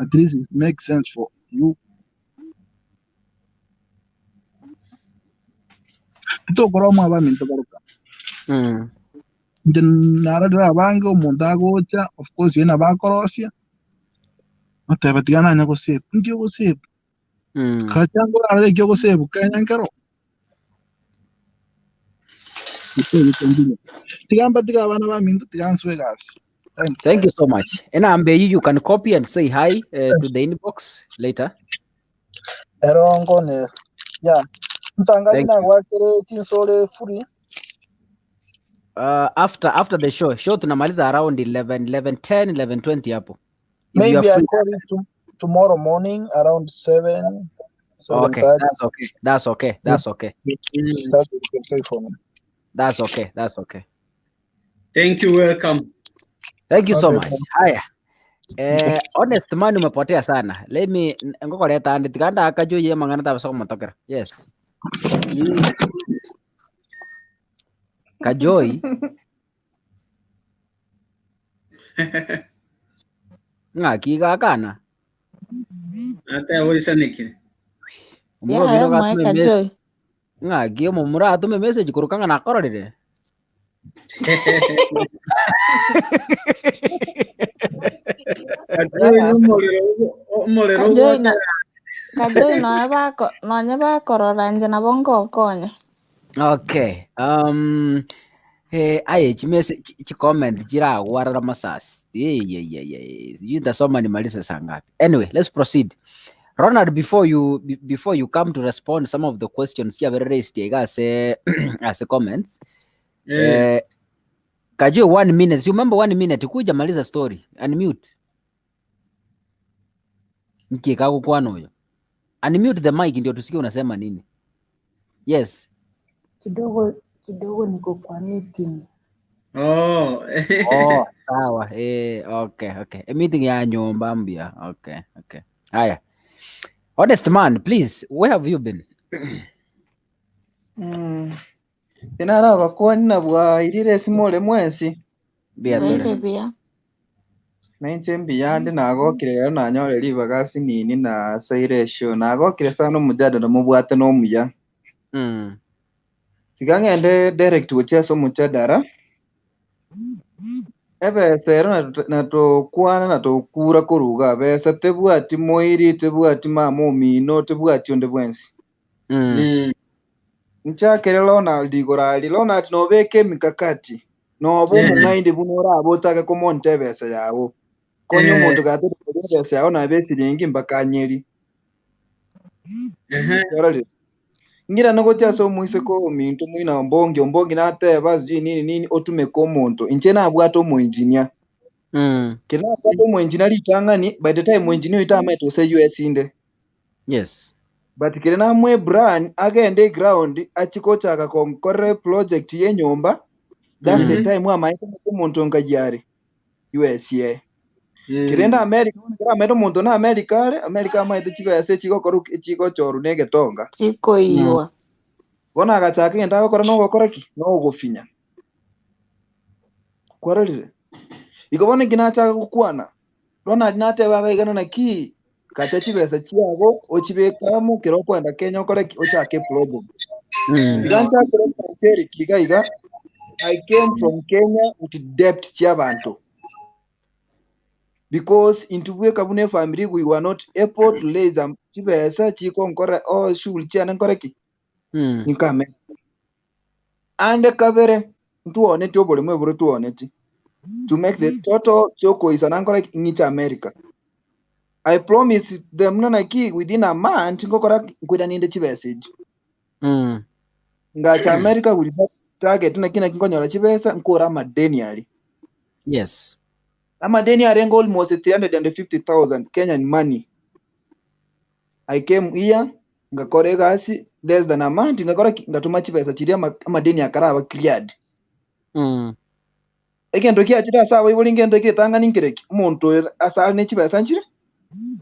at least it makes sense for you. Titokora omwe abaminto baroka. Inche narorire abange omonto agocha, of course eye nabo akorosia, oteba tiga nanye gosave. Inki ogosave? Gacha nkorarore eki ogosave Kenya nkero. Tiga mbatige abana baminto tiga nswe egasi. Thank you. Thank you so much. Enamba eyi you can copy and say hi to the inbox later. Ero nkone ya ntangani Thank you. nagwakere chinsore free After the show. Show tunamaliza around 11 11:10 11:20 hapo. If you maybe are I free. call you tomorrow morning around 7 Okay, 7:30. that's okay. That's okay. That's okay. That will be okay for me. That's okay. That's okay. Thank you, welcome. Thank you so Okay, much. Haya. Honest man umepotea sana. Let me ngokoreta ande tiganda akajuye mang'ana tabasa komotokera. Yes. Kajoi ng'aki gakana. Ate oisanekire. Omura Yaya omino mwae gatume message. Kajoi. Ng'aki omomura atume message korokanga nakororire. Kajoi Yaya. nomorero omorero Kajoi na ogwotera. Kajoi nonya bako nonya bakorora inche nabo nkokonya. Okay. Aye chi message chi comment chiragwarora masasi. Yeah, yeah, yeah, yeah. Sijui nitasoma nimalize saa ngapi. Anyway, let's proceed. Ronald, before you come to respond some of the questions here very raised iga ase comments. Kajoi 1 minute. You remember 1 minute kuja maliza story. Unmute. Nkie kagukwana huyo. Unmute the mic ndio tusikie unasema nini. Yes. Kidogo kidogo niko kwa meeting. Oh. Oh, sawa. Okay, okay. A meeting ya nyumba mbia. Okay, okay. Haya. Honest man, please, where have you been? Tinara bakwani na bwairire esimore mwensi. Mbia Baire tore. buya. Nainche mbiyande nagokire rero nanyore ribaga asinini na soire eshow. Nagokire sana omojadala mobwate na omuya. Tiga ng'ende direct gochia ase omojadala. Ebesa ero natokwana natokura koruga besa tebwati moiri tebwati mama omino tebwati onde bwensi. Nchakere Ronald igoro aria Ronald nobeke emikakati noba omong'aini buna orabe otake komonta ebesa yago konya omonto gatari koria ebesa yago nabe esiringi mpaka anyeri. Ororire. Ng'irane gochia ase omoiseke ominto moina ombongi ombongi nateba sijui nini nini otumeke omonto inche nabwate omoengineer. Kero nabwate omoengineer ritang'ani by the time omoengineer oito amaete gose US inde. Yes. But kere namoe brand agende eground achi gochaka konkorera eproject ya enyomba that's the time amaete ng'a omonto nkayi are USA. Kerende America bono ekero amaete omonto na America are, America amaete chibesa echigokorwa echigochorwa na egetonga. Chikoiywa. Bono agachaka egento agokora na ogokora ki? Na ogofinya. Kwarorire? Igo bono inki nachaka gokwana, Ronald nateba agaigana naki, gacha chibesa chiago, ochibeke amo, kero okoenda Kenya okore ki? Ochake eproject. Iga nchakere buna Eric iga iga, I came from Kenya with debt chia abanto. Because intwe bweka buna efamily we were not able to raise chibesa chikonkora oh shughuli chiane nkore ki? Nikame. Ande kabere ntwoneti oboremo eboro twoneti. To make the total chiokoisana nkore ki? Ng'iche America. I promise them nana ki within a month nkokora ki? Nkoira ninde chibesa echio. Ngacha America with that target naki naki nkonyora chibesa nkore amadeni aria. Yes. Amadeni arenge almost 350,000 Kenyan money. I came here ngakora egasi less than a month ngakora ki? Ngatuma chibesa chiria amadeni akaraba cleared. Mm. Egento kiachire ase abaibori ngento egetang'ani nkereki? Omonto oyo ase are ne chibesa nchire?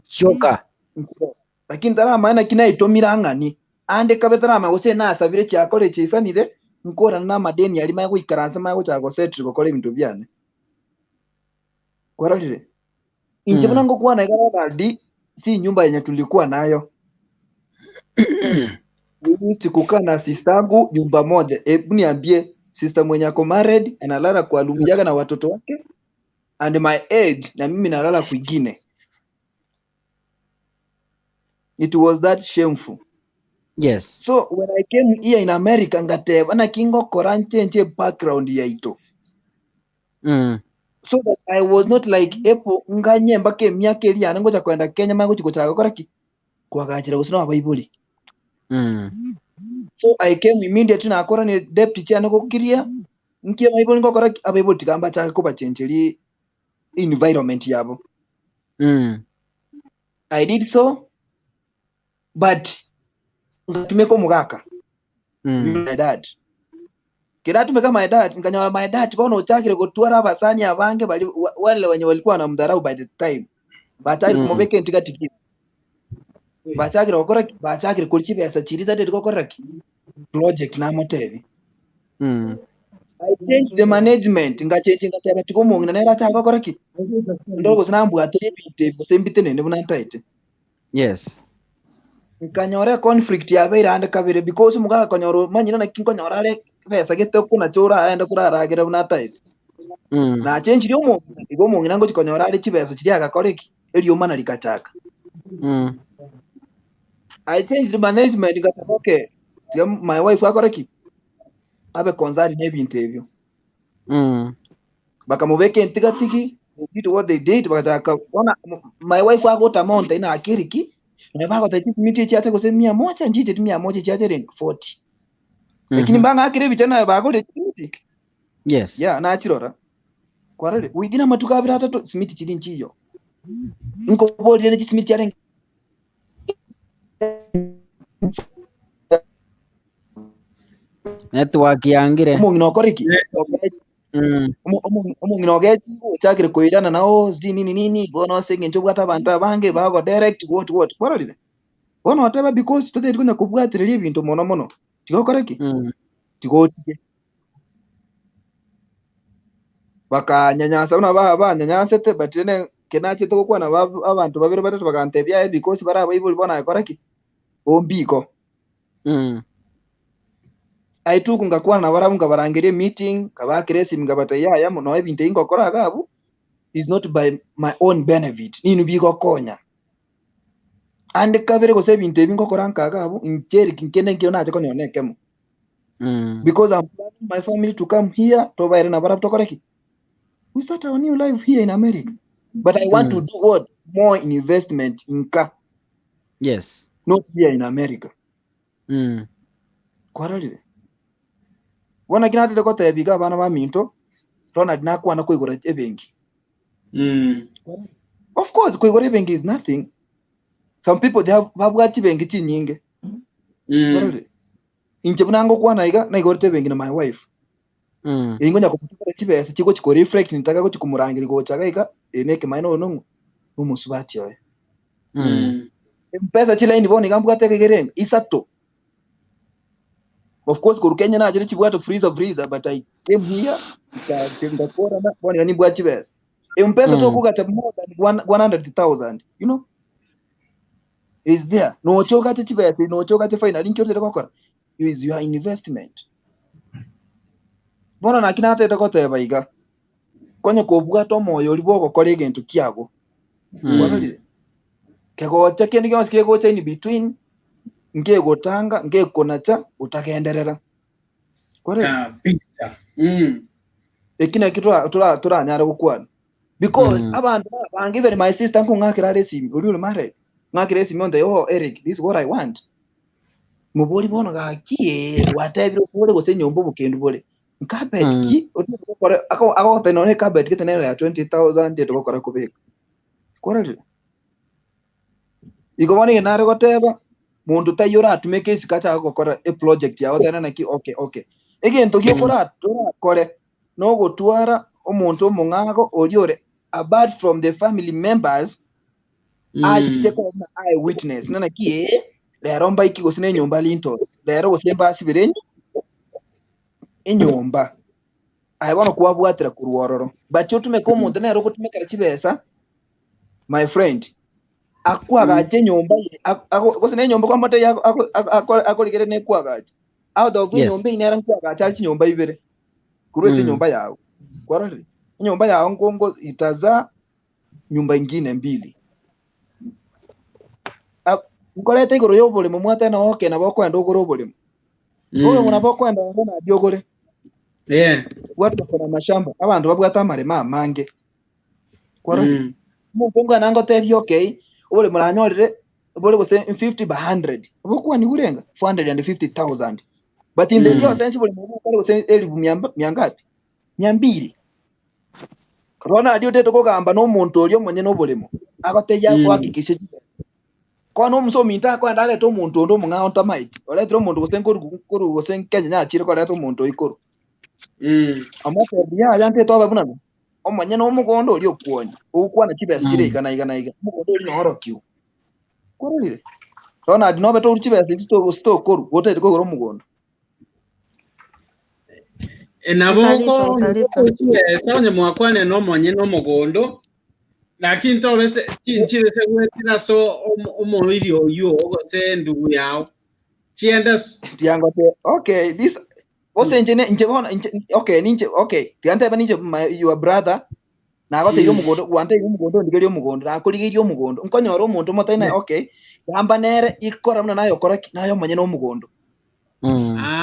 Chioka. Nchire. Lakini taramanya naki naitomire ang'ani. Ande kabe taramanya gose nasabire chiakora chiaisanire, nkorana na amadeni aria manye goikaransa manye gochaka gosettle gokora ebinto biane. Kwarorire? Inche buna Mm. ngokwana iga Ronald, si nyumba yenye tulikuwa nayo. We used to kukaa na sister yangu nyumba moja. Hebu niambie, sister mwenye ako married analala kwa room yake na watoto wake and my age na mimi nalala kwingine. It was that shameful. Yes. So when I came here in America ngateba naki ngokora nchenche background yaito. Mm. So that I was not like Apple nganye mpaka emiaka eria yane ngocha kwenda Kenya manye gochi gochaka gokora ki? Kwagachera gose na abaibori. Mm. So I came immediately nakora ne debt chiane gokiria nki abaibori ngokora ki? Abaibori tiga mbachake kobachencheria environment yabo. Mm. I did so but ngatumeka omogaka Mm. my dad keratumeka my dad nkanyora my dad bono ochakire gotwara abasani abange bari wa- wale wenye walikuwa wanamdharau by the time bachakire Mm. komobeka entigatigi bachakire gokora ki? Bachakire kori chibesa chiria tadeti gokora ki? Project namotebi Mm. I changed the management ngachenji ngateba tiga omong'ina nere achake gokora ki? Ndore gose nambwatire ebinto ebi gose mbitenene buna ntaete. Yes. Nkanyora econflict yabeire ande kabere because omogaka akonyora omanyire naki nkonyora are ebesa gete okonacha oraende koraragere buna ataete. Mm. Nachenchirie omong'ina, igo omong'ina ngochi konyora are chibesa chiria agakora eki? Eriomana rikachaka. Mm. I changed management ngateba okay, tiga my wife akore ki? Abe concerned na ebinto ebio. Mm. Bakamobeka entigatigi, they did what they did, bagachaka bona my wife agota mountain akiriki, naye bagoteba chisimiti echiacha gose mia moja, nchicheti mia moja echiacha erenge 40. Lakini Mhm. mbang'akire ebicha naye bagorire chisimiti. Yes. Yeah, nachirora. Kwarorire, within amatuko abere atato, simiti chiri nchiyo. Nkoborire ne chisimiti chiarenge Network yangire. Omong'ina okore ki? Mm. Omong'ina ogechi ochakire koirana na oh sijui nini nini bono ase eng'encho obwate abanto abange bago direct what what kwarorire? Bono oteba because totari konya kobwatereria ebinto mono mono tiga okore ki? Mm. Tiga otige. Bakanyanyasa buna ba banyanyansete but rende ekero nachete gokwana ba abanto babere batato bagantebia aye because bare abaibori bono aye kora ki? Ombiko. Mm. I took ngakwana nabarabwo nkabarangeria emeeting, nkabaakera esimi nkabatebia yaya mono ebinto ebi ngokora iga abwo is not by my own benefit, ninwe bigokonya. Ande kabere gose ebinto ebi ngokora nka iga abwo, inche Eric nkende nkio nache konyora na ekemo. Mm. Because I'm planning my family to come here, tobaere nabarabwo tokore ki? We start our new life here in America. But I want to Mm. do what? More investment nka, Yes. not here in America. Mm. Kwarorire? Bono naki natete gotebia iga abana baminto, Ronald nakwana koigora ebenki. Mm. Of course, koigora ebenki is nothing. Some people they have babwate chibenki chinyinge. Mm. Kwarorire? Inche buna ngokwana iga, naigorete ebenki na my wife. Mm. Eye ngonya komotumera chibesa chigochi ko reflect nitaka gochi komorangeria gocha iga iga, eye nekemaene oyo nong'o? Nomosubati oye. Mm. Mm. Mpesa chilaini bono iga mbwate ekegere isato. Of course korwa Kenya nachire chibwate freezer freezer but I came here ngakorana bono iga nimbwate chibesa. Mpesa Mm. tokogacha more than 100,000 you know is there. Nocha ogate chibesa nocha ogate finally inki otete gokora is your investment. Bono naki natete goteba iga konya kobwata omoyo oria bwogokora egento kiago. Mm. Kwarorire? Kegocha kende gionsi kegocha in between nkegotanga ngekonacha otagenderera. Kwarorire? Kabisa. Mm. Eki naki toranyare gokwana. Because Mm. abanto abange even my sister nkong'akera are esimi oria ore married ng'akera esimi onte oh Eric this is what I want. Mobori bono gaki ee gwatebire obore gose enyomba obokendu bore. Carpet Mm. ki otete gokora agogotebia nonye carpet gete nero ya 20,000 tete gokora kobeka. Kwarorire? Igo bono egento nare goteba monto taiyo oratumeke isiko achake gokora eproject yago otebe naki okay okay. Egento Mm. giokora orakore. Nogotwara omonto omong'ago oria ore apart from the family members ache koba buna eye witness ng'a naki ee rero mbaiki gose na enyomba lintels rero gose mbasibire enyomba aye bono kwabwatera korwa ororo but otumeke omonto nere ogotumekera chibesa my friend akwagache enyomba ye gose na enyomba kwamotebia akorigere nekwagacha out of enyomba eyio nere nkwagacha are chinyomba ibere korwa ase enyomba yago kwarorire enyomba yago nkongo itazaa nyumba ingine mbili nkorete igoro ya oboremo mwateba nabo okay nabo okoenda ogore oboremo oboremo nabo okoenda ore nario ogore watu bako na mashamba abanto babwate amaremo amange kwarorire omonto nkwana ngotebia okay oboremo nanyorire bore gose 50 by 100 obokwanigure enga 450,000 but in the real sense oboremo obwo bokare gose elifu mia mia ngapi mia mbili Bono aria otete kogamba nomonto oria omonyene oboremo, agotebia agoakikishe chibesa. Kono omusa ominto akoenda arete omonto onde omong'ao ntamaeti, oretire omonto gose nkoru nkoru gose Kenya nyachire koreta omonto oyio korwa. Omotebia yaya ntete obe buna ng'o? Omonyene omogondo oria okwonia, ogokwana chibesa chire iga na iga na iga, omogondo oria noorokiwe. Kwarorire? Ronald nobe toru chibesa echio to gose tokorwa, gotagete kogora omogondo. Nabo Utalipa, utalipa. chibesa onye mwakwanire na omonyene omogondo lakini tobese chinchire se gwetera ase omoiri oyio gose endugu yao chiende Tiangote okay this gose inche ne inche bono inche okay ninche okay tiga ntebe ninche my your brother nagoteire omogondo gwanteire omogondo ondigerie omogondo nakorigerie omogondo nkonyora omonto motaina okay gamba nere ikora buna naye okora ki naye omonyene omogondo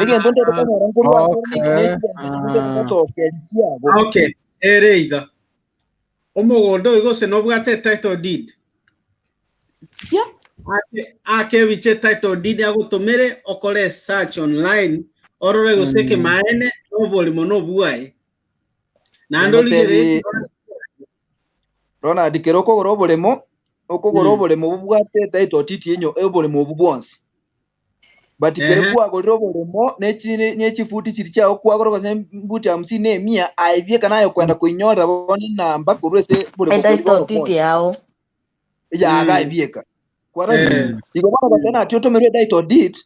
Egento ntete konyora nkorwa ase okay. ne chibesa chinde gosokeria chiago. Okay, ere iga. Omogondo oyo gose nobwate title deed. Yeah. Ake akebiche title deed agotomere okore search online orore gose ekemaene noborimo nobwaye. Naende origererie Ronald kero okogora oboremo okogora oboremo bobwate title deed enyo oboremo obu bwonsi. But kere kwagorire oboremo ne chi ne chifuti chiria chiago kwagora gose mbuti hamsini na emia, aye bieka naye okwenda koinyorera bono enamba korwa ase oboremo boria Etitle bono deed bwonsi. yao. Eyaga aye bieka. Kwarorire? Igo bono goteba naki otomerwe etitle deed,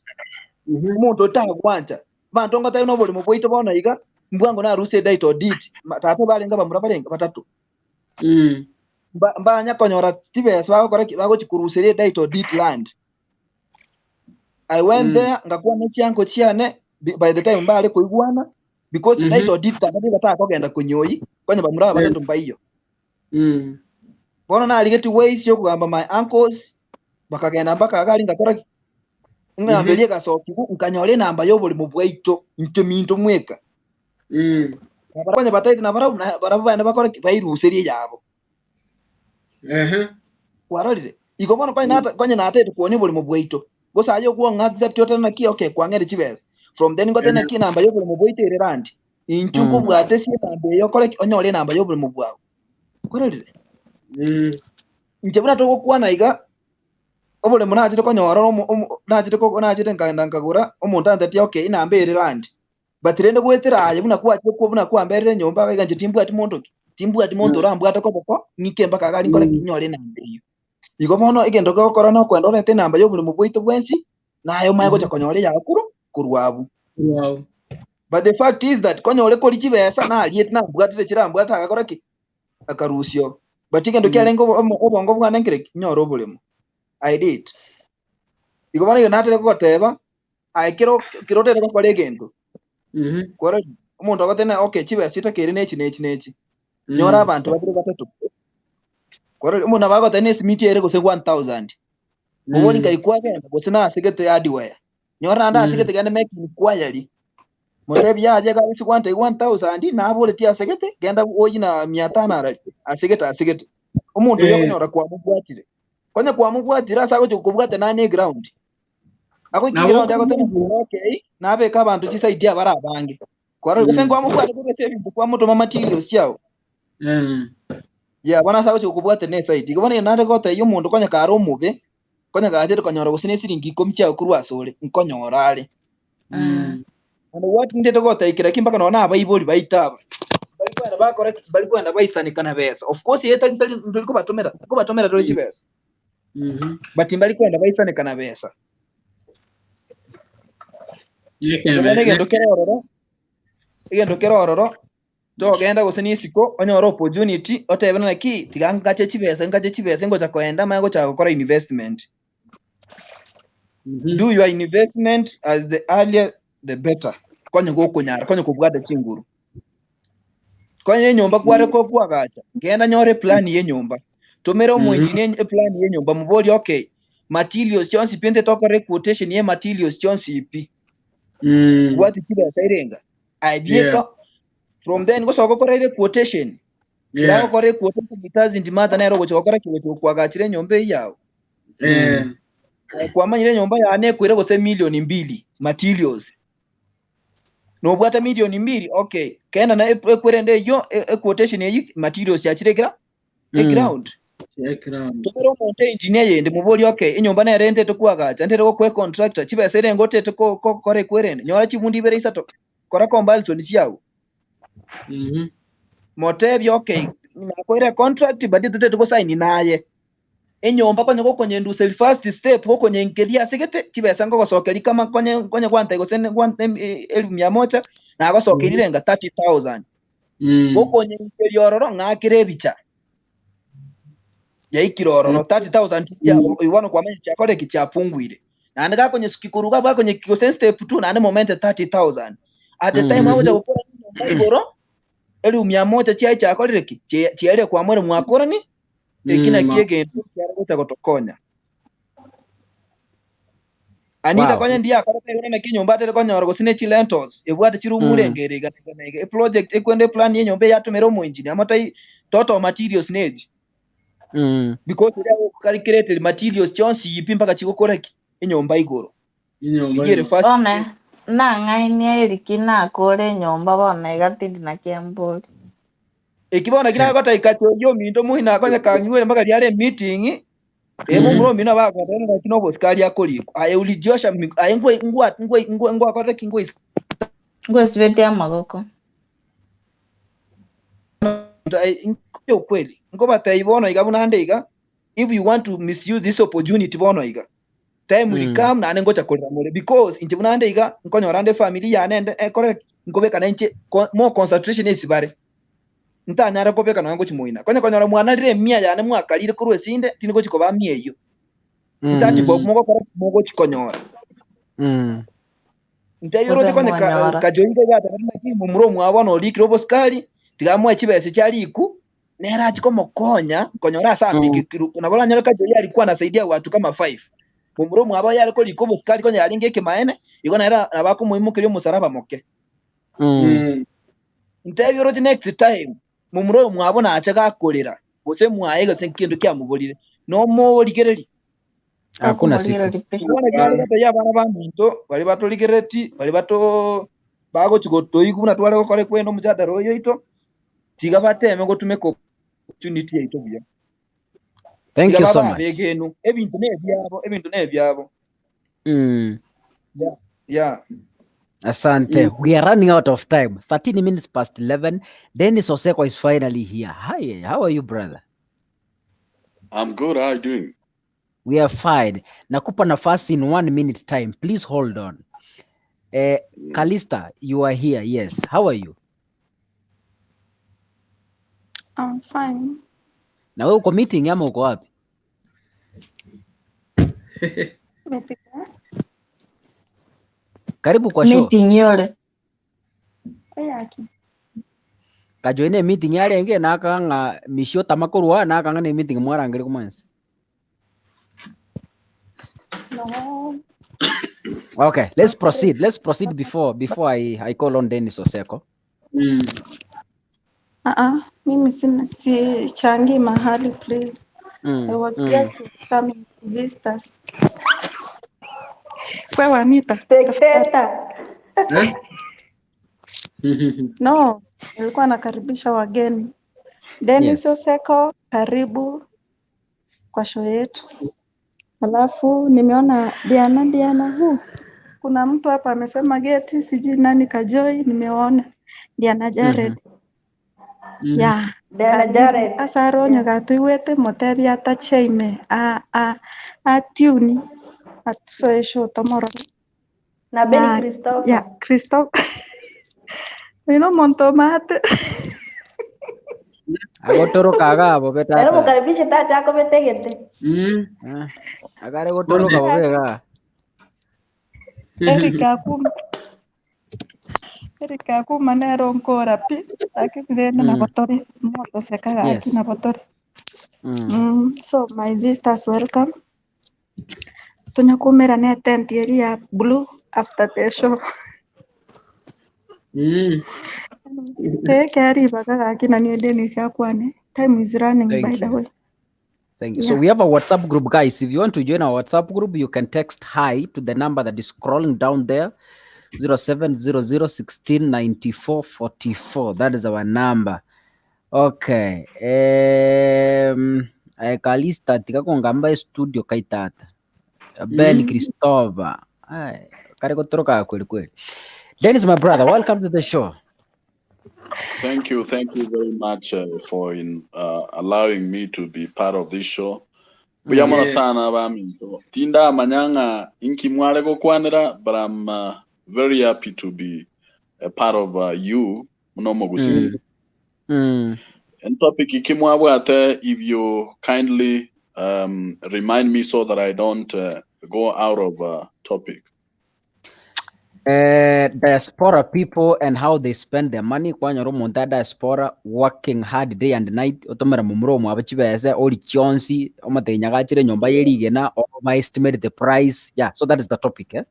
omonto otagwancha. Abanto ngotebe na oboremo bwaito bono iga, mbwango narusie etitle deed, tata barenge abamura barenge batato. Mbanya konyora chibesa bagokora ki? Bagochi koruseria etitle deed land. I went there ngakwana ne chianko chiane by the time mbare koigwana because title deed tata nigo takogenda konyoi konya bamura aba batato mbaiyo. Bono narigeti ways chiokogamba my uncles bakagenda mpaka iga aria ngakora ki? Eng'ambe eria egasokiwa nkanyora enamba yoboremo bwaito intwe minto mweka. Nabarabwo onye bataete nabarabwo barabwo baende bakore ki? Bairuserie eyabo. Kwarorire? Igo bono konye nata konye natete kwonia oboremo bwaito, gose aye okwong'a accept otebe naki okay kwang'eire chibesa, from then ngotebe naki enamba ya oboremo bwaito ere randi, inchuo nkobwate ase enamba eye okore ki? Onyore enamba ya oboremo bwao. Kwarorire? Inche buna togokwana iga, oboremo nachete konyora omo omo nachete ko nachete nkaenda nkagora, omonto antebetie okay enamba ere randi, But rende goetera aye buna kwachire kwa buna kwamberire enyomba iga iga inche timbwati monto ki? Timbwati monto orambwate koboko, ng'ike mpaka iga aria nkore ki? Nyore enamba eyio. Igo bono egento kegokora nokoenda orente enamba ya oboremo bwaito bwensi, naye omanye gocha konyora eyago korwa korwa abwo. But the fact is that konya ore koria chibesa nariete nambwatire chirambwate agakora ki? Akarusia oo. But egento kiarenge obo omo obongo bwane nkere ki? Nyore oboremo. I did. Igo bono iga natare kogoteba, Aye kero kero otagete gokora egento, kore omonto agotebia okay chibesa chitakeire nechi nechi nechi, nyora abanto babere batato. Kore omonto nabo agotebia na esimiti ere gose 1000, mobori nkai kwagenda gose nasegete hardware, nyora naende asegete genda make inquiry, motebi yaya iga ase gwantebia 1000 naboretie asegete genda oyie na mia tano arari, asegete asegete. Omonto oyio okonyora kwamobwatire, konya kwamobwatire ase agochi gokobwata nane eground. Agoika Nabo egerondi agoteba okay, nabeke abanto chisaidi abare abange. Kwarora gose nkwamobwate korwa ase ebinto kwamotoma materials chiao. Yeah, bono ase agochia gokobwata ne esaidi. Igo bono egento nare gotebia omonto konya kare omobe, konya gachete konyora gose ne esiringi ikomi chiago korwa asore, nkonyora are. And what ntete gotebia kera ki mpaka nonye na abaibori baito aba. kwenda bakora ki? Bari kwenda baisanika na besa. Of course ye tari tari tori kobatomera, kobatomera tore chibesa. But mbari kwenda baisanika na besa. Bono egento kere ororo, egento kere ororo, togenda gose na isiko onyore opportunity otebe naki tiga ngache chibesa ngache chibesa ngocha koenda manye gochaka gokora investment. Do your investment as the earlier the better. Konye gokonyara, konye kobwata chinguru. Konye enyomba kware kokwagacha, genda nyore eplan ya enyomba. Tomera omoengineer eplan ya enyomba moborie okay, materials chionsi pi ntete okore quotation ya materials chionsi pi. Bwati chibesa irenga. Aye bieka from then gosoka okoreire quotation. Kera agokora equotation it doesn't matter nere ogocha gokora ki ogocha gokwagachera enyomba eyio yago. Aye kwamanyire enyomba yane ekoira gose milioni mbili materials. Nobwate milioni mbili okay, kenda na ekwerende eyio equotation eyio materials yachire ekera eground. Tomera omonto engineer yende moborie okay enyomba nere ntete kwagacha ntete gokoa econtractor chibesa erenge otete gokora ekwerende nyora chibundi ibere isato kora comparison chiago. Motebie okay nakoire econtract but totete gosaini naye. Enyomba konya gokonyenduseria first step gokonyenkeria ase gete chibesa ngogosokeria kama konye konye gwantebia gose elfu mia moja nagosokeria renga 30,000. Gokonyenkeria ororo ng'akere ebicha yaikire ororo 30,000 chia bono kwamanya chiakorire ki chiapunguire. Naende gakonyesuki korwa iga bakonyeki gose step two naende momente 30,000. At the time agocha gokora enyomba igoro elfu mia moja chiaye chiakorire ki chiarire kwamwera mwakorani Eki nakio egento kiare gocha gotokonya. Anita Wow. konya ndiakorete igoro naki enyomba atere konyora gose ne chilentils ebwate chirumu renge ere iga na iga na iga eproject ekwende eplan ya enyomba eyatomera omoengineer amotai total materials nebi because eria agokalculated materials chionsi pi mpaka chigokora ki enyomba igoro Enyomba Eyio ere igoro. first Bono step. nang'ainie eriki nakore enyomba bono iga tindi na kembori. Eki bono naki nagotebia kacha oyio ominto moino akonye kang'igwere mpaka riare emeeting, ee momura omino abagoteba ng'a naki nobosikari akorikwa. Aye ulijiosha mi aye ngwe ngwa ngwe ngwe ngwakorire ki ngwe Ngwesibetie amagoko. Nkobe ukweli, nkobatebia bono iga buna ande iga, if you want to misuse this opportunity bono iga, time will come naende ngocha korera more because inche buna ande iga, nkonyora ande efamiri yane ende ekore ki, nkobeka nainche more concentration ase bare. Ntanyare kobeka nonya ngochia moina. Konya konyora mwanarire emia yane mwakarire korwa esinde, tindi gochia kobaa mia eyio. Ntati bob mogokora ki mogochi konyora. Ntebie Bobe oroche konya mwanyora. kajoinga iga atabete naki momura omwabo bono orikire obosikari, tiga amoe chibesa echi ariku, nere achie komokonya konyora ase ambekirwe. Nabo oranyore kajoi arikwa anasaidia watu kama five. Momura omwabo oye are korika obosikari konya yarenge ekemaene, igo nere nabo akomoimokeria omosaraba moke. Ntebie oroche next time momura oyo mwabo nache gakorera gose mwaye gose kende kiamoborire nomorigereria. Hakuna siku. Okomorigereria pi. Bono ekero gotebi abana baminto baria batorigerereti baria bato bagochi gotoigwa buna tware gokora ekwenda omojadara oyo oito, tiga bateme gotumeka opportunity yaito buya. Thank Tiga you so babe much. abegenu, ebinto nebiabo, ebinto nebiabo. Yeah, yeah. Asante. We are running out of time. 13 minutes past 11. Dennis Oseko is finally here. Hi, how are you, brother? I'm good. How are you doing? We are fine. Nakupa nafasi in 1 minute time. Please hold on. Kalista, you are here. Yes. How are you? I'm fine. Na wewe uko meeting ama uko wapi? Meeting. Karibu kwa show. Meeting yore. Eyaki. Kajoine meeting yarenge nakang'a mishio tamakorwa nakang'a ne meeting mwarangire kumwensi. No. Okay, let's proceed. Let's proceed before I call on Dennis Oseko. Uh-uh. Mimi sina sichangii mahali please. I was just coming to visitors. Wewe Anita, tafadhali. Spectator. Eh? No, nilikuwa nakaribisha wageni. Dennis Yes. Oseko, karibu kwa show yetu. Alafu nimeona Diana Diana huu. Kuna mtu hapa amesema geti, sijui nani kajoi, nimeona Diana Jared. Yeah. Diana Karibu. Jared. Ase are onye gatoigwete motebi atache ime a a atune atosoe show tomorore. Na Ben Na Christopher. yeah, Christopher. Oyo nomonto omate. Agotoroka iga bobe Ero tata. mokaribishe tacha akobete egete. Eh, Agare gotoroka bobe iga. Eric Akuma. Eric Akuma nere onkora pi lakini rende nabo tore motoseka gaki Yes. nabo tore. So my visitors welcome. Tonyakumera ne tent eri ya blue after the show. Eh, keri ribaga gaki na niĩ Dennis akwane. Time is running Thank by the you. way. Thank you. So Yeah. we have a WhatsApp group, guys. If you want to join our WhatsApp group, you can text hi to the number that is scrolling down there, 0700169444. That is our number. Okay. Kalista tikakongamba studio kaitata. Ben Christopher. Ay, kare kutoroka kweli kweli. Dennis, my brother, welcome to the show. Thank you very much for allowing me to be part of this show. Mbuya mono sana baminto. Tinda manyanga inki mware gokwanera, but I'm very happy to be a part of you muno mogusi. And topic ikimwabwate, if you kindly remind me so that I don't go out of topic. Diaspora people and how they spend their money kwanyora omonto a diaspora working hard day and night otomera momura omwabo chibese ori chionsi omotenya gachire enyomba ye rigena oma estimate the price. Yeah, so that is the topic, eh?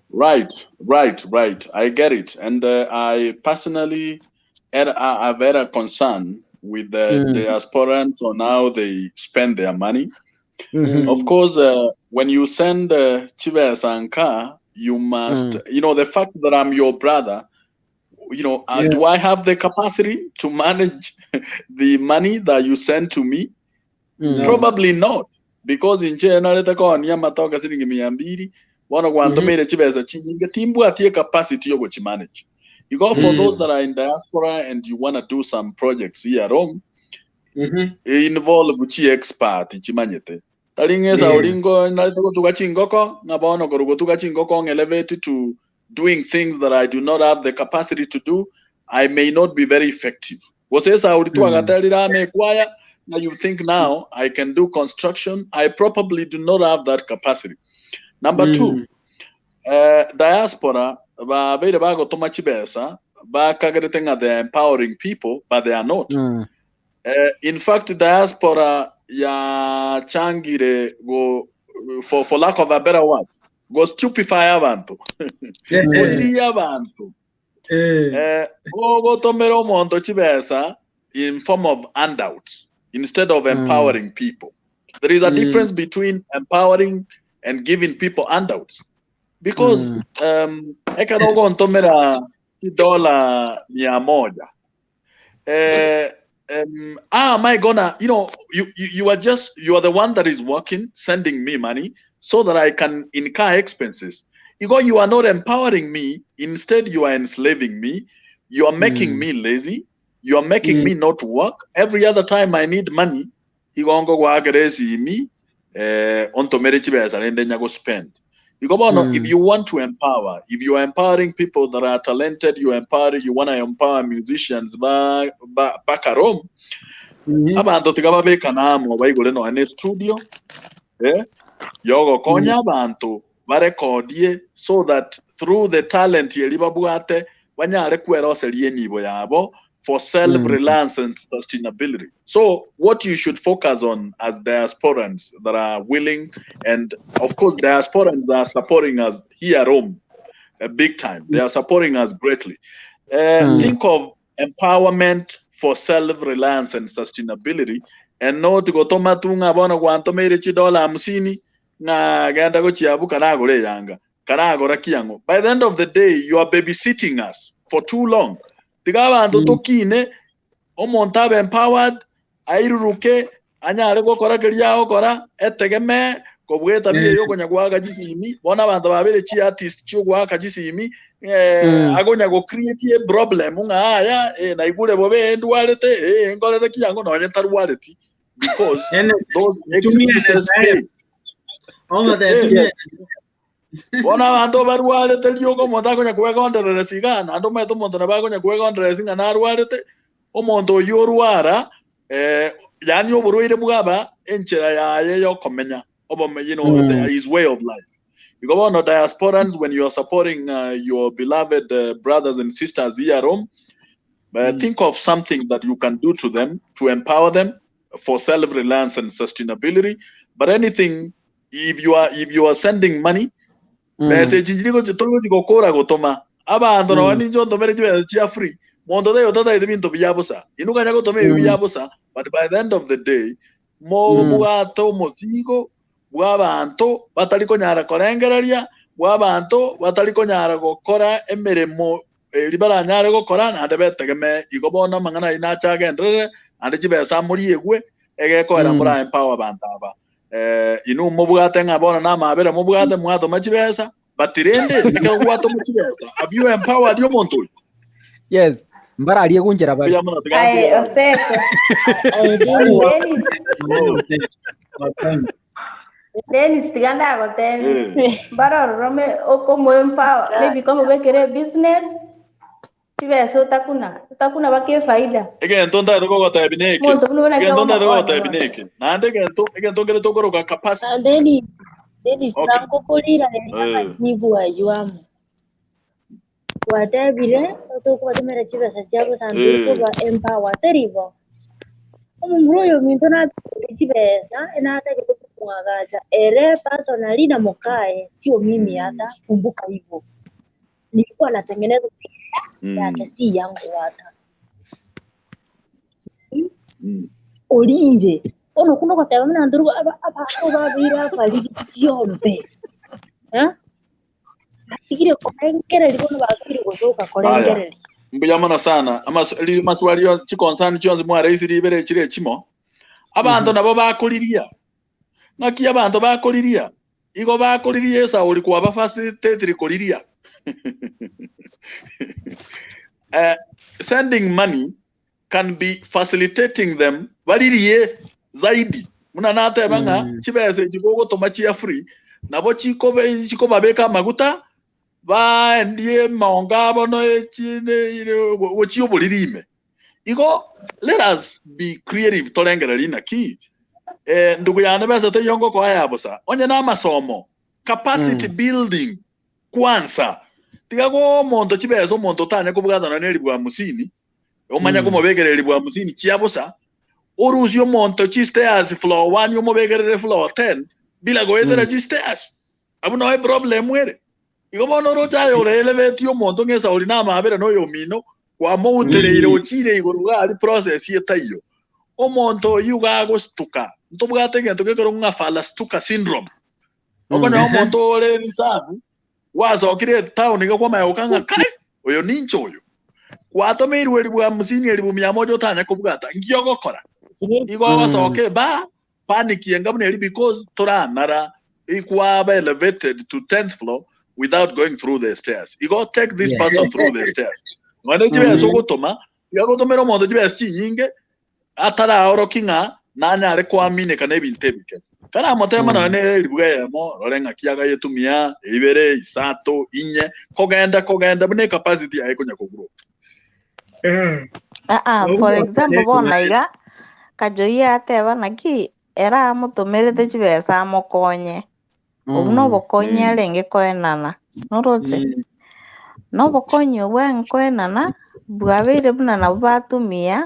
Right. I get it. And I personally I've had a concern with the diasporans on how they spend their money. Of course, when you send chibesa anka, you must, you know, the fact that I'm your brother, you know, do I have the capacity to manage the money that you send to me? Probably not, because in general, ni amatoka silingi mia mbili, bono gwantomire chibesa chinyinge, timbwatie capacity yo manage. You go for those that are in diaspora and you want to do some projects here at home, involve chi expert chimanyete. Tari ng'esa oringo narete gotuga chingoko, ng'a bono korwa gotuga chingoko ng'elevate to doing things that I do not have the capacity to do, I may not be very effective. Gose esauri twagaterire ame ekwaya, now you think now I can do construction, I probably do not have that capacity. Number two, diaspora babeire bagotoma chibesa, bakagerete ng'a they are empowering people, but they are not. In fact, diaspora ya changire go, for lack of a better word, go stupefy abantu. Goriria abantu. Gogotomera omonto chibesa in form of handouts instead of empowering people. There is a difference between empowering and giving people handouts. Because ekero ogontomera dola mia moja. How am I gonna, you know, you are just, you are the one that is working, sending me money so that I can incur expenses. You go, you are not empowering me. Instead, you are enslaving me. You are making me lazy. You are making me not work. Every other time I need money, igongo gwagere esimi, ontomere chibesa rende nyago spend. You go, no, if you want to empower, if you are empowering people that are talented, you empower, you want to empower musicians ba, ba, back at home. Abantu tiga babeka namo baigure no ene studio, yogokonya abantu barekodie so that through the talent yeri babwate banyare kweroseria enibo yabo for self-reliance and sustainability. So what you should focus on as diasporans that are willing, and of course diasporans are supporting us here at home big time. They are supporting us greatly. Think of empowerment for self-reliance and sustainability, and not gotoma tunga bono gwantomeire chidola hamsini nga genda gochiabu karagore yanga karagora kiango. By the end of the day, you are babysitting us for too long. Tiga abanto tokine omonto abe empowered airuruke anyare gokora keria agokora etegeme kobweta biye yokonya gwaka chisimi bona abanto babere chi artist chiogwaka chisimi Eh, Mm. agonya go create a problem ng'a aya eh, naigure bobe eh, ndwarete eh, nkorete kiango nonye ntarwareti because those tumia excuses NHIF. pay. Ogote Eh, tumia bono abanto barwarete rioka omonto akonya kwegondereresa iga naende omanyete omonto nabo akonya kwegondereresa ng'a narwarete omonto oyio orwara eh, yaani oborwaire bwaba enchera yaye yokomenya obome you know, Mm. his way of life igo bono diasporans when you are supporting your beloved brothers and sisters here at home think of something that you can do to them to empower them for self-reliance and sustainability but anything if you are if you are sending money Mm. message nchiri gochi tori gochi gokora gotoma abanto nabo Mm. ninche ontomere chibesa chia free monto taiyo tataete binto bia bosa inwe kanya gotoma ebi Mm. bia bosa but by the end of the day Mm. mobwate omosigo bwa abanto batari konyara korengereria bwa abanto batari konyara gokora emeremo eri baranyare gokora naende betegemee igo bono amang'ana ayio nache agenderere naende chibesa moriegwe egekoera Mm. mora empower abanto aba eh, inwe mobwate ng'a bono na amabera mobwate mwatoma chibesa but rende ekero gwatoma chibesa have you empowered omonto oyo Yes. Mbararie gunchera bari. mbuya mono tiga Aye, ntige aye. Oseko. Aye, Dennis. Dennis, Dennis tiga ndagotebi. Eh. Mbarororome okomoempower, maybe komobekere business, chibesa otakuna, otakuna baka efaida. Egento ntaete kogotebi neke Omonto buna buna egento ntaete omokonya kogotebi bono. neke naende egento egento nkere tokoroka capacity Ah, Dennis, Dennis, okay nangokoriraneri eh. amachibu aywo amo. Gwatebire, tokobatomera chibesa chiabo santo Eh. toba empower, teri bo. Omomura oyo ominto natagete chibesa, enatagete komwagacha ere personally na mokae, sio mimi hata, kumbuka hivyo. Nilikuwa natengeneza yake Mm. si yangu hata. Mm. Orire. Bono okwo nogoteba buna ntoru abanto babeire abariri chiombe. Eh? Batigire korengereria bono babeire gosoka Aya korengereria. mbuya mono sana Amas- ri- maswali yonsi chiconcern chionsi mwaraisire ibere chire chimo abanto Mhm. nabo bakoriria ng'aki abanto bakoriria igo bakoriria esauri kwaba facilitatiri koriria sending money can be facilitating them baririe zaidi muna nateba ng'a Mm. chibesa echi gogotoma chia free nabo chikobe chikobabeka amaguta baendie maonga abo no gochia oboriri ime igo let us be creative torengereri naki eh, ndugu yane besa teiyo ngokoa ya bosa onye na amasomo capacity Mm. building kwanza tiga go omonto chibesa omonto otanya kobwatana na eribwa hamsini omanya Mm. komobekera eribwa hamsini chia bosa orusie omonto chistairs floor 1 omobekerere floor 10 bila goetera Mm. chistairs abwo noe problem ere igo bono oroche aye ore elevate omonto ng'esa ori na amabere na oyo omino kwamoutereire Mm. ochire igoro iga aria process etaiyo omonto oyio iga agostuka ntobwate egento gekorwa ng'a falastuka syndrome okonyora Mm. omonto ore reserve gwasokire etown iga kwamanya goka ng'a kai oyo ninche oyo gwatomeirwe eribwa hamsini eribu mia moja otanya kobwata nki ogokora igo Mm. ogosoka eba panic enga buna eri because toranara ikwaba elevated to 10th floor without going through the stairs igo take this Yeah. person through the stairs nonye chibesa Mm. ogotoma tiga gotomera omonto chibesa chinyinge ataraoroki ng'a nanyare koamineka na ebinto ebike karamotema Mm. nonye eribuga eyemo rore ng'aki agayetumia ibere isato inye kogenda kogenda buna ecapacity yaye konya kogrow Ah, ah, for example bono iga Kajoi ateba naki era amotomerete chibesa amokonye obu Mm. nobokonyi arenge koenana noroche nobokonyi obwo nkoenana bwabeire buna nabo batumia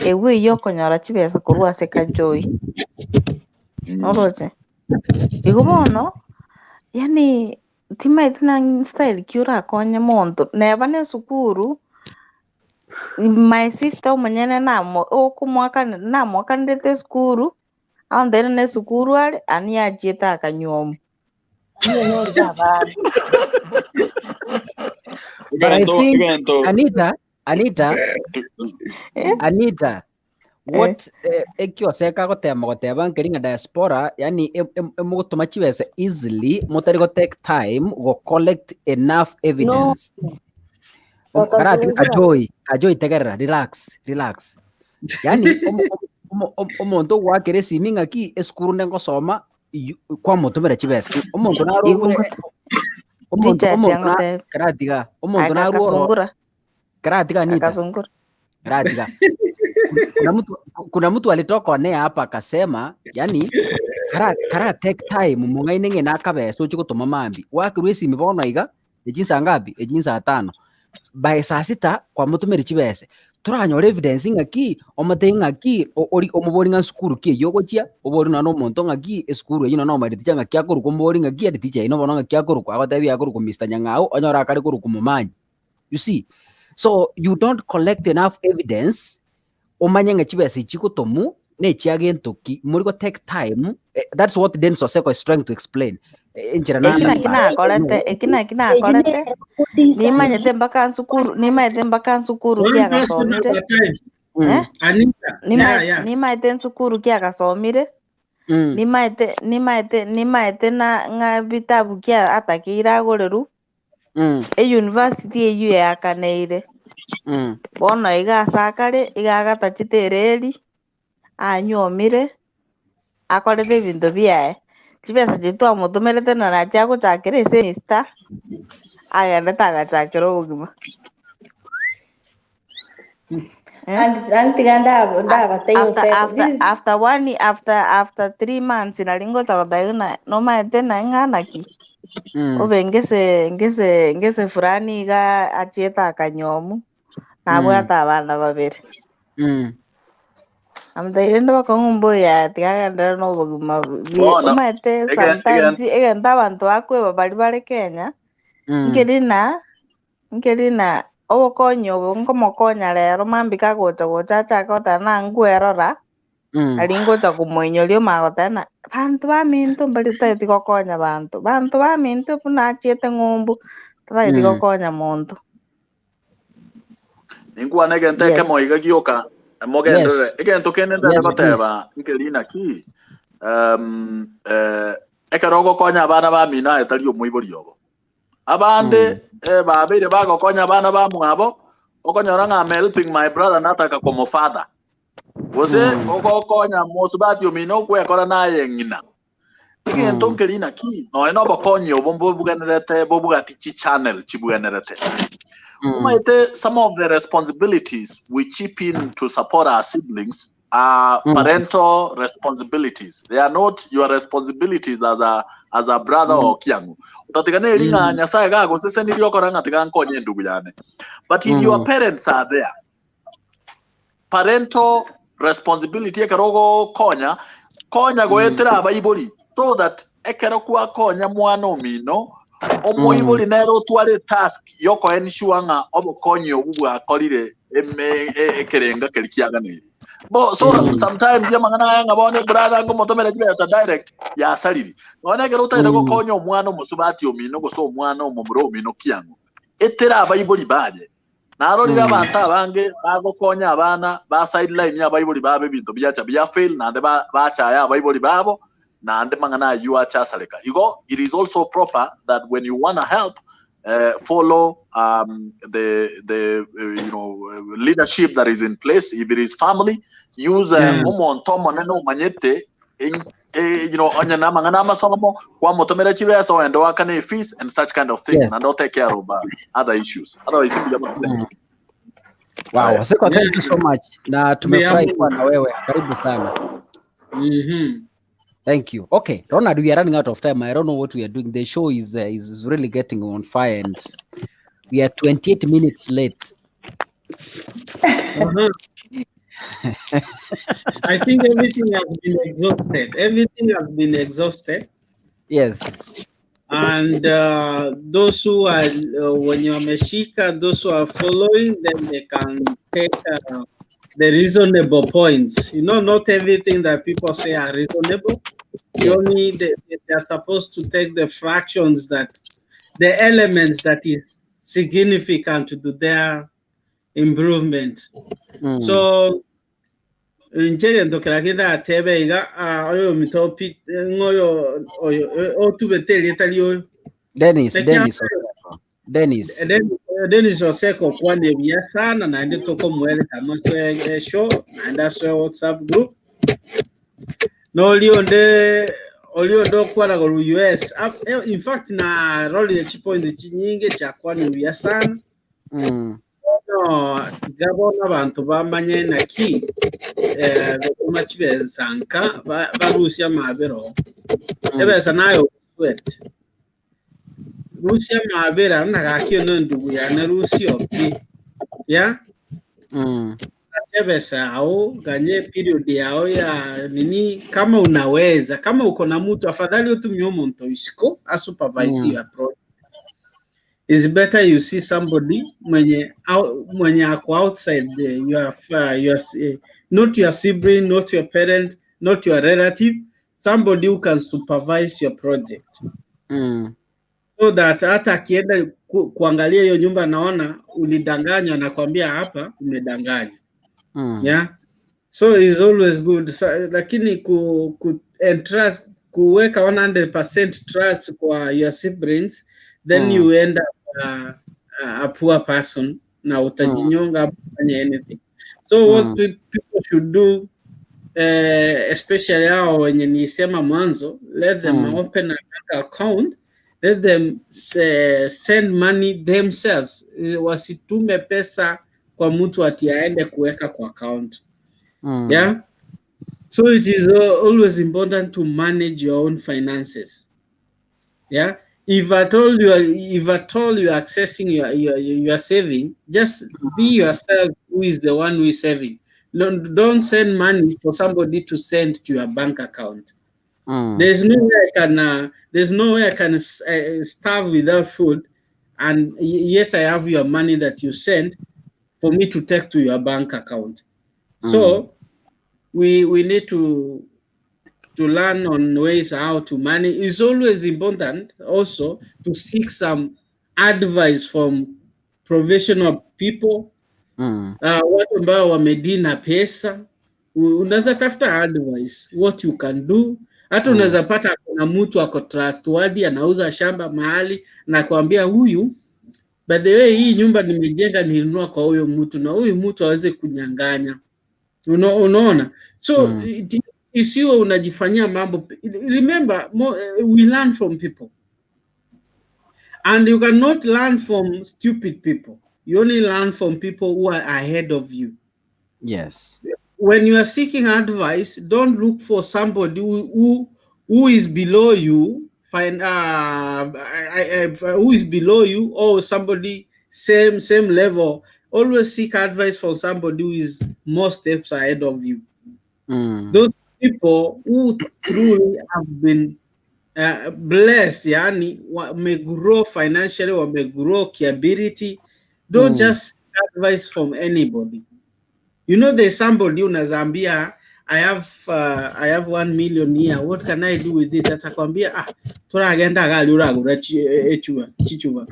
ewei eywo okonyora chibesa korwa ase Kajoi noroche igo bono yaani timaeti na style ki orakonye monto neba na esukuru my sister omonyene namo okomoakane namoakanerete esukuru aontere na esukuru are ani achiete akanywomu. But I egento think egento Anita, Anita, Eh? Anita, What eh, ekioseka agotema goteba nkeri ng'a diaspora yani emogotoma chibesa easily motari go take time go collect enough No. evidence. Tata Karati Sungura. kajoi kajoi tegerera relax relax. Yani omonto ogwakera esimi ng'aki esukuru nde ngosoma kwamotomera chibesa. Omonto naro Igo ngote omonto Richard omonto na angotebia. karatiga omonto Aka narwo oro Kasungura. karatiga Anita Akasungura. karatiga kuna mtu kuna mtu alitoka one hapa akasema yani kara kara take time mung'aine ng'ina akabesa oche gotoma mambi wakirwa esimi bono iga echinsa ngapi echinsa tano by saa sita kwamotomire chibese toranyore evidence ng'aki omotebie ng'aki ori omobori ng'a sukuru ki eywo ogochia obori nonya na omonto ng'aki esukuru eywo nonya na omanyete teacher ng'aki akorokwa omobori ng'aki ere teacher yaino bono ng'aki akorokwa agotebia akorokwa Mr Nyang'au onyore akare korokwa Momanyi. You see? So you don't collect enough evidence omanye ng'a chibesa echi chigotomwa na echia gento ki, mori go take time, eh, that's what Dennis Oseko is trying to explain. Eh, Enchera na Eki naki understand. nakorete, eki naki Eyio nakorete, nere kudisa nimanyete mpaka nsukuru, nimanyete mpaka nsukuru ki One person at agasomire, a time. eh? Anita. Yeah, yeah. Nimaete nsukuru ki agasomire, nimaete nimaete nimaete na ng'a vitabu ki atakeire agoreru, Eyunivasiti eyio eakaneire. Bono iga ase akare iga agatachete ereri, anyuomire, akorete ebinto biaye. Chibesa chiria twamotomerete naro achia gochakera esemester, agendete agachakera obogima. Eh? And antiga ndaba ndabatebia After Oseko after this is after one after after 3 months nari ngocha gotebia ng'a nomaete naye ng'a naki obe ngese ngese ngese fulani iga achiete akanyomu nabwate abana babere. Amotebirie rende bakong'u mbuya tiga agenderere na obogima bwi Bono omanyete sometimes egento abanto bakoeba baria bare Kenya, nkeri na nkeri na obokonyi obo nkomokonya rero mambia kagocha gocha achake goteba nangwerora, nari ngocha komoinyoria omanye goteba ng'a banto baminto mbari totageti gokonya banto, banto baminto buna achiete ng'umbu totageti gokonya monto. Ninkwane egento ekemo iga gioka mogenderere. Egento kende ntari goteba nkeri naki ekero ogokonya abana bamino aye tari omoibori obo. Abande babeire bagokonya abana bamwabo, okonyora ng'a I'm helping my brother nataka komofather. Gose ogokonya mosubati omino okwekora naye ng'ina. Egento nkeri naki nonya na obokonyi obo mbobwenerete bobwati chichannel chibwenerete. Omanyete some of the responsibilities we chip in to support our siblings are parental responsibilities. They are not your responsibilities as a brother or kiang'u. Otatiga neri ng'a Nyasaye gagosesenirie okora ng'a tiga nkonye endugu yane. But if your parents are there, parental responsibility ekero ogokonya, konya goetera abaibori so that ekero kwakonya mwana omino, omoibori nere otware task yoko ensure ng'a obokonyi obu bwakorire eme ekerenga keri kiaganeirie. Bo so sometimes amang'ana aya ng'a bono brother ngomotomera chibesa direct yasariri. Nonya ekero otagete gokonya omwana omosubati omino gose omwana omomura omino kiang'u, etera abaibori baye. Narorire abanto abange bagokonya abana ba sideline abaibori babo ebinto biacha bia fail naende bachaya abaibori babo naende mang'ana ayio acha asareka. Igo it is also proper that when you wanna help follow the leadership that is in place. If it is family, use omonto omonene omanyete onye na amang'ana amasomo kwamotomera chibesa oende oakane fees and such kind of thing and don't take care of other issues. Otherwise, mbuya mono. Wow, Oseko, thank you so much. Na tumefurahi kuwa na wewe. Karibu sana. Thank you. Okay, Ronald, we are running out of time. I don't know what we are doing. The show is really getting on fire and we are 28 minutes late. I think everything has been exhausted. Everything has been exhausted. And those who are wenye wameshika, those who are following, then they can take the reasonable points. Not everything that people say are reasonable. You only they are supposed to take the fractions that the elements that is significant to their improvement. So Inche egento kera kindatebe iga, ah, oyo ominto Pete, ng'a oyo oyo otubete erieta rioyo. Dennis, Naki Dennis ande- Oseko. Dennis. Dennis Oseko okwanie buya sana naende tokomoeleka ase eshow naende ase WhatsApp group. Noria onde oria onde okwana korwa US. In fact narorire chipoint chinyinge chiakwanire buya sana. Bono tiga bono abanto bamanye naki eh, gotoma chibesa nka barusie amabera oo. Ebesa naye ogoswete. Rusia amabera na gaki one ndugu yane rusia opi. Yeah? Ebesa yao ganye period yao ya nini kama unaweza kama uko na mtu afadhali utumie omonto isiko a supervise your project. It's better you see somebody mwenye au, mwenye ako outside the, your, your not your sibling, not your parent, not your relative, somebody who can supervise your project. So that hata akienda kuangalia hiyo nyumba naona ulidanganywa, nakwambia hapa umedanganya. Yeah. So it's always good. So, lakini ku entrust kuweka 100% trust kwa your siblings then you end up a poor person na utajinyonga mm. kufanya anything. So what people should do especially hao wenye nisema mwanzo, let them open a bank account, let them send money themselves. Wasitume pesa kwa mtu ati aende kuweka kwa account. Yeah. So it is always important to manage your own finances. Yeah. If at all you are accessing your saving, just be yourself who is the one who is saving. Don't send money for somebody to send to your bank account. There's no way I can starve without food, and yet I have your money that you send for me to take to your bank account. So we need to learn on ways how to manage. It's always important also to seek some advice from professional people. Watu ambao wamedeal na pesa, unaweza tafuta advice what you can do. Hata unaweza pata kuna mtu ako trustworthy anauza shamba mahali na kuambia huyu, by the way, hii nyumba nimejenga nilinunua kwa huyo mtu na huyu mtu aweze kunyang'anya. Unaona? So isiwe unajifanyia mambo. Remember, we learn from people. And you cannot learn from stupid people. You only learn from people who are ahead of you. When you are seeking advice, don't look for somebody who is below you, find who is below you or somebody same level. Always seek advice from somebody who is more steps ahead of you. Those people who truly have been blessed, yani wamegrow financially, wamegrow capability. Don't just seek advice from anybody. You know, there's somebody unaweza ambia I have 1 million here. What can I do with it? Atakwambia ah, turagenda gari uragura echuba chichuba.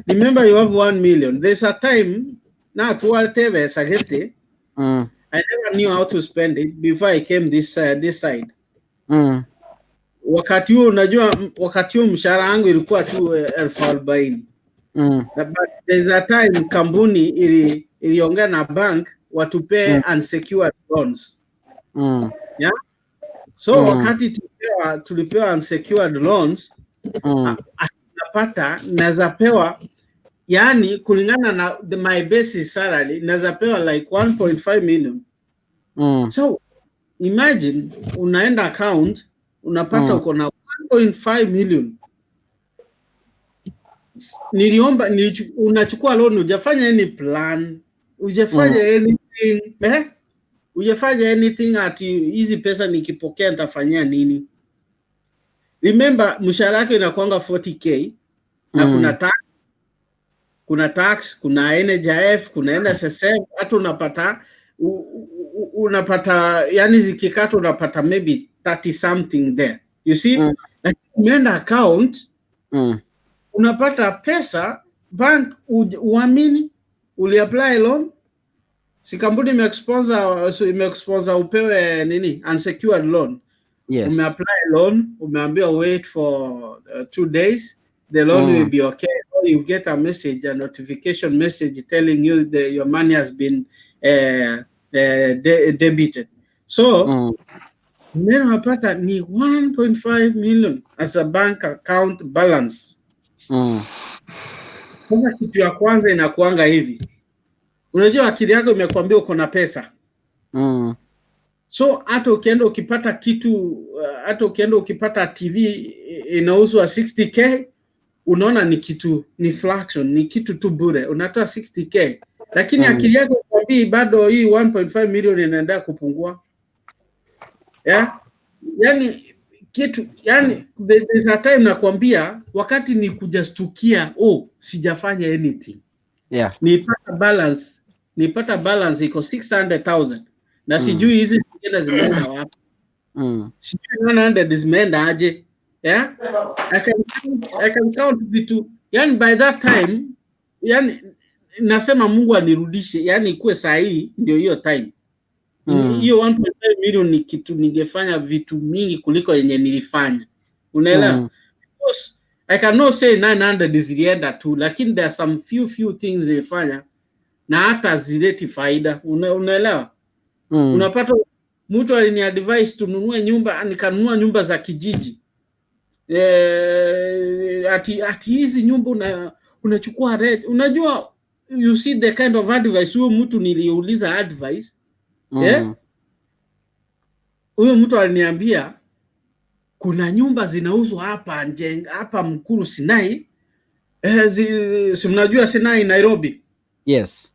Remember you have 1 million. There's a time na tuwarte besa gete. I never knew how to spend it before I came this side. Wakati huo unajua, wakati huo mshahara wangu ilikuwa tu 40,000. But there's a time kampuni iliongea na bank watupee unsecured loans. Yeah? So wakati tulipewa unsecured loans napata naweza pewa yani kulingana na my basic salary naweza pewa like 1.5 million. So imagine unaenda account unapata uko na 1.5 million. Niliomba unachukua loan hujafanya any plan, hujafanya anything, eh? Hujafanya anything ati hizi pesa nikipokea nitafanyia nini? Remember mshahara yake inakuanga 40K na kuna tax, kuna NHIF, kuna NSSF, hata unapata yani zikikata unapata maybe 30 something there. You see? Lakini umeenda account unapata pesa bank uamini uliapply loan. Si kampuni imekusponsor, so imekusponsor upewe nini unsecured loan. Yes. Umeapply loan, umeambiwa wait for 2 days, the loan will be okay. Or you get a message, a notification message telling you that your money has been debited. So neno napata ni 1.5 million as a bank account balance. Sasa kitu ya kwanza inakuanga hivi, unajua akili yako imekwambia uko na pesa so hata ukienda ukipata kitu hata ukienda ukipata TV inauzwa 60K, unaona ni kitu ni fraction, ni kitu tu bure, unatoa 60K, lakini akili yako ikwambii bado hii 1.5 million inaendelea kupungua, yeah? Yani kitu yani there's a time nakwambia wakati ni kujastukia, oh, sijafanya anything, nipata balance iko 600,000 na sijui hizi zingine zimeenda wapi, sijui 900 zimeenda aje, yeah? I can count vitu, yani by that time, yani nasema Mungu anirudishe, yani ikuwe saa hii ndio hiyo time, hiyo 1.5 million ni kitu ningefanya vitu mingi kuliko yenye nilifanya, unaelewa? Because I cannot say 900 zilienda tu, lakini there are some few few things nilifanya na hata zileti faida, unaelewa? Unapata mtu alini advise tununue nyumba, nikanunua nyumba za kijiji ati hizi nyumba unachukua rent. Unajua, you see the kind of advice huyo mtu niliuliza advice, eh? Huyo mtu aliniambia kuna nyumba zinauzwa hapa nje hapa Mukuru Sinai, si mnajua Sinai Nairobi? Yes.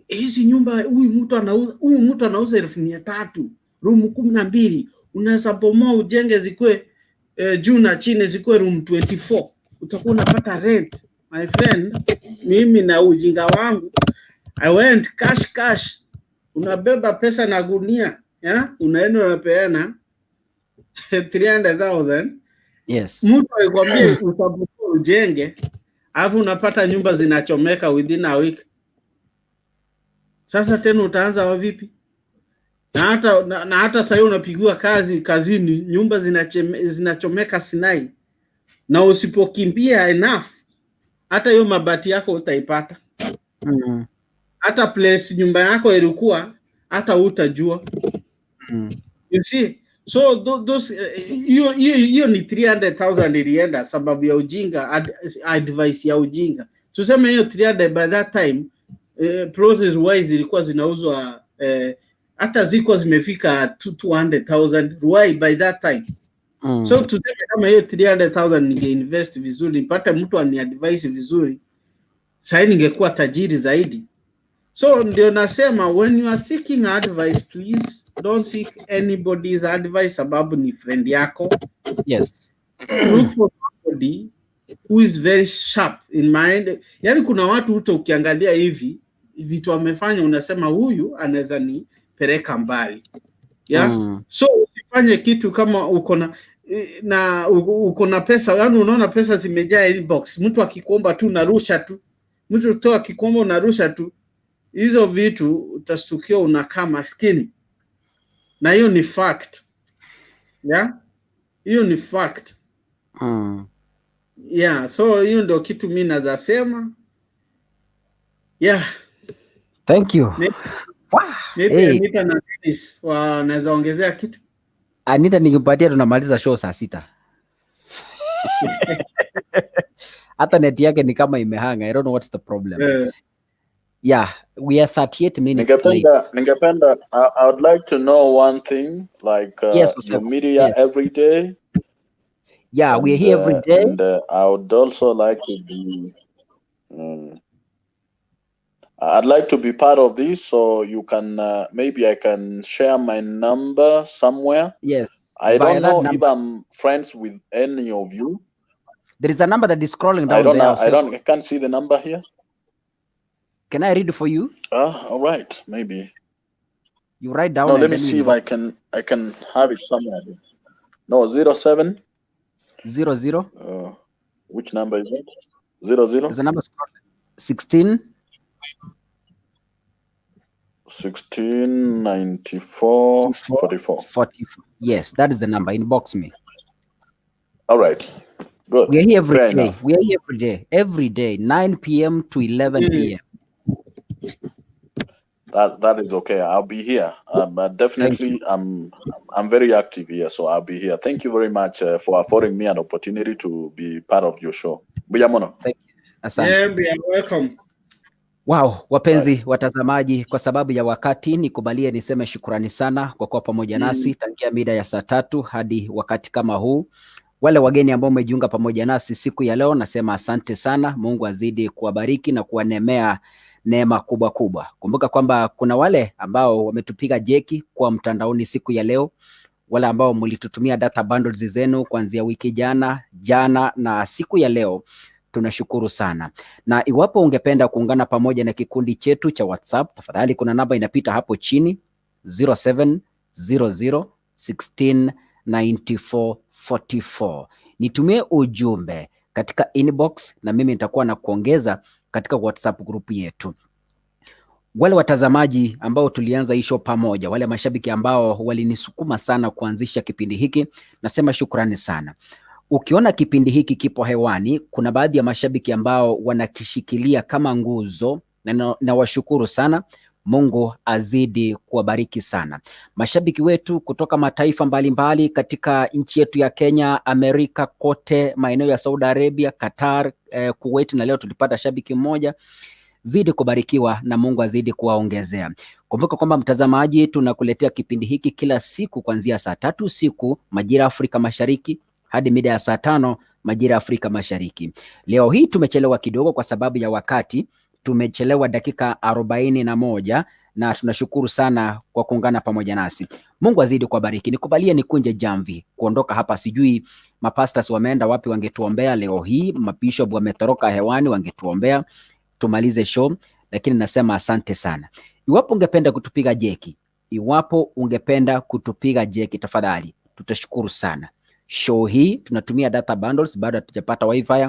Hizi nyumba huyu mtu anauza 300,000 room 12, unaweza bomoa ujenge zikuwe juu na chini zikuwe room 24, utakuwa unapata rent. My friend, mimi na ujinga wangu I went cash cash, unabeba pesa na gunia, yeah? Unaenda unapeana 300,000. Mtu alikwambia utabomoa ujenge, alafu unapata nyumba zinachomeka within a week. Sasa tena utaanza wa vipi? Na hata sahii unapigiwa kazi kazini, nyumba zinachomeka Sinai, na usipokimbia enough, hata hiyo mabati yako utaipata. Hata place nyumba yako ilikuwa hata utajua. You see, so those hiyo hiyo hiyo ni 300,000 ilienda sababu ya ujinga, advice ya ujinga. Tuseme hiyo 300 by that time, process wise ilikuwa zinauzwa, hata zilikuwa zimefika 200,000 Ruai by that time. So tuseme kama hiyo 300,000 ningeinvest vizuri, nipate mtu ani advise vizuri, sahii ningekuwa tajiri zaidi. So ndio nasema when you are seeking advice, please don't seek anybody's advice sababu ni friend yako. Look for somebody who is very sharp in mind. Yani kuna watu uta ukiangalia hivi vitu amefanya unasema huyu anaweza nipeleka mbali. Yeah? So usifanye kitu kama uko na uko na pesa, yani unaona pesa zimejaa inbox, mtu akikuomba tu unarusha tu, mtu tu akikuomba unarusha tu. Hizo vitu utastukia unakaa maskini, na hiyo ni fact. Yeah, hiyo ni fact. Yeah, so hiyo ndio kitu mi naweza sema. Yeah. Thank you. Maybe Hey. Anita na Dennis wanaweza ongezea kitu. Anita nikimpatia tunamaliza show saa 6. Hata net yake ni kama imehanga. I don't know what's the problem. Yeah, we are 38 minutes late. Ningependa, I would like to know one thing, like Yes, you Oseko. meet here every day. Yeah, we are here every day. And I would also like to be, I'd like to be part of this, so you can maybe I can share my number somewhere. Yes. I via don't that know if number. I'm friends with any of you. There is a number that is scrolling I down don't there. know. I Oseko. don't. I can't see the number here. Can I read for you? Ah, all right, maybe. You write down No, and let me then see we'll if I can have it somewhere. here. No, 07. 00. Which number is it? 00 There's a number scrolling. 16. 16 94 44. 44. Yes, that is the number. Inbox me. All right. Good. We are here every Fair day. enough. We are here every day. Every day, 9 p.m. to 11 p.m. That is okay. I'll be here. Definitely, I'm very active here, so I'll be here. Thank you very much for affording me an opportunity to be part of your show. Buyamono. Thank you. Asante. Yeah, we are welcome. Wow, wapenzi watazamaji, kwa sababu ya wakati nikubalie niseme shukrani sana kwa kuwa pamoja nasi tangia mida ya saa 3 hadi wakati kama huu. Wale wageni ambao umejiunga pamoja nasi siku ya leo, nasema asante sana. Mungu azidi kuwabariki na kuwanemea neema kubwa kubwa. Kumbuka kwamba kuna wale ambao wametupiga jeki kwa mtandaoni siku ya leo, wale ambao mlitutumia data bundles zenu kuanzia wiki jana, jana na siku ya leo, tunashukuru sana. Na iwapo ungependa kuungana pamoja na kikundi chetu cha WhatsApp, tafadhali kuna namba inapita hapo chini 0700 16 94 44. Nitumie ujumbe katika inbox na mimi nitakuwa na kuongeza katika WhatsApp group yetu. Wale watazamaji ambao tulianza hii show pamoja, wale mashabiki ambao walinisukuma sana kuanzisha kipindi hiki, nasema shukrani sana. Ukiona kipindi hiki kipo hewani, kuna baadhi ya mashabiki ambao wanakishikilia kama nguzo, na nawashukuru sana. Mungu azidi kuwabariki sana. Mashabiki wetu kutoka mataifa mbalimbali katika nchi yetu ya Kenya, Amerika kote, maeneo ya Saudi Arabia, Qatar, Kuwait na leo tulipata shabiki mmoja. Zidi kubarikiwa na Mungu azidi kuwaongezea. Kumbuka kwamba mtazamaji, tunakuletea kipindi hiki kila siku kuanzia saa 3 usiku majira Afrika Mashariki hadi mida ya saa 5 majira Afrika Mashariki. Leo hii tumechelewa kidogo kwa sababu ya wakati, tumechelewa dakika 41 na tunashukuru sana kwa kuungana pamoja nasi. Mungu azidi kuwabariki. Nikubalie nikunje jamvi kuondoka hapa. Sijui mapastors wameenda wapi, wangetuombea leo hii. Mabishop wametoroka hewani, wangetuombea tumalize show, lakini nasema asante sana. Iwapo ungependa kutupiga jeki, iwapo ungependa kutupiga jeki, tafadhali tutashukuru sana. Show hii tunatumia data bundles, bado hatujapata wifi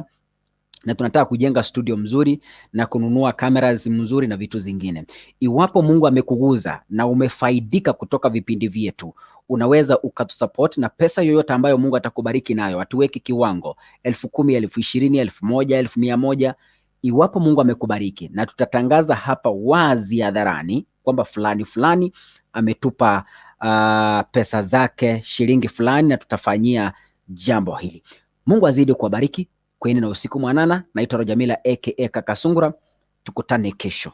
na tunataka kujenga studio mzuri na kununua cameras mzuri na vitu zingine. Iwapo Mungu amekuguza na umefaidika kutoka vipindi vyetu, unaweza ukatusupport na pesa yoyote ambayo Mungu atakubariki nayo. Hatuweki kiwango, 10,000, 20,000, 1,000, 1,100. Iwapo Mungu amekubariki, na tutatangaza hapa wazi hadharani kwamba fulani fulani ametupa pesa zake shilingi fulani na tutafanyia jambo hili. Mungu azidi kuwabariki. Kweni na usiku mwanana. Naitwa Rojamila aka Kaka Sungura. Tukutane kesho.